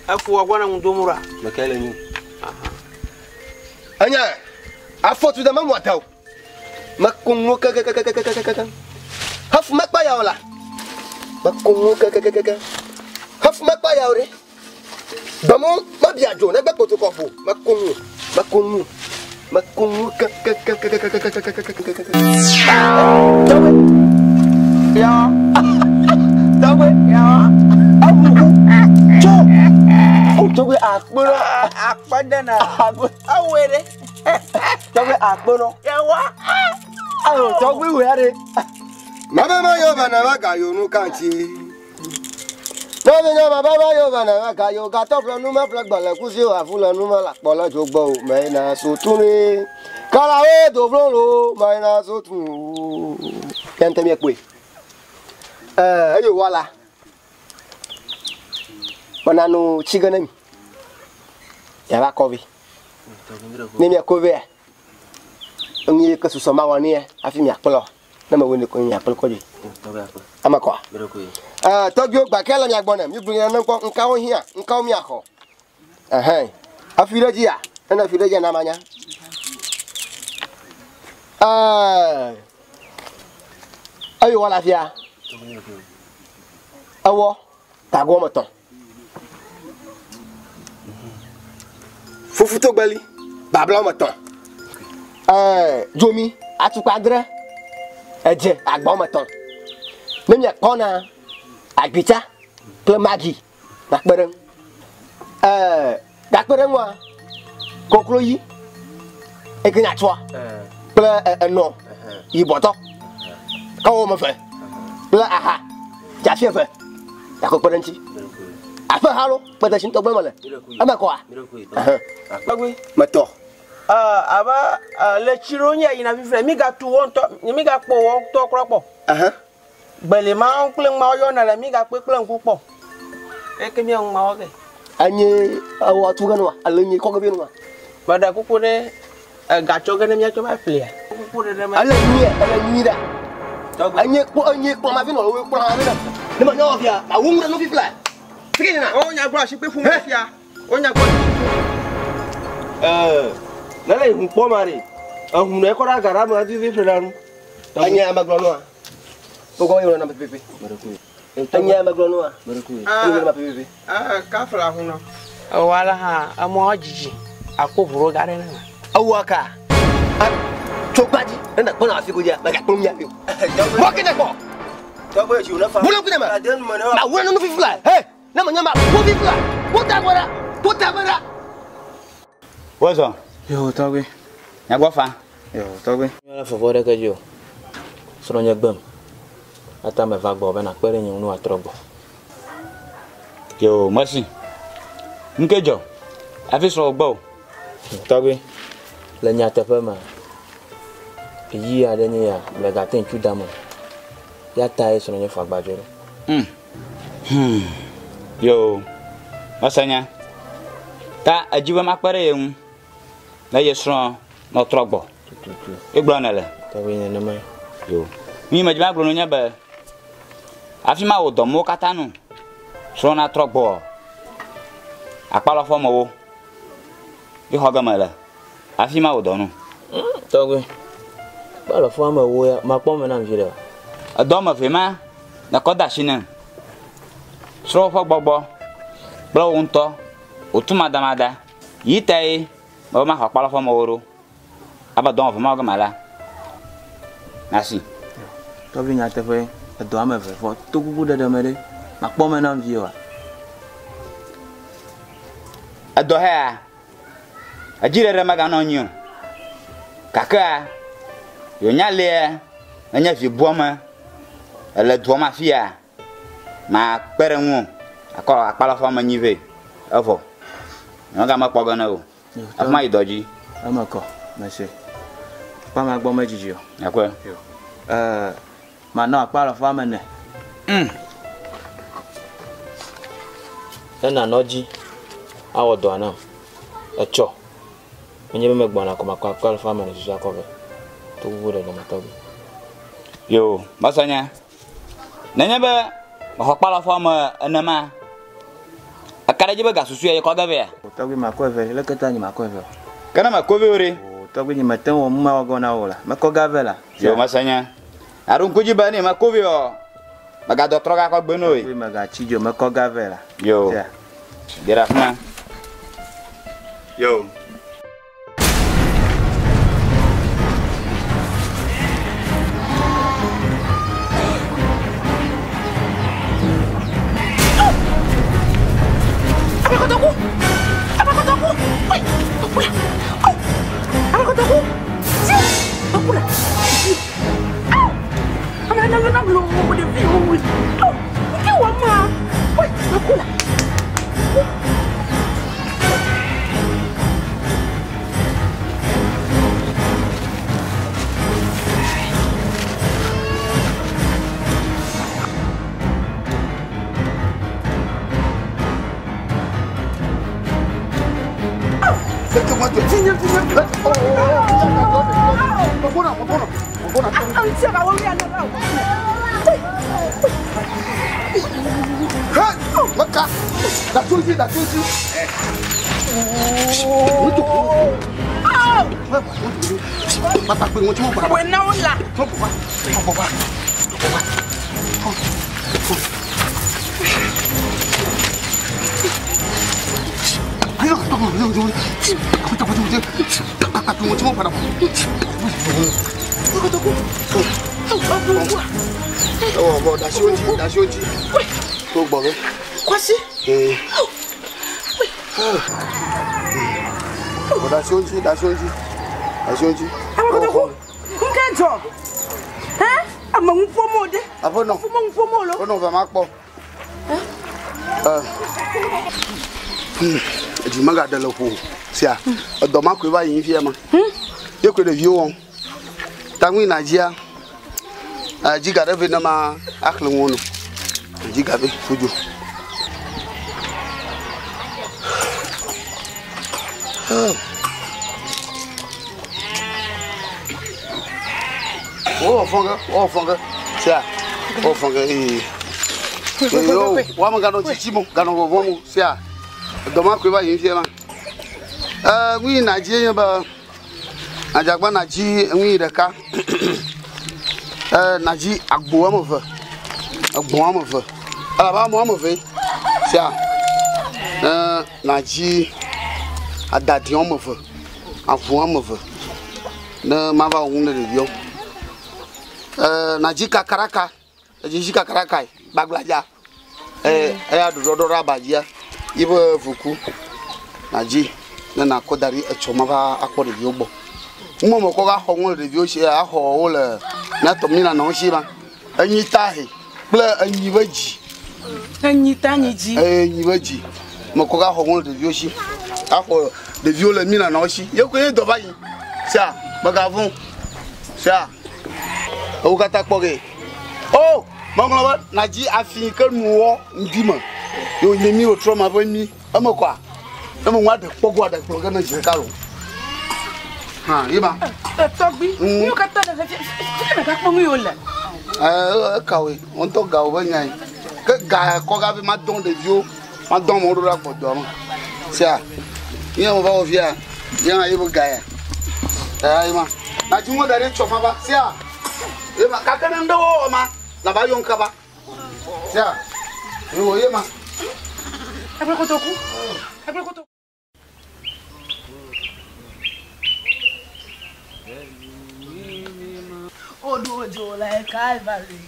Efu wɔ gbɔna ŋu dom ɖoa? Meke le nyu. Enya afɔtu de memu ata o. Meko ŋu kekekekekekeke. Hafi mekpa ya o la. Meko ŋu kekekekeke. Hafi mekpa ya o ɖe. Gbemu mebia dzo negbe kpotokɔ ƒo. Meko ŋu. Meko ŋu. Meko ŋu kekekekekekekekekekeke. Tɔgbe. Ya. Tɔgbe. Ya. Aʋuku. Tso. O tɔgbe akpɔnɔ. Akpɔdena. Awɔe ɖe. Tɔgbe akpɔnɔ. Yawa. Awo tɔgbe wɛ ɖe. Mama ma yo bana ma ga yo nu kanti. Nɔvi nyɔ ma baba yo bana ma ga yo gatɔ ƒle nu ma ƒle gbalẽ kusi o afu le nu ma le akpɔ le dzogbɔ o mɛ na so tu ne. Kalawo do vlo lo mɛ na so tu. Yɛntɛ mi kpoe. Ɛɛ eyo wala. Mena no tsi ge ne mi. Yava kɔ vi. Ne mi kɔ via. Enu yi ke susɔ ma wɔ ne ya hafi miakplɔ. Ne mewɔe ne ko miakplɔ kɔ dzoe. Ame kɔa? Ɛɛ tɔgbiwo gba ke le mia gbɔ ne mi gblɔ ne kpɔ ŋkawo hiã ŋkawo miaxɔ. Ɛhɛn. Afi ɖe dzia? Ene afi ɖe dzia na manya. Ɛɛ eyo wɔ le afia. Ewɔ gago wɔme etɔ̃. Fufutogbeli babla wɔme etɔ̃. Ɛɛ dzomi atukpa adre. Edze agba wɔme etɔ̃. Ne miakpɔna agbitsa kple magi gakpe ɖe ŋu. Ɛɛ gakpe ɖe ŋua koklo yi eke nyatsɔa kple enɔ yibɔtɔ kawo wɔme eve kple aha dzafi eve gakpe kpe ɖe ŋuti. Aƒe ha lo kpete si ŋutɔ gblɔm mele. Eme kɔa? Tɔgbi. Metɔ. Abe le tsi ɖewo nye yina fifia mi gatu wɔ ŋutɔ mi gakpɔ wɔ ŋutɔ kura kpɔ. Gbeli mawo kple ŋmawo yɔna le mi gakpɔe kple ŋku kpɔ. Eke mi ŋmawo ke. Enye ewɔ tu ge nua alo enye kɔ ge be nua. Meɖe kuku ɖe egatsɔ ge ne miatsɔ va ƒlea. Kuku ɖe ɖe me. Ele nyuie ele nyuie ɖa. Enye kpɔ enye kplɔ ma vi nɔ wo kplɔ ma vi nɔ. Ne ma nyɔ fia awu ŋu ɖe nu fifla. Fike yina. O nya gblɔ asi kpe ƒu me fia. O nya gblɔ. Ɛɛ ne le ŋu kpɔ ma ɖe. Ehu ne kɔ ɖe aga ɖe ame vivi ƒle ɖa nu. Enye ame gblɔ nua. Wogɔ yɔ na pepepe. Enye ame gblɔ nua. Yɔ na pepepe. Kafla hu nɔ. Ewɔ la hã emɔ dzidzi akpɔ ʋu ɖo ga ɖe ne. Ewɔ ka. Tso gbadzi ne nakpɔ na afi ko dzia megakplɔ mia vi o. Mɔ ke ne kpɔ. Tɔgbe dzi ne fa. Wúlɔ ku ne ma. Ma wúlɔ nu fifla. He ne ma nya ma wo fifla. Wo ta gbɔ ɖa. Wo ta gbɔ ɖa. Wozɔ. Yo tɔgbi. Nyagbɔ fa. Yo tɔgbi. Nyɔ le fɔfɔ ɖeke dzi o. Srɔ̃nye gbem. Ata meva gbɔ be nakpe ɖe nye ŋu ne wòatrɔ gbɔ. Yo merci. Ŋke dzɔ. Hafi srɔ̃wò gbɔ o. Tɔgbi, le nyateƒe me, ɣeyiɣi aɖe nye ya megate ŋutsu dam o. Ya tae srɔ̃nye fɔ agbadzo ɖo. Yo, mese nya. Ta edzi be makpe ɖe ye ŋu ne ye srɔ̃ nɔtrɔ gbɔ. Ye gblɔ nele. Tɔgbi nenema. Yo. Nu yi medzi magblɔ no nye be hafi mawɔ dɔ mɔwo katã nu. Srɔ̃ na trɔ gbɔ. Akpalɔfɔ mewo. Yi xɔ ge mele. Hafi mawɔ dɔ nu. Tɔgbi, akpalɔfɔ amewo ya makpɔ me nam vi ɖe. Edɔ ame eve ma nekɔ de asi ne. Srɔ̃wò ƒe gbɔgbɔ kple wò ŋutɔ wò tumadamada yi tae mebe maxɔ akpalɔfɔ amewo ɖo. Abe dɔ ame eve ma wɔ ge mala. Nasi. Tɔgbi nyateƒe edɔ ame eve vɔ to kuku ɖeɖe me ɖe makpɔ me nam vi oa. Edɔ hea edzi ɖeɖe meganɔ anyi o. Gakea yewonya lia nenye vi buame ele dua me afia makpe ɖe ŋuwò akɔ akpalɔfɔ ame nyi vɛ evɔ. Nyemega mekpɔ ge ne o. Hafi mayi dɔ dzi. Eme kɔ, mese. Akpa ma gbɔ medzidzi o. Nyakɔe. Ɛɛ, manɔ akpalɔfɔ ame ene. Ne nànɔ edzi awɔ dɔa nam. Etsɔ. Menye be megbɔna ko makɔ akpalɔfɔ ame ene susɔe akɔ vɛ. To kuku ɖeɖe me tɔgbi. Yo, mesɔ nye. Nenye be mexɔ akpalɔfɔ ame ene ma, eka ɖe edzi be ga susɔe ye kɔ ge vɛa? Tɔgbi makɔ eve, leke ta nye makɔ eve o? Ke ne mekɔ vɛ o ɖe? Tɔgbi nye mete ŋu wɔ nu ma wɔ ge na wò la, mekɔ ga vɛ la. Yo, mesɔ nye. Aɖo ŋku dzi be ne mekɔ vɛ o, megadɔ trɔ gakɔ gbe no ye. Tɔgbi megatsi dzo, mekɔ ga vɛ la. Yo. Ge ɖe afi ma. Yo. Edzi megaɖe le ƒo sia edɔ ma koe va yi fia ma ye koe ɖeviwo wɔm taŋui na dzia dzi ga ɖe vɛ ne ma axlẽ ŋuwo no dzi ga vɛ ƒodzo. Wowɔ fɔ ge, wowɔ fɔ ge, sia, wowɔ fɔ ge ee. Yo, woame ganɔ tsitsi mo, ganɔ vɔvɔ mo, sia. Edɔ ma koe va yi fia ma. Ŋui na dzi nye be adzagba na dzi ŋui ɖeka. Na dzi agbo woame eve, egbɔ̃ woame eve. Elabe ame woame eve sia. Na dzi adadi woame eve, avu woame eve. Ne mava wɔ nu ne ɖeviwo. Na dzi kakaraka, edzi kakaraka gbagbladza. Eya ɖoɖoɖo ɖe aba dzia, yiƒe vuku na dzi ne nakɔ da ɖi etsɔ mava akpɔ ɖeviwo gbɔ. Ŋmɔ me kɔ va xɔ ŋu le ɖeviwo si axɔ wo le míatɔ mí nanɔ wo si ma. Enyi ta he kple enyi ƒe dzi. Enyi ta nyi dzi. Enyi ƒe dzi. Me kɔ va xɔ ŋu le ɖeviwo si. Axɔ ɖeviwo le mí nanɔ wo si. Ye koe ye dɔ va yi. Sia megavɔ̃. Sia ewo katã kpɔ ge. O meŋlɔ be nadzi afi ke nuwɔ ŋdi me. Ye wònye mi wòtrɔ ma ƒe mi. Eme kɔa? Ne me ŋua ɖe kpɔ go aɖe kplɔ ge ne dzi ɖeka lo. Hã, ye ma. Tɔgbi, nu katã le fi fi megakpɔ nu yi wole. Ekawoe, wo ŋutɔ gawo ƒe nyae. Ke Ga kɔ ga be ma dɔn ɖeviwo, ma dɔn amewo ɖo ɖe agbɔdɔa me. Sia, nye me va wɔ fia, ye hã ye be ga ya. Eya ye ma. Na dzi ŋu da ɖe tsɔ fa va. Sia, ye ma. Gake ne ŋɖe wɔwɔ ma, na va yɔ kaba. Sia, ye wɔ ye ma. Eƒe kotoku. Eƒe kotoku. Oɖo dzo le Kalvari.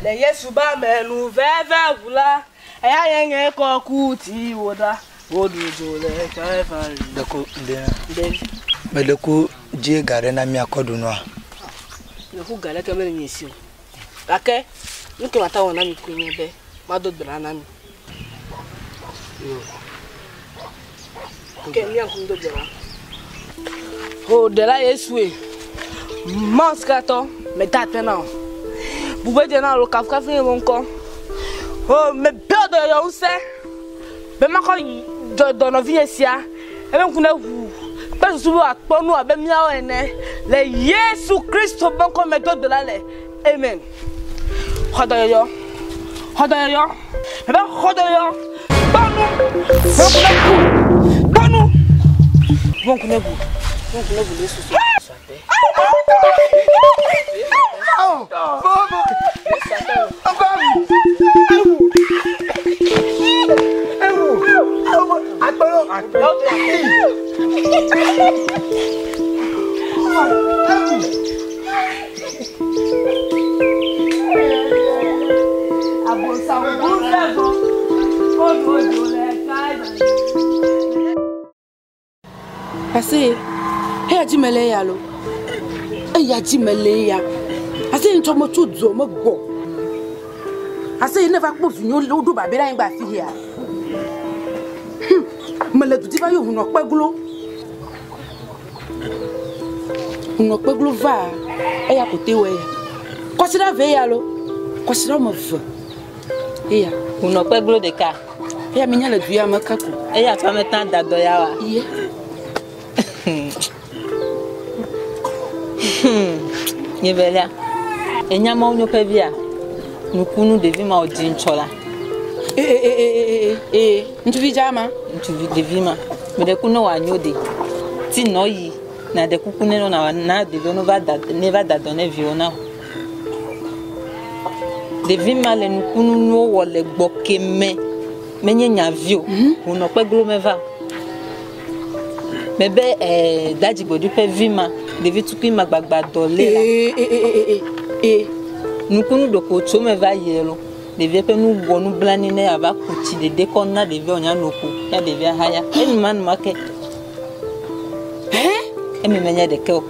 Le Yesu ba menu veve ʋu la, eya ye nye kɔku ti wo ɖa. Woɖo dzo le Kalvari. Ɖeko ɖe Ɖe meɖeko dzi ga ɖe na míakɔ ɖu nua. ɖeko ga ɖeke mele nye si o. Gake nu ke mate wɔ na mi koe nye be mado gbe ɖa na mi. Ke mía ŋku do gbe ɖa. Ho ɖela Yesue. Mɔsikatɔ meda akpe na wò. Bubedze na wò kafukafu nye wò ŋkɔ. Ho mebia dɔyɔyɔ ŋusẽ be makɔ dzɔ dɔnɔvinye sia ebe ŋku ne ʋu kple susu be wòakpɔ nu abe míawo ene le Yesu Kristo ƒe ŋkɔ me do gbe ɖa le amen. Xɔ dɔyɔyɔ, xɔ dɔyɔyɔ, mebe xɔ dɔyɔyɔ, kpɔ nu, ƒe ŋku ne ʋu, kpɔ nu, ƒe ŋku ne ʋu, ƒe ŋku ne ʋu le Yesu Kristo. Ase, eya dzi mele ya lo. Eya dzi mele ya. Ase ŋutɔ metso dua me gbɔ. Ase ne va kpɔ vinyewo woɖo babe ɖe anyigba afi ya. Mele du dzi va yɔ hunɔ kpeglo. Hunɔ kpeglo va eya ko te wɔ ya. Kɔsiɖa ve ya lo. Kɔsiɖa wɔme eve. Eya. Hunɔ kpeglo ɖeka. Eya mi nya le du ya me ke ko. Eya ƒe ame tã da dɔ ya wa. Ye. Nye velia. Enya mawo nyo ƒe via. Nukunu ɖevi ma wòdzi ŋtsɔ la. Ee, ŋutsuvi dza ma. Ŋutsuvi ɖevi ma. Me ɖe ku ne wòanyo de. Ti nɔ yi na ɖe kuku ne na na ɖeviwo ne va da ne va da dɔ ne viwo na. Ɖevi ma le nukununuwo wɔ le gbɔ ke me. Menye nyavi o. Wònɔ kpeglo me va. Mebe dadzigbɔɖi ƒe vi ma, ɖevi tukui ma gbagba dɔ lé la. Nukunu ɖeko tso me va yi lo. Ɖevia ƒe nu wɔ nublanui ne ava ku tsi ɖeɖe kɔ na ɖevia wònya no ko ya ɖevia haya. Enuma numa ke. Eme menye ɖeke o.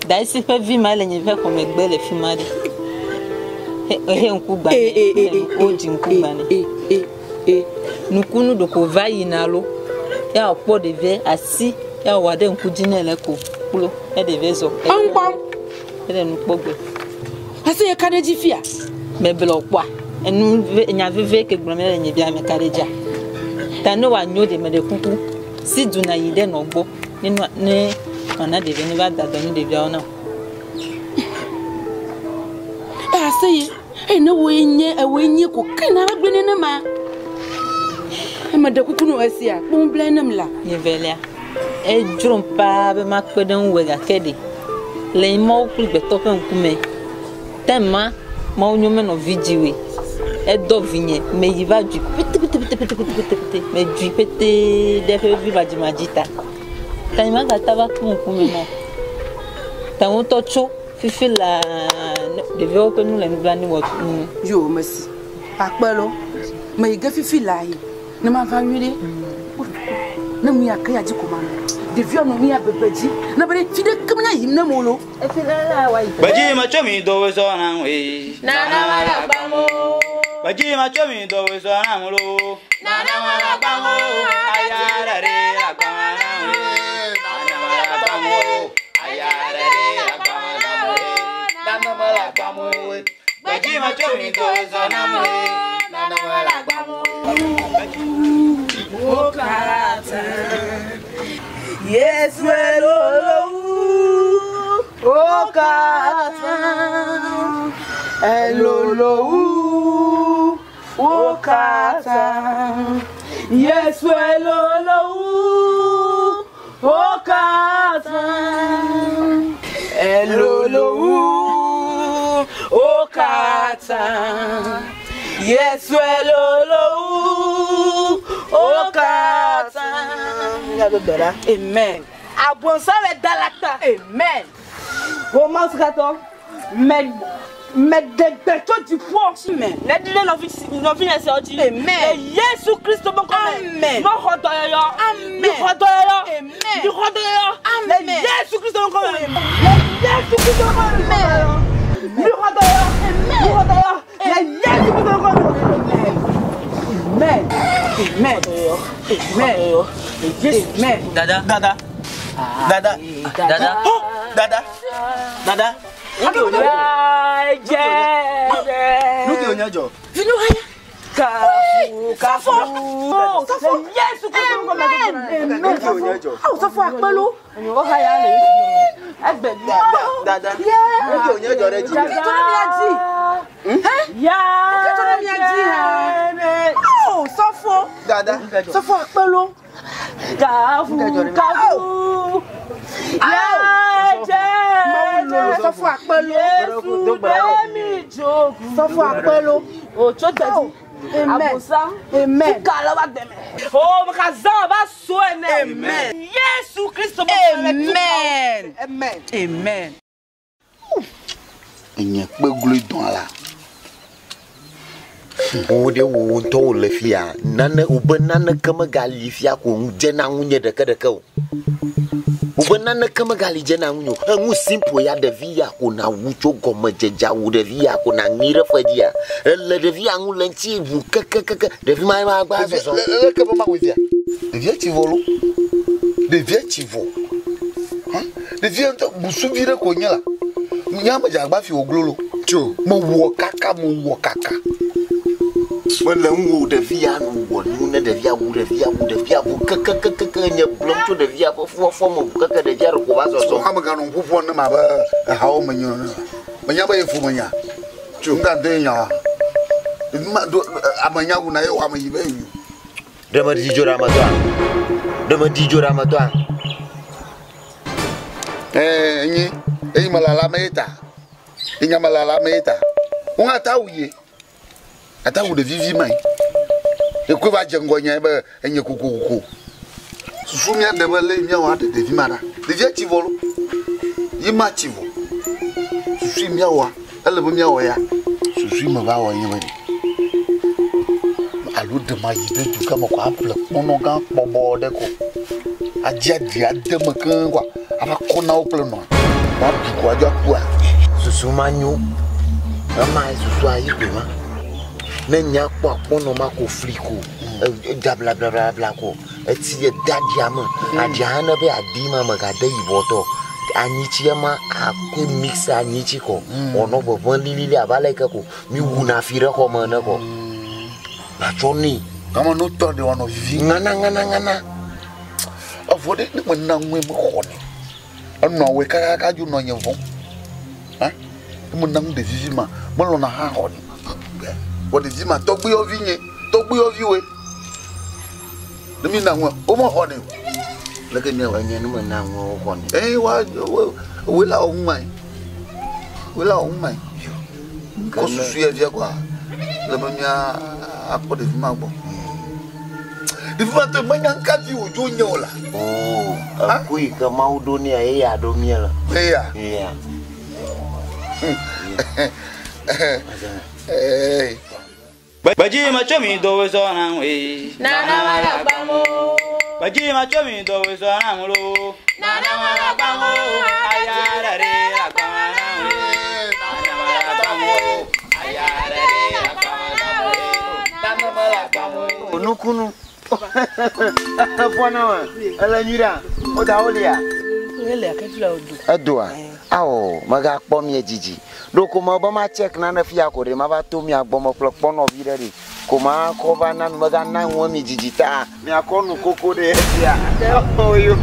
Daisi ƒe vi ma le nye ƒe xɔmegbe le fi ma ɖe. Ehe ŋku gbã nɛ. Wodzi ŋku gbã nɛ. Nukunu ɖeko va yina lo. Ya wòkpɔ ɖevia asi ya wòwɔ ɖe ŋku dzi nɛ le ko kplo ya ɖevia zɔ. Eŋukpɔm. Ele nu kpɔ gbe. Ase ye ka ɖe dzi fia. Meble wòkpɔa. Enu nya veve ke gblɔm le nye via me ka ɖe dzia. Ta ne wòanyo ɖe me ɖe kuku si du na yi ɖe nɔ gbɔ ne ne wòana ɖevia ne va da dɔ ne ɖeviawo na. Ase ye eye ne woe nye ewoe nye ko ke na va gblẽ nenema. Eme ɖe kuku no esia kpɔ ŋu nem la. Nye velia. Edzrom paa be makpe ɖe ŋuwò gake ɖe le Mawu kple gbetɔ ƒe ŋkume. Tema Mawu nyo menɔ vi dziwoe. Edɔ vinye meyi va dui pétépétépétépétépété medui pété ɖe eƒe vi madzimadzi ta. Ta nye magata va kpɔ ŋkume nɔ. Ta ŋutɔ tso fifi laa ɖeviawo ƒe nu le nublanui wɔ nu. Yo mesi akpe lo meyi ge fifi laa yi ne mava nyui ɖe. Ne mu ya ke ya dzi ko ma nɔ. Ɖeviawo nɔ nu ya bebe dzi. Ne be ɖe fi ɖeke menya yim ne mo lo. Gbaji ma tso mi dɔwɔ sɔ na ŋue. Nana ma la gbamo. Gbaji ma tso mi dɔwɔ sɔ na ŋu lo. Nana ma la gbamo. Ayara re la gbama na ŋue. Nana ma la gbamo. Ayara re la gbama na ŋue. Nana ma la gbamo. Gbaji ma tso mi dɔwɔ sɔ na ŋue. Nana ma la gbamo. Okata. Yesu elolo. Okata. Elolo. Wo katã Yesue lolo wu. Wo katã elolo wu. Wo katã Yesue lolo wu. Wo katã. Amen. Abonsam le da la ta. Amen. Wo Mawu sikatɔ mɛ mɛ ɖe gbe tso dziƒo. Amen. Ne ɖi ɖe nɔvi si nɔvinye siawo dzi. Amen. Le Yesu Kristo ƒe ŋkɔ me. Amen. Ne xɔ dɔyɔyɔ. Amen. Mi xɔ dɔyɔyɔ. Amen. Mi xɔ dɔyɔyɔ. Amen. Le Yesu Kristo ƒe ŋkɔ me. Le Yesu Kristo ƒe ŋkɔ me. Mi xɔ dɔyɔyɔ. Amen. Mi xɔ dɔyɔyɔ. Le Yesu Kristo ƒe ŋkɔ me. Amen. Amen. Amen. Amen. Dada. Dada. Dada. Dada. Dada. Dada. Nu ke wònye dzɔ? Vinu haya. Kafu kafu. Safo. Le Yesu Kristo ƒe ŋkɔ me. Amen. Nu ke wònye dzɔ? Awo safo akpelo. Egbe Dada. Nu ke wònye dzɔ ɖe dzi? Nke tɔ ɖe mia dzi. Nke tɔ ɖe mia dzi hã. Awo safo. Dada. Safo akpelo. Kafu kafu. Safo akpelo. Yesu ɖe mi dzogu. Safo akpelo. Otso gbedzi. Amen. Abosam. Amen. Tuka le wa gbeme. O meka zã va so ene. Amen. Yesu Kristo ƒe ŋkɔ me tuka wo. Amen. Amen. Amen. Enye kpe gloe dɔn la. Wo ɖe wo ŋutɔ wo le fia nane wobe naneke megali fia ko ŋu dzena ŋunye ɖekeɖeke o. Wobe naneke megali dzena ŋunye o. Enu simple ya ɖevi ya ko na wu tso gɔmedzedze wu ɖevi ya ko na ŋi ɖe fe dzia. Ele ɖevi ya ŋu le ŋuti ʋu kekekeke. Ɖevi ma ma gba zɔzɔ. Le ke be ma wɔ fia. Ɖevia tsi vɔ lo. Ɖevia tsi vɔ. Hã? Ɖevia ŋutɔ busuvi ɖe ko nye la. Nye ame dze agba fi wòglo lo. Tso. Mewɔ kaka mewɔ kaka. Mele ŋu ɖevi ya nu wɔ nu ne ɖevia wu ɖevia wu ɖevia ʋu kekekeke nye gblɔm tso ɖevia ƒe fuɔfuɔ me ʋu keke ɖevia ɖe ko va zɔzɔ. Ame ganɔ ƒuƒua ne ma be ehawo me nyo. Menya be yefu menya. Tso. Ŋga do nya wa. Ma do ame nya wu na ye wɔ ame yi be yi. Ɖe me ɖi dzo ɖe ametɔa? Ɖe me ɖi dzo ɖe ametɔa? Ɛɛ enyi eyi me lala me ta. Enya me lala me ta. Wo hã ta wu ye. Ata wu ɖevi vi ma yi. Ekoe va dze ŋgɔ nya be enye kokoko. Susu mía ɖe be le míawɔ aɖe ɖevi ma ɖa. Ɖevia tsi vɔ lo. Yi ma tsi vɔ. Susu míawɔa ele be míawɔ ya. Susu me va wɔ nye be ɖe. Alo ɖe ma yi ɖe du ke me ko aƒle kpɔnɔ gã kpɔbɔ ɖe ko. Adzi aɖi ade me keŋ koa. Ava kɔ na wo kple nɔa. Woaɖu ko adzo akua. Susu ma nyo. Ema susua yi koe ma. Ne nya kpɔ akpɔnɔ ma ko fli ko. Eda blablabla ko. Etsi eda aɖia me. Aɖia hã ne be aɖi ma megade yibɔ tɔ. Anyitsi ma akɔe mix anyitsi kɔ. Wònɔ ʋeʋẽ lilili abe ale yi ke ko mi wuna fi ɖe xɔ me ene kɔ. Natsɔ nɛ. Gama no tɔ ɖe wòanɔ vivi. Ŋana ŋana ŋana. Evɔ ɖe ne mena ŋue mexɔ nɛ. Enɔ awɔe kakaka dzo nɔ nye vɔm. Hã? Ne mena ŋu ɖevi vi ma, melɔna hã xɔ nɛ. Vɔ ɖevi ma tɔgbuiyɔvi nye, tɔgbuiyɔviwoe. Ne mi na ŋua, womexɔ nɛ o. Leke míawɔ? Enye ne mena ŋua woxɔ nɛ. Ee, wa, wo, woe la wɔ ŋu ma ye. Woe la wɔ ŋu ma ye. Kɔ susu ya fia koa, le be mía akpɔ ɖevi ma gbɔ. Ɖevi ma tɔ menya ŋka vi wòdzo nye o la. Oo, eku yi ke Mawu ɖo nɛa, eya ɖo mía le. Eya? Eya. Ee. Gbedzi ma tso mi do wezɔ na ŋue. Nana ma la gbamo. Gbedzi ma tso mi do wezɔ na ŋu lo. Nana ma la gbamo. Aya ɖe ɖe la gbama na ŋue. Nana ma la gbamo. Aya ɖe ɖe la gbama na ŋue. Nana ma la gbamo. Nukunu. Fɔna ma. Ele nyui ɖea? Woda wo lia? Ele ake fi la wodo. Edoa? Awɔ, megakpɔ mie dzidzi. Ɖo ko me be ma check nane fia ko ɖe ma va to mia gbɔ me kple kpɔnɔvi ɖe ɖi. Ko ma kɔ va na mi megana ŋue mi dzidzi ta. Miakɔ nu koko ɖe fia. Oyo.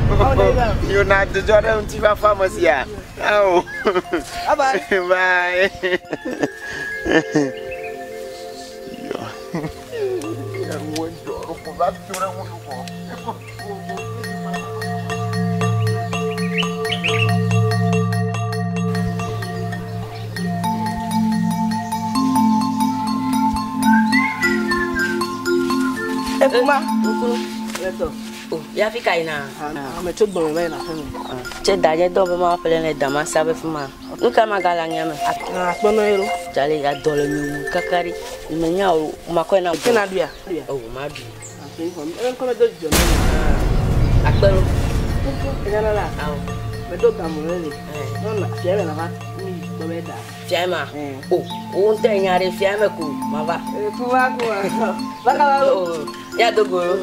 Yo na dzidzɔ ɖe ŋutifafa me sia. Awo. Bye bye. Bye. Ekuma. Nkunu. O, ya fi ka yina. Ame tso gbɔme va yina aƒeme. Tse da nye dɔ be ma ƒle ne damasa be fi ma. Nu ka ma gale anya me? Akpɔnɔ ye lo. Tsale adɔ le nye wu kaka ɖi. Nye nya o makɔe na. Ke na ɖuia? O ma ɖui. Ebe ŋkɔ medo dzidzɔ na mi. Akpe lo. Enya la la. Awo. Medo gamu le le. Nɔnɔ fia me nava mi gbɔ be da. Fia ma. O, wo ŋutɔ nya ɖe fia me ko mava. Kuma kuma. Va kaba lo. O, ya do go lo.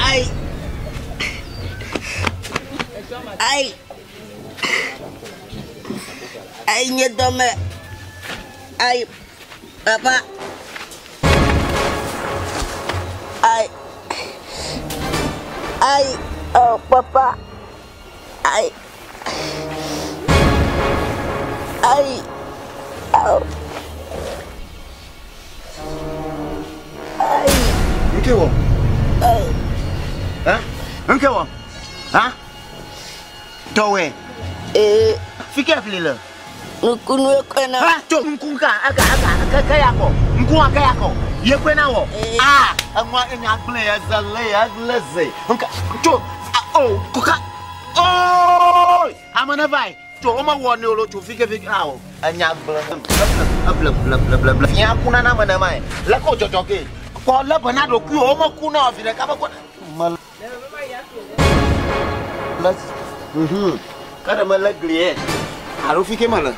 Ai. Ai. Ai nye dɔme. Ai. Papa. Ai. Ai. Oh, papa. Ai. Ai. Oh. Ai. Nke wɔ? Ai. Hein? Nke wɔ? Hein? Tɔwɛ. Ee. Fi ke fli le? Nukunu ekɔe na. Ha, tso nuku ka eka eka ke ke ya kɔ. Nuku ke ya kɔ. Ye kɔe na wɔ. Ah, enua enya gblẽ ya ze le ya le ze. Nka tso o koka. Oh, ame ne va yi. Tso wo mewɔ ne o lo tso fi ke fi ke awɔ. Enya gblẽ. Eble ble ble ble ble. Fia kuna na me ne ma yi. Le ko dzɔdzɔ ke. Kpɔ le bena ɖokui wo meku na vi ɖeka be kɔ. Me le ke ɖe mele glie alo fi ke mele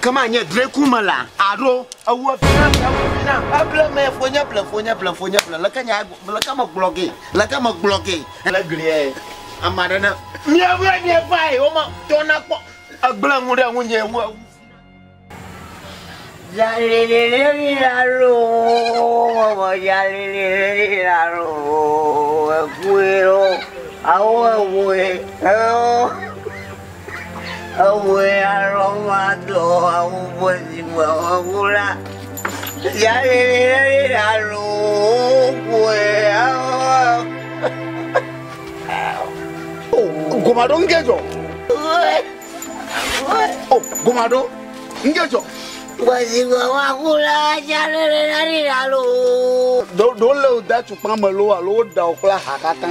ke ma nye dreku me la alo ewu fi na ewu fi na eble me fonye ble fonye ble fonye ble leke nya leke me gblɔ ge leke me gblɔ ge le glie ame aɖe ne mieve mieva yi wome tɔna kpɔ egblẽ ŋu ɖe ŋunye wu ewu. Oh, Gomado ngejo. Oh, Gomado ngejo. Do le wo da tukpa me lo alo wo da wo kple aha katã.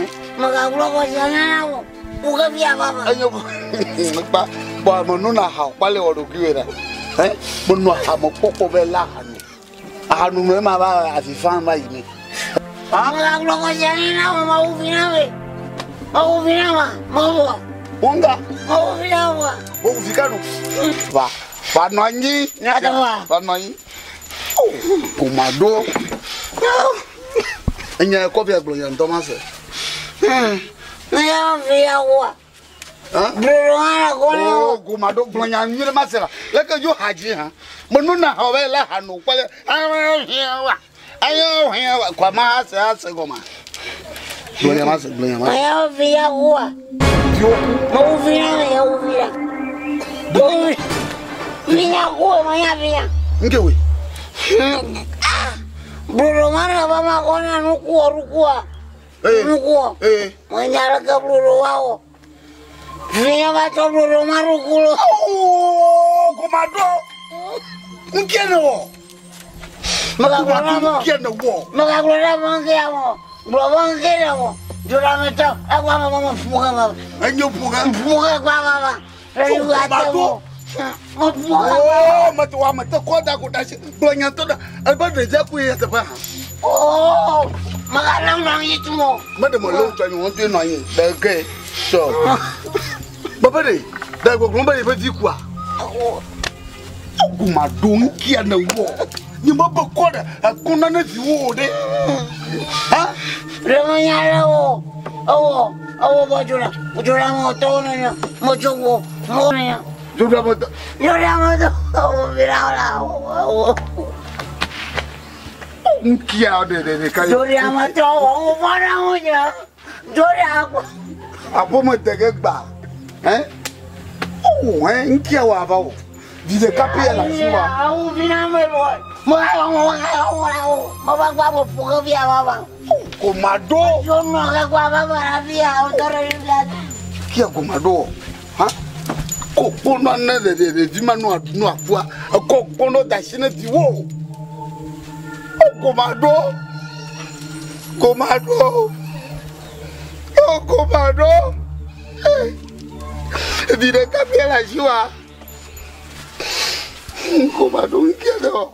Enyo kpa kpɔ ame nu na aha kpa le wɔ ɖokui ɖa. Ɛ menɔ aha me kpɔkpɔ be la aha nu. Aha nu me ma va avi fam va yi me. Wonga. Wo fi ka nu. Va. Va nɔ anyi. Va nɔ anyi. Gomado. Enya kɔfi agblɔ nya ŋutɔ ma se. Oh, Gomado gblɔ nya nyuie ma se la. Leke dzo ha dzi hã. Menu na ha be le ha no kpɔ le. Ayo hĩa wa. Kɔ ma ase ase gɔma. Gblɔ nya ma se gblɔ nya ma se. Nke we. Oh, Gomado. Nke ne wɔ. Gomado nke ne wɔ. Enyo ƒoga. Oh, mete wa mete kɔ da ko da si gblɔ nya tɔ da ebe ɖevia koe ya teƒe hã. Me ɖe me le wotsɔ nyi wɔn nɔ anyi ɖe ge sɔ. Bebe ɖe ɖe gbɔgblɔ be yeƒe vi kua. Gomado ŋkia ne wɔ. Nye me be kɔ ɖe ekɔ nane viwo o ɖe. Ha? Dzoɖa me tɔ. Ŋkia ɖe ɖe ɖeka ye. Aƒeme de ge gba. Hein? Oh, hein, nkia wa va o. Vi ɖeka pɛ le asi wa. Awu vi na me lɔ. Mo awo awo mo va gba mo ƒo ke via va va. Goma ɖo. Yo nɔ ke gba va va la via o tɔ ɖe via. Kia goma ɖo. Ha? Ko kpɔnɔ ne le le ɖevi ma nɔ aɖu nɔ afua. Ekɔ kpɔnɔ da asi ne viwo. O goma ɖo. Goma ɖo. O goma ɖo. Vi ɖeka pɛ le asi wa. Goma ɖo nkia ɖe o.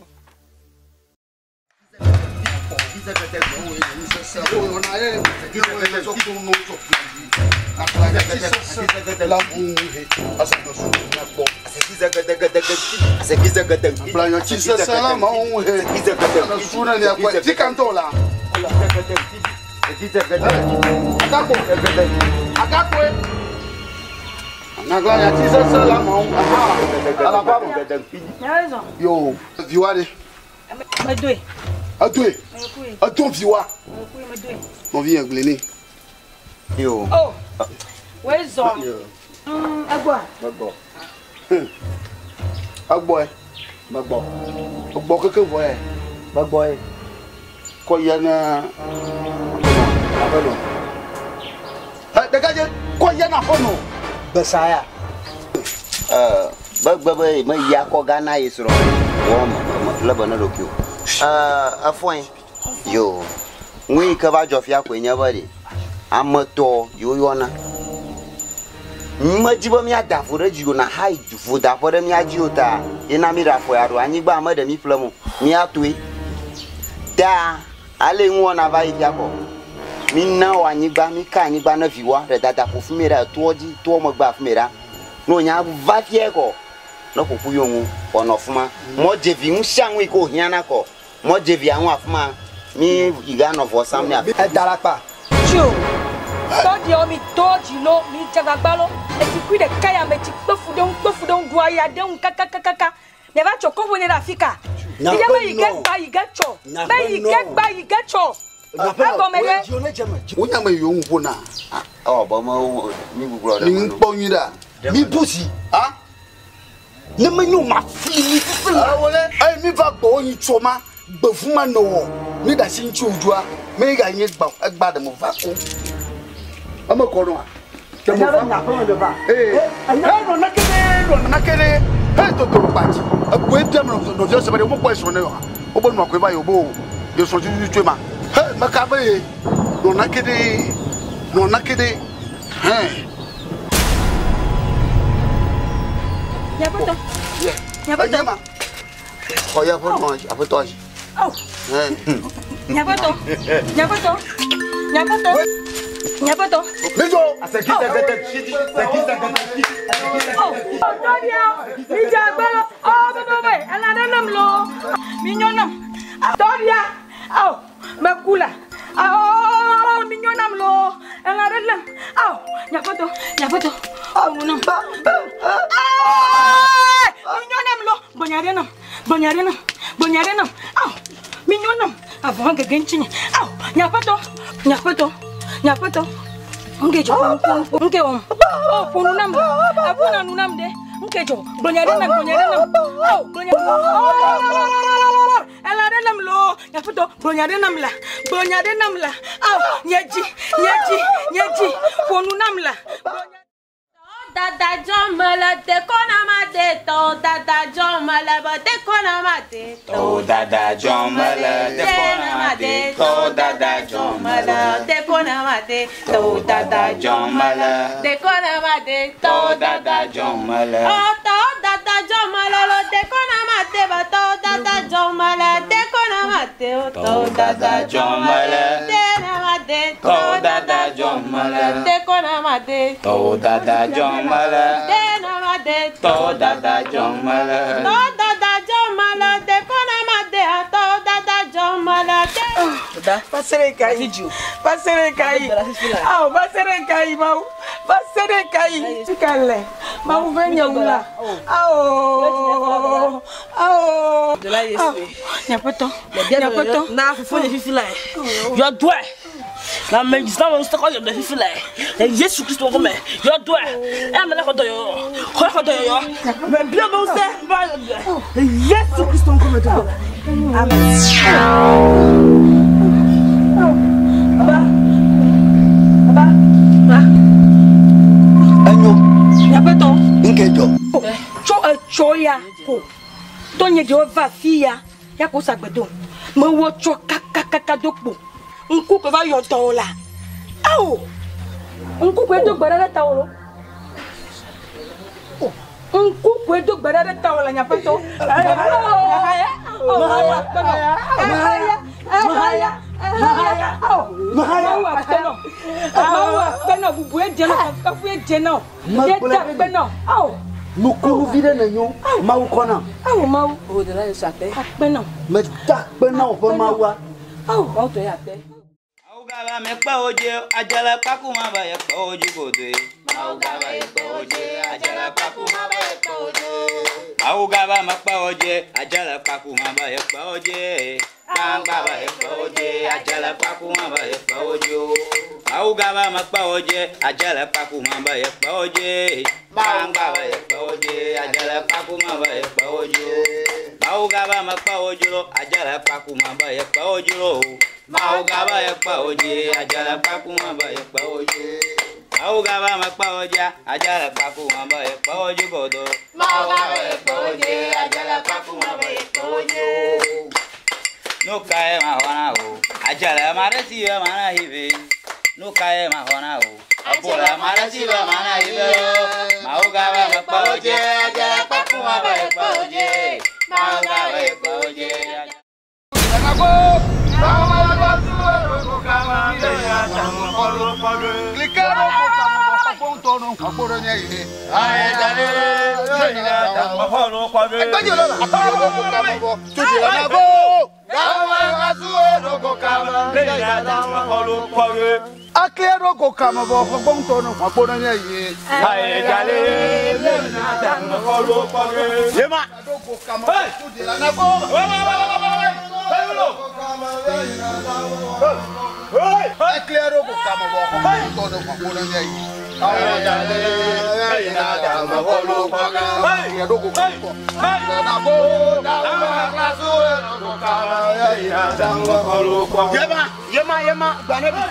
Yo, viwa de. Medoe. Adoe. Ado viwa. Medoe. Nɔvi yẹn gblẽ ne. Yo. Oh. Wezɔ. Egbɔa. Megbɔ. Egbɔe. Megbɔ. Egbɔ keke vɔ yɛ. Megbɔ ye. Kɔ yɛ na aƒenɔ. Ɛ ɖekadze kɔ yɛ na aƒenɔ. Gbesaya. Begbe be me yi akɔ Ghana yi srɔ̃ wɔ me me le be ne ɖokui o. Efɔe. Yo. Nu yi ke va dzɔ fia koe nye be ɖe ame tɔ yiwo yɔna. Medzi be míada vo ɖe dzi o na ha vodaƒe ɖe mía dzi o ta yena mi ɖe afɔ ya ɖo anyigba ame ɖe mi ƒlem o míatoe. Ta ale nuwɔna va yi fia kɔ. Mina wɔ anyigba, mi ka anyigba ne viwoa ɖe dada ƒo fi mi ɖe toɔ dzi, toɔ megbe afi mi ɖa. Ne wonya va fia kɔ, ne ƒoƒu yewo ŋu wòanɔ afi ma. Mɔdzevi nu sia nu yi ke wòhiãna kɔ, mɔdzevia ŋu afi ma, mi yi ganɔ vɔ sam ne afi. Eda la kpa. Tso. Tɔɖiawo mi tɔ dzi lo, mi dze agbagba lo. Etsikui ɖeka ya me tsi kpe fu ɖe ŋu, kpe fu ɖe ŋu, ɖu aya ɖe ŋu kakakakaka. Miava tsɔ kɔƒo ne ɖe afi ka. Fia be yi ke gba yi ke tsɔ. Be yi ke gba yi ke tsɔ. Egɔme ɖe. Wonya me yiwo ŋu ƒona. Ɔ bɔ me wo mi gbuglɔ ɖe Mi ŋu kpɔ nyui ɖa. Mi busi. Ha? Ne menyo ma fli mi fifi la. Awole. Eye mi va gbɔ wo yi tsɔ ma gbevu ma nɔ wɔ. Mi ɖe asi ŋuti wòdzua. Mi ga nye gba egba ɖe mo va ko. Eme kɔ nɔa. Ɖe mo va. Ee. Nɔ nake ɖe nɔ nake ɖe. He toto kpa dzi. Egoe biam nɔ nɔviawo se be ɖe womekpɔ esrɔ̃ ne oa. Wobe nɔa koe va yi wobe o. Ye srɔ̃ tututu tsoe ma. He meka be ye nɔ nake ɖe nɔ nake ɖe. Hɛn. Nyaƒetɔ. Nyaƒetɔ. Xɔ ya ƒe nɔ aƒetɔ dzi. Oh. Hɛn. Nyaƒetɔ. Nyaƒetɔ. Nyaƒetɔ. Nyaƒetɔ. Midzo. Oh. Tɔɖia, mi dze agbe lo. Oh, bebe, elã ɖe nam lo. Mi nyo nam. Tɔɖia, oh, meku la. Oh, mi nyo nam lo. Elã ɖe nam. Oh, nyaƒetɔ, nyaƒetɔ. Oh, nu nam. Mi nyo nam lo. Gbɔnya ɖe nam. Gbɔnya ɖe nam. Gbɔnya ɖe nam. Oh, mi nyo nam. Avɔ gege ŋuti nye. Oh, nyaƒetɔ, nyaƒetɔ, nyaƒetɔ. Nke dzɔ, nke wɔm. Oh, ƒo nu nam. Eƒo na nu nam ɖe. Nke dzɔ, gbɔnya ɖe nam, gbɔnya ɖe nam. Oh, gbɔnya. Oh, elã ɖe nam loo. Nyaƒetɔ, gbɔnya ɖe nam la. Gbɔnya ɖe nam la. Oh, nye dzi, nye dzi, nye dzi. Ƒo nu nam la. Dada dzɔ mele dekɔ na ma de tɔ dada dzɔ mele be dekɔ na ma de tɔ. Tɔ dada dzɔ mele dekɔ na ma de tɔ dada dzɔ mele dekɔ na ma de tɔ dada dzɔ mele dekɔ na ma de tɔ dada dzɔ mele. Ɔ tɔ dada dzɔ mele lo dekɔ na ma de be tɔ dada dzɔ mele dekɔ na ma de o Tɔ dada dzɔ mele de na ma de tɔ dada dzɔ mele dekɔ na ma de tɔ dada dzɔ mele de na ma de tɔ dada dzɔ mele. Tɔ dada dzɔ mele dekɔ na ma de tɔ dada dzɔ mele de. Pasere kayi. Pasere kayi. Awo pasere kayi mawu. Pasere kayi. Kalɛ. Mawu fɛ ɲɛwu la. Awo. Awo. Nyaƒetɔ. Nyaƒetɔ. Na fufu nye fifi la. Yɔ dɔe. Na me na me ŋusẽ kɔ yɔ dɔ fifi le. Le Yesu Kristo ŋkɔme. Yɔ dɔe. Eya me le xɔ dɔyɔyɔ. Xɔ xɔ dɔyɔyɔ. Me bia be ŋusẽ va yɔ dɔe. Le Yesu Kristo ŋkɔme do gbe. Amen. Baba. Baba. Ba. Enyo. Nyaƒetɔ. Nke dzɔ. Tso etsɔ ya ko. Tɔnye ɖewo va afi ya. Ya ko sa gbedo. Mewɔ tsɔ kakakaka do kpo. Ŋku koe va yɔ dɔwò la. Ao! Ŋku koe do gbe ɖa ɖe tawò lo. Ŋku koe do gbe ɖa ɖe tawò le nyaƒetɔ. Mawu akpe nɔ. Ehaya, ehaya, ehaya. Mawu akpe nɔ. Mawu akpe nɔ. Bubue dze nɔ. Kafue dze nɔ. Ye da akpe nɔ. Ao! Nukunu vi ɖe nenyo Mawu kɔ nam. Ao Mawu. Akpe nɔ. Meda akpe na wò ƒe Mawua. Ao Mawu tɔ ye akpe. Mawu gaba me kpe wo dzi, adzele kpaku ma be ye kpe wo dzi godoe. Mawu gaba ye kpe wo dzi, adzele kpaku ma be ye kpe wo dzi. Mawu gaba me kpe wo dzi, adzele kpaku ma be ye kpe wo dzi. Kpangba be ye kpe wo dzi, adzele kpaku ma be ye kpe wo dzi o. Mawu gaba me kpe wo dzi, adzele kpaku ma be ye kpe wo dzi. Kpangba be ye kpe wo dzi, adzele kpaku ma be ye kpe wo dzi o. Mawu gaba me kpe wo dzi lo, adzele kpaku ma be ye kpe wo dzi lo. Mawu gaba ye kpe wo dzi, adzele kpaku ma be ye kpe wo dzi. Mawu gaba me kpe wo dzi, adzele kpaku ma be ye kpe wo dzi godo. Mawu gaba ye kpe wo dzi, adzele kpaku ma be ye kpe wo dzi o. Nu kae maxɔ na wò? Adzele ma ɖe si be mana hi ve. Nu kae maxɔ na wò? Ebola ma ɖe si be mana hi ve. Mawu gaba me kpe wo dzi, adzele kpaku ma be ye kpe wo dzi. Mawu gaba ye kpe wo dzi. Yema, yema, yema, gbanebi.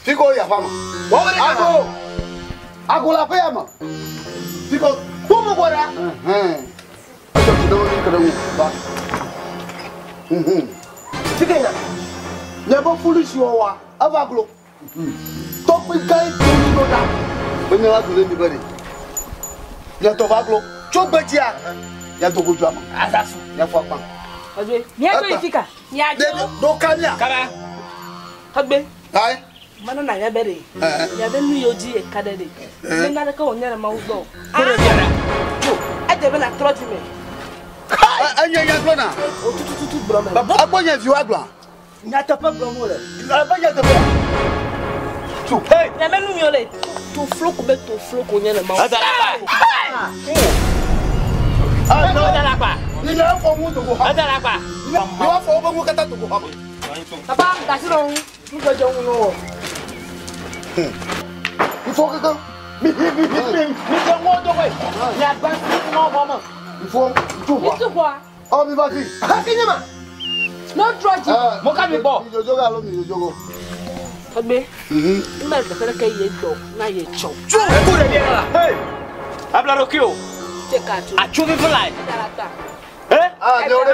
Fiko ya fama. Ago. Ago la fe ama. Fiko kumu bora. Fiko ya. Nye bo foolish wo wa. Ava glo. Tokpi kai toni no da. Be mi la glo mi bere. Nye to va glo. Tso gbedzia. Ya to goju ama. Azasu. Ya fo akpa. Tɔgbe. Miadzo yi fika. Miadzo. Do kamia. Kaba. Tɔgbe. Ayi. Mana na ya bere. Ya be nu yo dzi eka ɖe ɖe. Ne na ɖeke wònye le Mawu gbɔ o. Tso edze be nàtrɔ dzi me. Enye nya gblɔ na. O tutututu gblɔ me. Agbɔ nye viwo agblɔa. Nyateƒe gblɔm wole. Ebe nyateƒe. Tso. Ya be nu mi wole. Tofloko be tofloko nye le Mawu. Papa, gasi ɖe ŋu. Nudzɔdzɔ ŋu nɔ wɔ. Ifo keke. Mi mi mi mi mi de ŋɔ do koe. Miagba si ŋɔ xɔ me. Ifo tu xɔa. Mi tu xɔa. Ɔ mi va fi. Hafi nye ma. No trɔ dzi. Mo ka mi gbɔ. Mi dzodzo alo mi dzodzo go. Tɔgbe. N bɛ teƒe ɖeke ye gbɔ na ye tsɔ. Tso eku ɖe ɖe la. Abla ɖokui o. Tse ka tso. Atso vivi la. Edara ta. Ah, ne o de.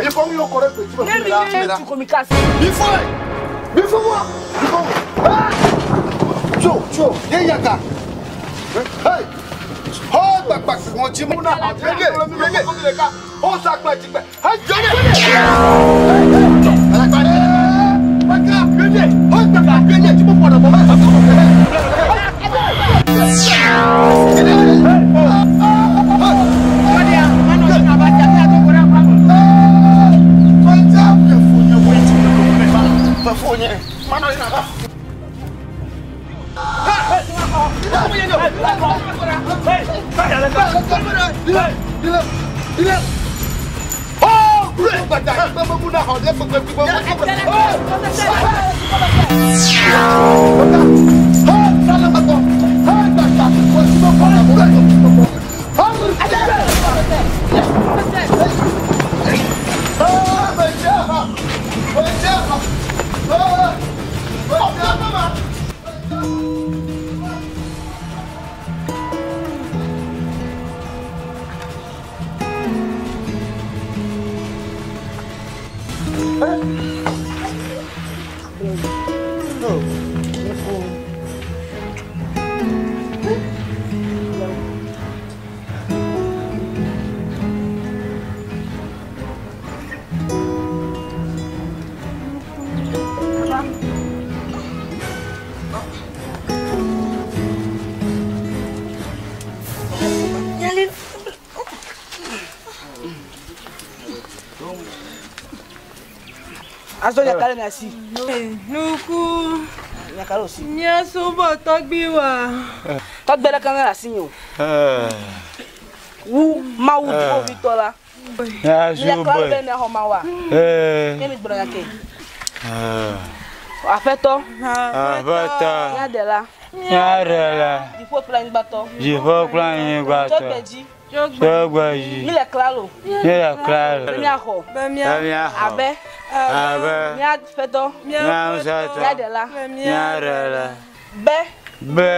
Ifo mi yɔ kɔ ɖe gbe tsi me. Ne mi nye tu komi kasi. Ifo ye. Ifo wa. Ifo. Ah. Tso tso ye yaka. Hey. Hɔ gbagba ŋɔtsi mu na. Yeye yeye. Ó sakpa tsikpɛ. Hey jɔnɛ. Hey. Hey. Manɔ yi na va. Azɔ nyaka le mia si. Nuku. Nyaka le si. Mía subɔ tɔgbi wa. Tɔgbe ɖe kan le asi nye o. Wu Mawu dziƒoʋĩtɔ la. Mía Mi le klalo subɔe. be miaxɔ Mawua. Ke mi gblɔ nya ke. Aƒetɔ. Aƒetɔ. Mía ɖela. Mía ɖela. Dziƒo kple anyigbatɔ. Dziƒo kple anyigbatɔ. Tso gbe dzi. Tso gbe dzi. Mi le klalo. Mi le klalo. Be miaxɔ. Be miaxɔ. Abe. Abe. Mía ƒetɔ. Mía ƒetɔ. Mía ɖela. Mía ɖela. Be. Be.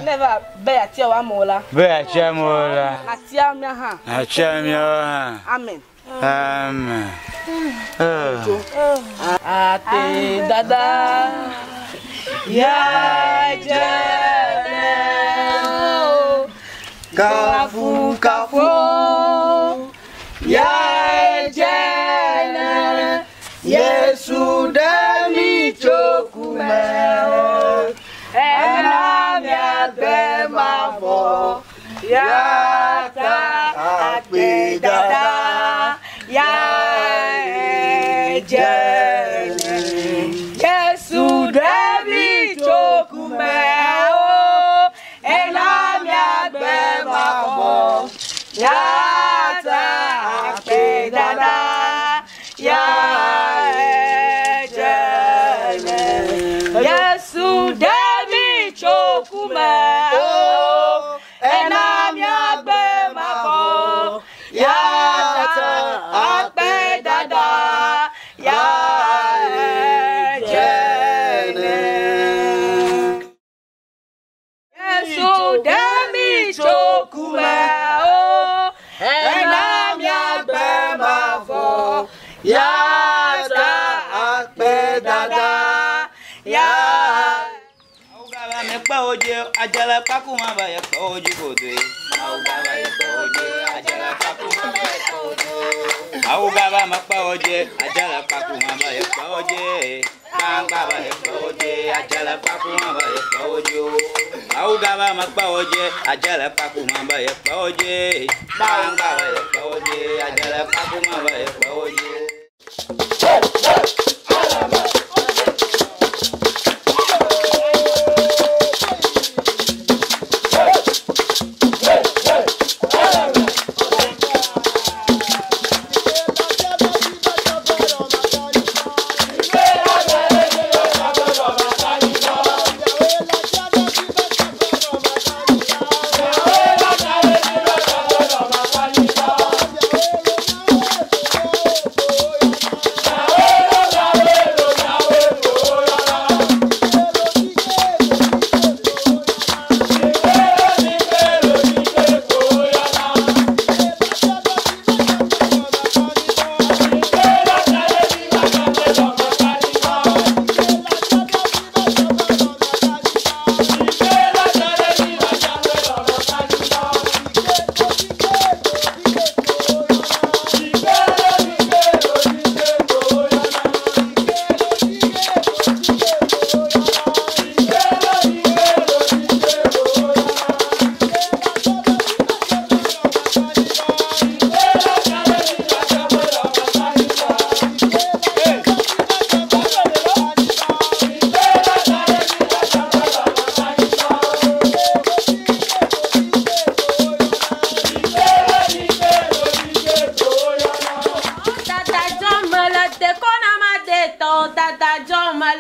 Ne va be yeatia wò amewo la. Be yeatia amewo la. Natia mía hã. Natia míawo hã. Amen. Amen. Ate dada ya jene Kafu kafu ya jene Yesu demi tsokume ena miagbe mavɔ ya ta akpe dada ya jene Yesu demi tsokume o ena miagbe mavɔ ya ta akpe dada ya jene Yesu demi tsokume o ena miagbe mavɔ ya ta akpe dada ya jene Yesu demi tsokume o ena miagbe mavɔ ya ta akpe dada ya. Mekpe wo dzi adzele kpaku ma ba ye kpe wo dzi godoe. Mawu gaba ye kpe wo dzi adzele kpaku ma ba ye kpe wo dzi. Mawu gaba mekpe wo dzi adzele kpaku ma ba ye kpe wo dzi. Gbangba ba ye kpe wo dzi adzele kpaku ma ba ye kpe wo dzi o. Mawu gaba mekpe wo dzi adzele kpaku ma ba ye kpe wo dzi. Gbangba ba ye kpe wo dzi adzele kpaku ma ba ye kpe wo dzi. Thank you.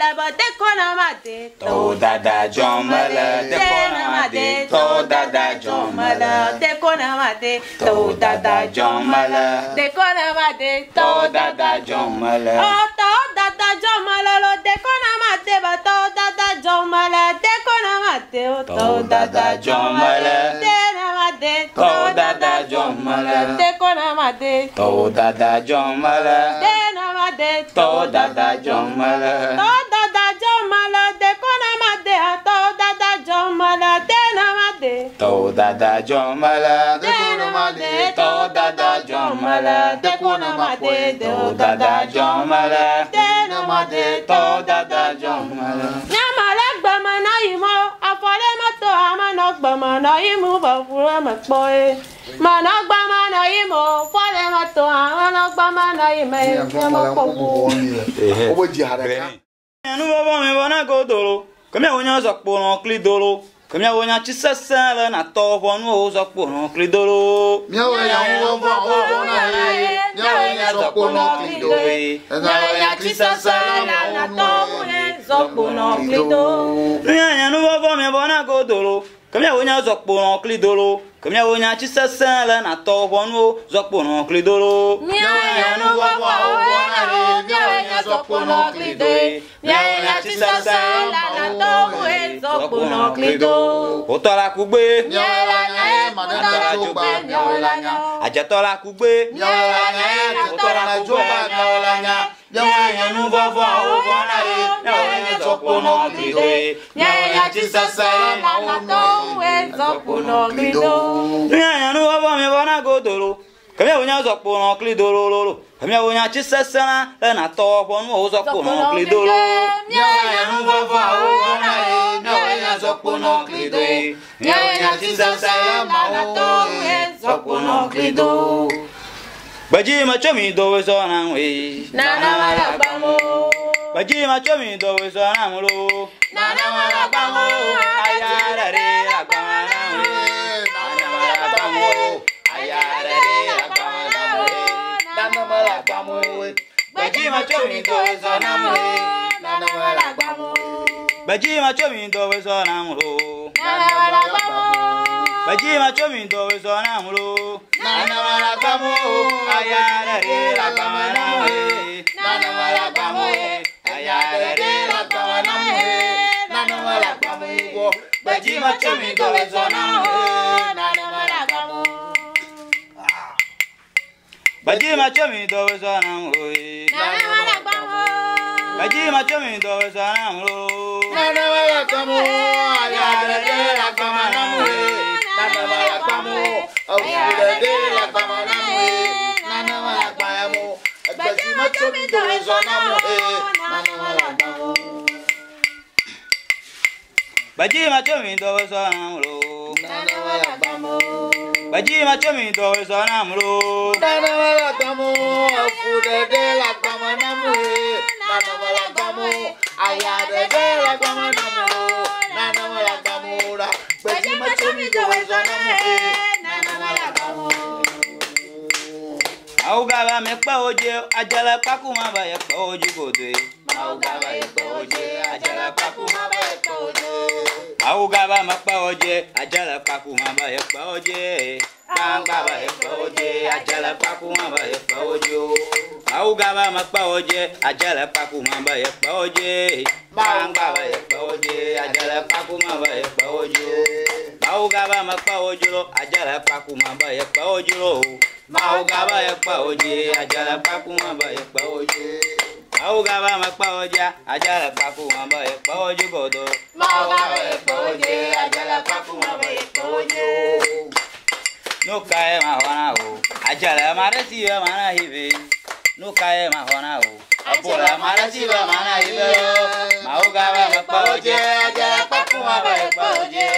mele be dekɔ na ma de. Tɔwò dada dzɔm mele dekɔ na ma de. Tɔwò dada dzɔm mele dekɔ na ma de. Tɔwò dada dzɔm mele dekɔ na ma de. Tɔwò dada dzɔm mele. Ɔ tɔwò dada dzɔm mele lo dekɔ na ma de be tɔwò dada dzɔm mele dekɔ na ma de o. Tɔwò dada dzɔm mele. De na ma de. Tɔwò dada dzɔm mele. Dekɔ na ma de. Tɔwò dada dzɔm mele. De na ma de. Tɔwò dada dzɔm mele. Tɔwò dada dzɔm mele dekɔ na ma de a tɔwò dada dzɔm mele de na ma de. Tɔwò dada dzɔm mele. De na ma de. Tɔwò dada dzɔm mele. Dekɔ na ma de. Tɔwò dada dzɔm mele. De na ma de. Tɔwò dada dzɔm mele. Nyama le gbeme na yi mɔ, afɔ ɖe meto ame nɔ gbeme nɔ yi mu be ʋu ɖe me kpɔ ye. Menɔ gbeme nɔ yi mɔ, fɔ ɖe meto ame nɔ gbeme nɔ yi me nye mekpɔ ʋu. Wobe dzi ha ɖeka. Nuvɔvɔ mi vɔ na godolo, ke miawo nya zɔkpo nɔ kli dolo, ke miawo nya tsi sesẽ le natɔ ʋɔnuwo zɔkpo nɔ kli dolo. Miawo nya nuvɔvɔ vɔ na ye, miawo nya zɔkpo nɔ kli do. Miawo nya tsi sesẽ le natɔ ʋɔnuwo zɔkpo nɔ kli do. Mianya nuvɔvɔ mi vɔ na godolo, ke miawo nya zɔkpo nɔ kli dolo, ke miawo nya tsi sesẽ le natɔ ʋɔnuwo zɔkpo nɔ kli dolo. Miawo nya nuvɔvɔ vɔ na ye, miawo nya zɔkpo nɔ kli do. Miawo nya tsi sesẽ le natɔ ʋɔnuwo zɔkpo nɔ kli do. Wotɔ la kugbe. Miawo la nya ye, madetɔ la dzogba, miawo la nya. Adzetɔ la kugbe. Miawo la nya ye, adzetɔ la dzogba, miawo la nya. Miawo nya nuvɔvɔwo vɔ na ye, miawo nya zɔkpo nɔ kli do. Miawo nya tsi sesẽ le natɔ ʋɔnuwo zɔkpo nɔ kli do. Mianya nuvɔvɔ mi vɔ na godolo, ke miawo nya zɔkpo nɔ kli dolololo, ke miawo nya tsi sesẽ la le natɔ ʋɔnuwo zɔkpo nɔ kli dolo. Miawo nya nuvɔvɔwo vɔ na ye, miawo nya zɔkpo nɔ kli do. Miawo nya tsi sesẽ le natɔ ʋɔnuwo zɔkpo nɔ kli do. Gbedzi me tso mi do wezɔ na ŋue. Nana wala gbamo. Gbedzi me tso mi do wezɔ na ŋu lo. Nana wala gbamo. Aya ɖe ɖe la gbama na ŋue. Nana wala gbamo. Aya ɖe ɖe la gbama na ŋue. Nana wala gbamo. Gbedzi me tso mi do wezɔ na ŋue. Nana wala gbamo. Gbedzi me tso mi do wezɔ na ŋu lo. Nana wala gbamo. Gbedzi me tso mi do wezɔ na ŋu lo. Nana wala gbamo. Aya ɖe ɖe la gbama na ŋue. Nana wala gbamo. Aya ɖe ɖe la gbama na ŋue. Nana wala gbamo. Gbedzi me tso mi do wezɔ na ŋue. Nana wala gbamo. Gbedzi me tso mi do wezɔ na ŋue. Nana wala gbamo. Gbedzi me tso mi do wezɔ na ŋu lo. Nana wala gbamo. Aya ɖe ɖe la gbama na ŋue. Nana wala gbamo. Eʋu ɖe ɖe la gbama na ŋue. Nana wala gbamo. Gbedzi me tso mi do wezɔ na ŋue. Nana wala gbamo. Gbedzi me tso mi do wezɔ na ŋu lo. Nana wala gbamo. Gbedzi me tso mi do wezɔ na ŋu lo. Nana wala gbamo. Eʋu ɖe ɖe la gbama na ŋue. Nana wala gbamo. Aya ɖe ɖe la gbama na ŋue. Nana wala gbamo la. Gbedzi me tso mi do wezɔ na ŋue. Nana wala gbamo. Mawu gaba mi kpe wo dzi, adzele kpaku ma be ye kpe wo dzi godoe. Mawu gaba ye kpe wo dzi, adzele kpaku ma be ye kpe wo dzi. Mawu gaba mi kpe wo dzi, adzele kpaku ma be ye kpe wo dzi. Kpangba be ye kpe wo dzi, adzele kpaku ma be ye kpe wo dzi o. Mawu gaba mi kpe wo dzi, adzele kpaku ma be ye kpe wo dzi. Kpangba be ye kpe wo dzi, adzele kpaku ma be ye kpe wo dzi o. Mawu gaba mi kpe wo dzi lo, adzele kpaku ma be ye kpe wo dzi lo. Mawu gaba ye kpe wo dzi, adzele kpaku ma be ye kpe wo dzi. Mawu gaba me kpe wo dzi, adzele kpaku ma be ye kpe wo dzi godo. Mawu gaba ye kpe wo dzi, adzele kpaku ma be ye kpe wo dzi. Nu kae maxɔ na wò? Adzele ma ɖe si be mana hi ve. Nu kae maxɔ na wò? Ebola ma ɖe si be mana hi ve. Mawu gaba me kpe wo dzi, adzele kpaku ma be ye kpe wo dzi.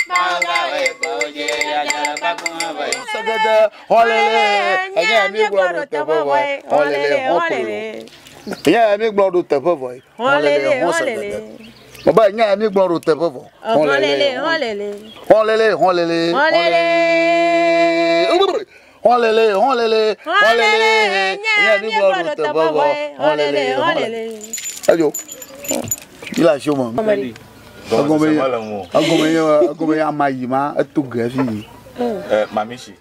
Mawu gaba ye kpe wo dzi, adzele kpaku ma be ye. Segede xɔlele enye mi gblɔ ɖo teƒe vɔ ye xɔlele xɔlele. Enye mi gblɔ ɖo teƒe vɔ ye xɔlele xɔsegede. Baba enye mi gblɔ ɖo teƒe vɔ. Xɔlele xɔlele. Xɔlele xɔlele. Xɔlele. Xɔlele xɔlele xɔlele. Enye mi gblɔ ɖo teƒe vɔ. Xɔlele xɔlele. Edzo. Mi le asiwò me. Gɔmesese mele ŋu o. Egɔme ye egɔme ye ama yi ma eto ge fi yi. Eh, mamishi.